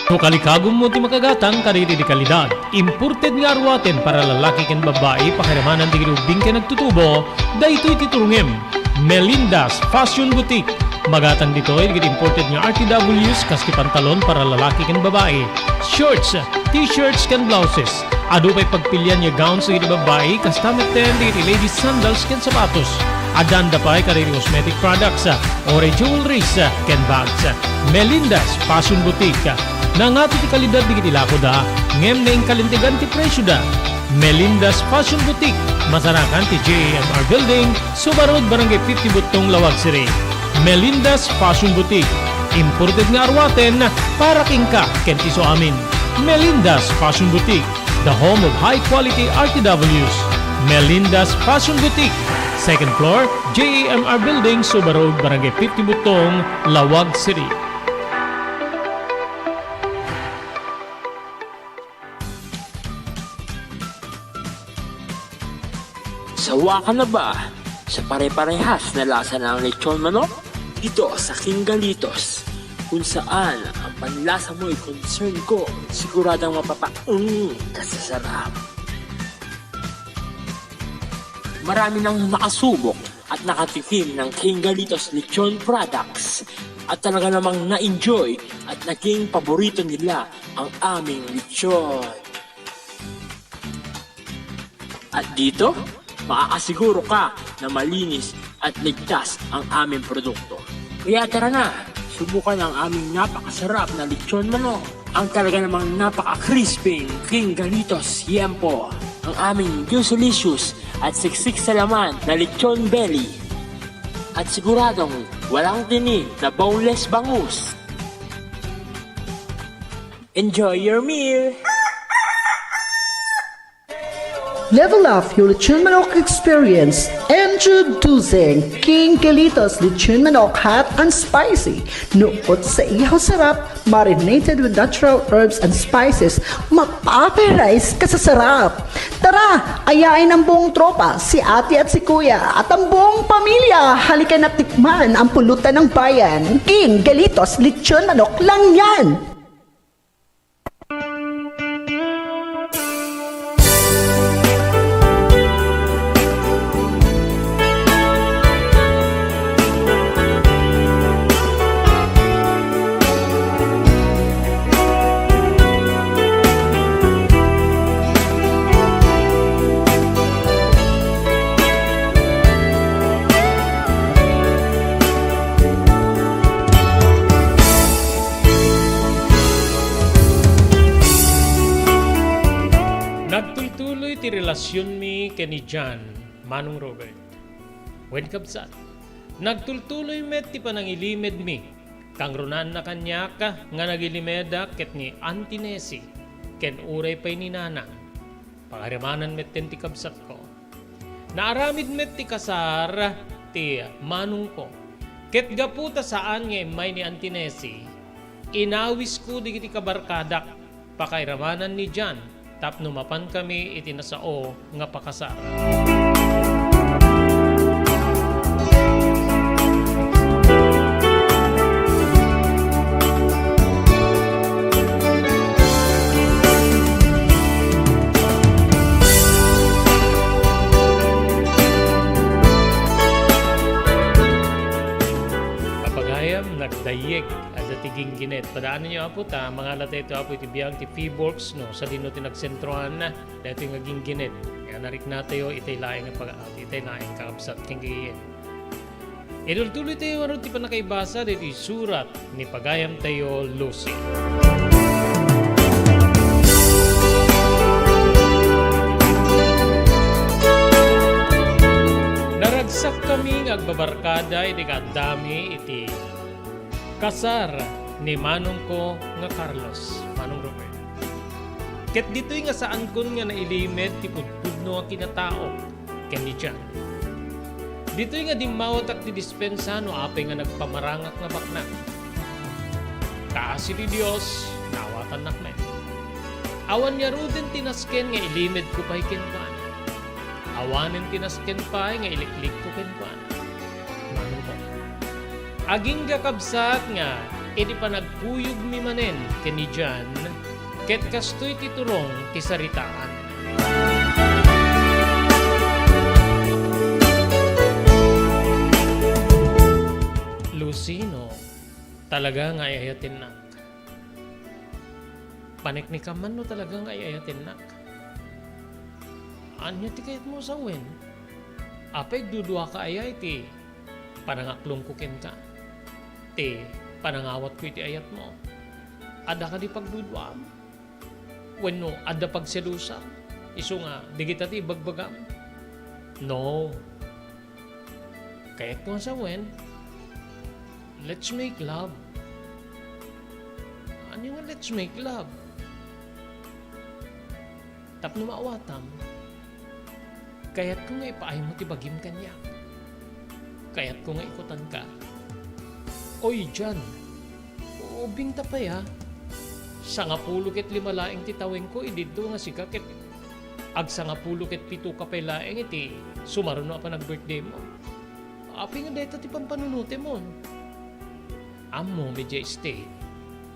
No kalikagummo ti makagatang kadagiti kalidad, imported nga aruaten para lalaki ken babbai, pakairamanan dagiti ubbing ken agtutubo, daytoy ti turongem. Melinda's Fashion Boutique. Magatang ditoy dagiti imported nga R T Ws kas ti pantalon para lalaki ken babbai, shorts, t-shirts ken blouses. Adu pay pagpilian nga gowns dagiti babbai, kasta metten dagiti ladies sandals ken sapatos. Addaan da pay kadagiti cosmetic products, uray jewelries, ken bags. Melinda's Fashion Boutique. Nangato ti kalidad dagiti lakoda, ngem naingkalintegan ti presioda. Melinda's Fashion Boutique, masarakan ti J A M R Building, Suba Road, Barangay fifty Buttong, Laoag City. Melinda's Fashion Boutique, imported nga aruaten para kenka ken ti isuamin. Melinda's Fashion Boutique, the home of high quality R T Ws. Melinda's Fashion Boutique, second floor, J A M R Building, Suba Road, Barangay fifty Buttong, Laoag City. Sawa ka na ba sa pare-parehas na lasa ng lechon manok? Dito sa King Galitos, kung saan ang panlasa mo'y concern ko, siguradong mapapaeng ka sa sarap. Marami nang nakasubok at nakatikim ng King Galitos Lechon Products at talaga namang na-enjoy at naging paborito nila ang aming lechon. At dito, makakasiguro ka na malinis at ligtas ang aming produkto. Kaya tara na, subukan ang aming napakasarap na lechon manok. Ang talaga namang napaka-crispy King Galitos Yempo. Ang aming juicelicious at siksik sa laman na lechon belly. At siguradong walang tinik na boneless bangus. Enjoy your meal! Level up your lechon manok experience. Introducing King Galitos Lechon Manok Hot and Spicy. Nuot sa ihaw sarap, marinated with natural herbs and spices, mapaparize ka sa sarap. Tara, ayain ang buong tropa, si ate at si kuya, at ang buong pamilya. Halika na tikman ang pulutan ng bayan. King Galitos Lechon Manok lang yan! Nagtultuloy ti relasionmi ken ni John, Manong Robert. Wen, kabsat, nagtultuloy met ti panangilimedmi. Kangrunaan na kaniak nga nagilimedak ket ni Auntie Nessie ken uray pay ni Nanang. Pakairamanan metten ti kabsatko. Naaramid met ti kasar ti manongko. Ket gapu ta saan nga immay ni Auntie Nessie, inawisko dagiti kabarkadak. Pakairamanan ni John tapno mapankami iti nasao nga pakasar. Papagayam, nagdayyeg. Adda ti gingginet. Padaanenyo, Apo, ta mangala tayo, Apo, iti biag ti Phivolcs, no, sadino ti nagsentroan daytoy nga gingginet. Nga nariknatayo itay laeng nga pag-, itay laeng kakabsat ken gayem. Itultuloy tayo ngarud ti pannakaibasa daytoy surat ni pagayam tayo, Lucy. Naragsakkami nga agbabarkada idi kaaddami iti kasar ni manongko nga Carlos, Manong Robert. Ket ditoy nga saankon nga nailimed ti pudpudno a kinataok ken ni John. Ditoy nga dimmawatak ti dispensa no apay nga nagpamarangak nga baknang. Kaasi ti Dios, naawatannak met. Awan ngaruden ti nasken nga ilimedko pay kenkuana. Awanen ti nasken pay nga iliklikko kenkuana. Manong Robert. Agingga, kabsat, nga Idi panagkuyogmi manen ken ni John, ket kastoy ti turong ti saritaan. Lucino, talaga nga ay-ayatennak. Paneknekam man no talaga nga ay-ayatennak. Ania ti kayatmo sawen? Apay, duduaka aya iti panangaklongko kenka, ti panangawatko iti ayatmo? Adda kadi pagduduam? Wenno adda pagselusam? Isu nga, dagita ti ibagbagam? No. Kayatko nga sawen, let's make love. Ania nga let's make love? Tapno maawatam, kayatko nga ipaaymo ti bagim kaniak. Kayatko nga ikutanka. Oy, John, ubingta pay, a. Sangapulo ket lima laeng ti tawenko idi daytoy nga sika ket agsangapulo ket pitoka pay laeng iti sumaruno a panag-birthdaymo. Apay nga dayta ti pampanunotemon? Ammom idiay state,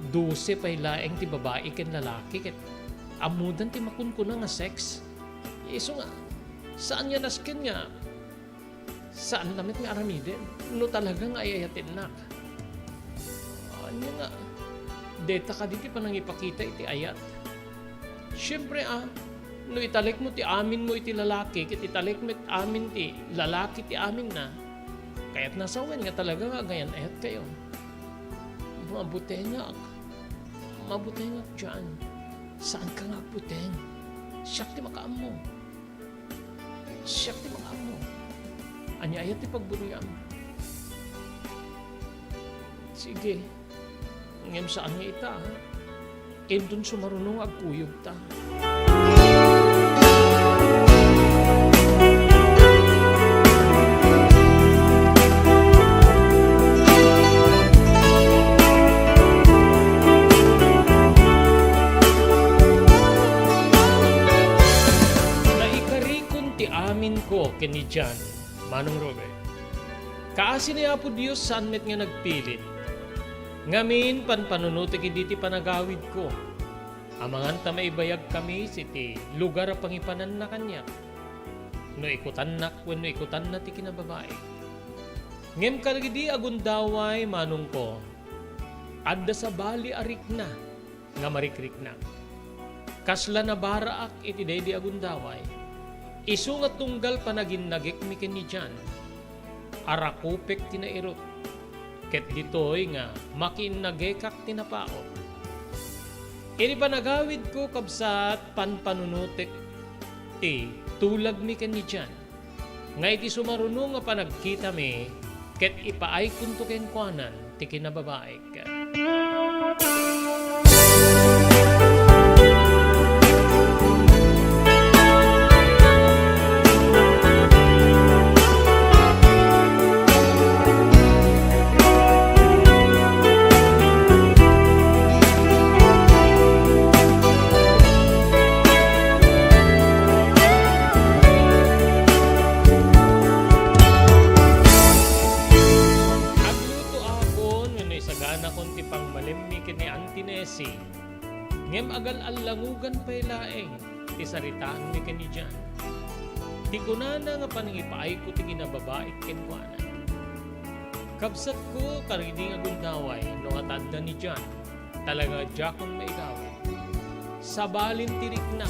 dose pay laeng ti babai ken lalaki ket ammodan ti makunkuna nga sex. Isu nga, saan nga nasken nga saanta met nga aramiden no talaga nga ay-ayatennak. Ania nga, dayta kadi ti panangipakita iti ayat? Siempre, a, no italekmo ti aminmo iti lalaki ket italek met amin ti lalaki ti aminna, kayatna sawen nga talaga nga agayan-ayatkayo. Mabutengak. Mabutengak, John. Saanka nga agbuteng. Siak ti makaammo. Siak ti makaammo. Ania aya ti pagbuniam? Sige. Ngem saan nga ita, ha? Inton sumaruno nga agkuyogta. Naikarikon ti aminko ken ni John, Manong Robert. Kaasi ni Apo Dios, saan met nga nagpilit. Ngamin, panpanunotek idi ti panagawidko. Amangan ta maibayagkami iti lugar a pangipananna kaniak, no ikutannak wenno ikutanna ti kinababaik. Ngem kadagidi a gundaway, manongko, adda sabali a rikna nga marikriknak. Kasla nabaraak iti daydi a gundaway, isu nga tunggal panaginnagekmi ken ni John, arakupek ti nairut, ket ditoy nga makiinnagekak ti napaut. Iti panagawidko, kabsat, panpanunotek ti tulagmi ken ni John, nga iti sumaruno nga panagkitami, ket ipaaykonto kenkuanan ti kinababaik. Aglutoakon wenno isaganakon ti pangmalemmi ken ni Auntie Nessie, ngem agal-allangugan pay laeng ti saritaanmi ken ni John. Ti kunana nga panangipaayko ti kinababaik kenkuana. Kabsatko, kadagidi nga gundaway, no adda ni John, talaga diakon maigawid. Sabalin ti rikna.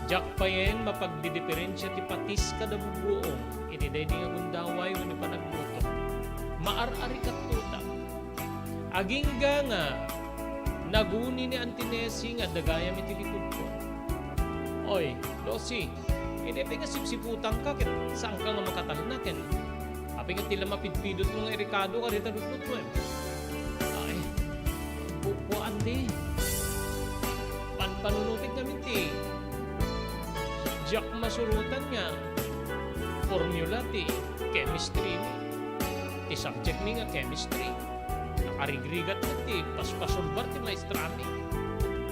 Diak payen mapagdidiperensia ti patis kada bubuong iti daydi nga gundaway wenno panagluto. Maar-arikatto ta. Agingga nga naguni ni Auntie Nessie nga adda gayam iti lipudko. Oy, Lucy, idi pay nga sipsiputangka ket saanka nga makatalna ken apay nga ti la mapidpidotmo nga irikado kadita lutlutoem? Ay, kukuan di. Panpanunotek ngamin ti diak masurotan nga formula ti chemistry mi. Ti subject mi nga chemistry. Nakarigrigat met ti paspasolbar ti maestrami.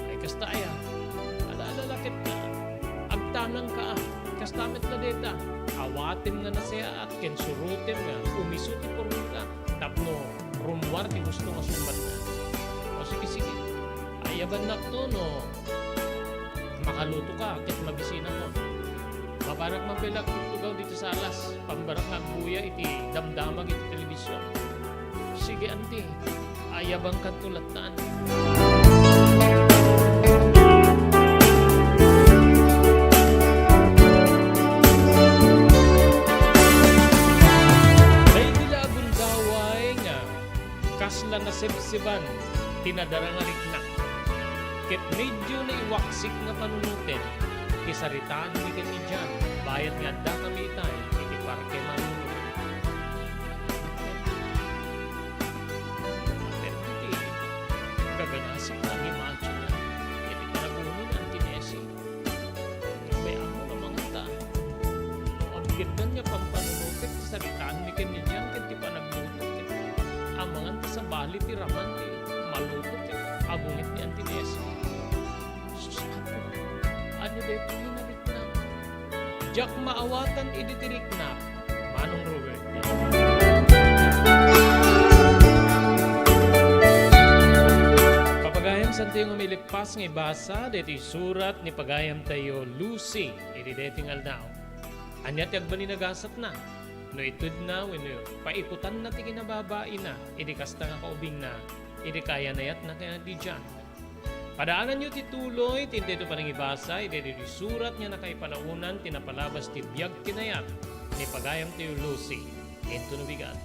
Ay, kasta aya. Ala-ala la ket agtanangka, a. Kasta met la dayta. Awatem nga nasayaat ken surotem nga umiso ti formula tapno rummuar ti gusto nga sumbatna. O sige, sige. Ayabannakto no makalutoka ket mabisinakon. Maparak man pay la agtugtugaw ditoy salas, pambarak nga agbuya iti damdamag iti telebision. Sige, anti, ayabankanto latta. Daydi la a gundaway nga kasla nasebseban ti nadara nga riknak. Ket medio naiwaksik nga panunoten ti saritaanmi ken ni John, bayat nga addakami itay iti Parke Manolo. Pero iti kaganasek nga imagine iti paragunina ti Nessie. May amo nga mangata. No, agkitdan nga pampanunotek ti saritaanmi ken ni John ken ti panagluto ket amangan ta sabali ti raman ti maluto ket agungit ni Auntie Nessie. Sus, Apo, ania daytoy nga nariknak? Diak maawatan idi ti riknak, Manong Robert. Papagayam, saantayo nga mailippas nga ibasa daytoy surat ni pagayamtayo Lucy iti daytoy nga aldaw. Ania ti agbalin a gasatna? No itedna wenno paikutanna ti kinababaina idi kasta nga kaubingna, idi kayanayatna kaniana diay. Padaananyo ti tuloy ti intay panangibasa iti daytoy surat nga nakaipalaonan ti napalabas ti biag kinayat ni pagayamtayo Lucy. Intono bigat.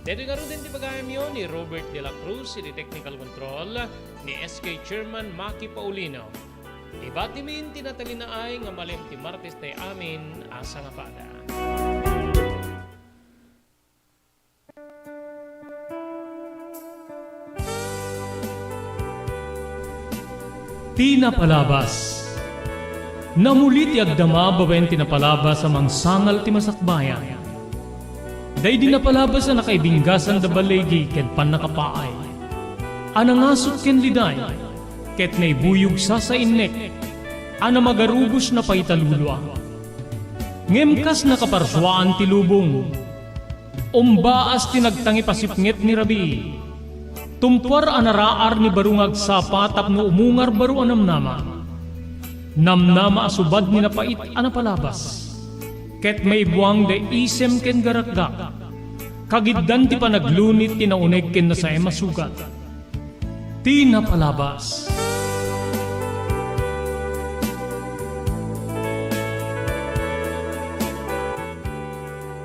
Daytoy ngaruden ti pagayamyo ni Robert de la Cruz iti technical control, ni S K Chairman Maki Paulino. Ibatimin ti natalinaay nga malem ti Martes tay amin a sangapada. Ti napalabas. Namuli ti agdama babaen ti napalabas a mangsangal ti masakbayan. Daydi napalabas a nakaibinggasan da baligi ken pannakapaay, a nangasut ken liday, ket naibuyog sasainnek, a namagarubos na paitalulua. Ngem kas nakaparsuaan ti lubong, umbaas ti nagtangipasipnget ni rabii. Tumpuar a naraar ni baro nga agsapa tapno umungar baro a namnama. Namnama a subad ni napait a napalabas, ket maibuang da isem ken garakgak. Kagiddan ti panaglunit ti nauneg ken nasaem a sugat. Ti napalabas.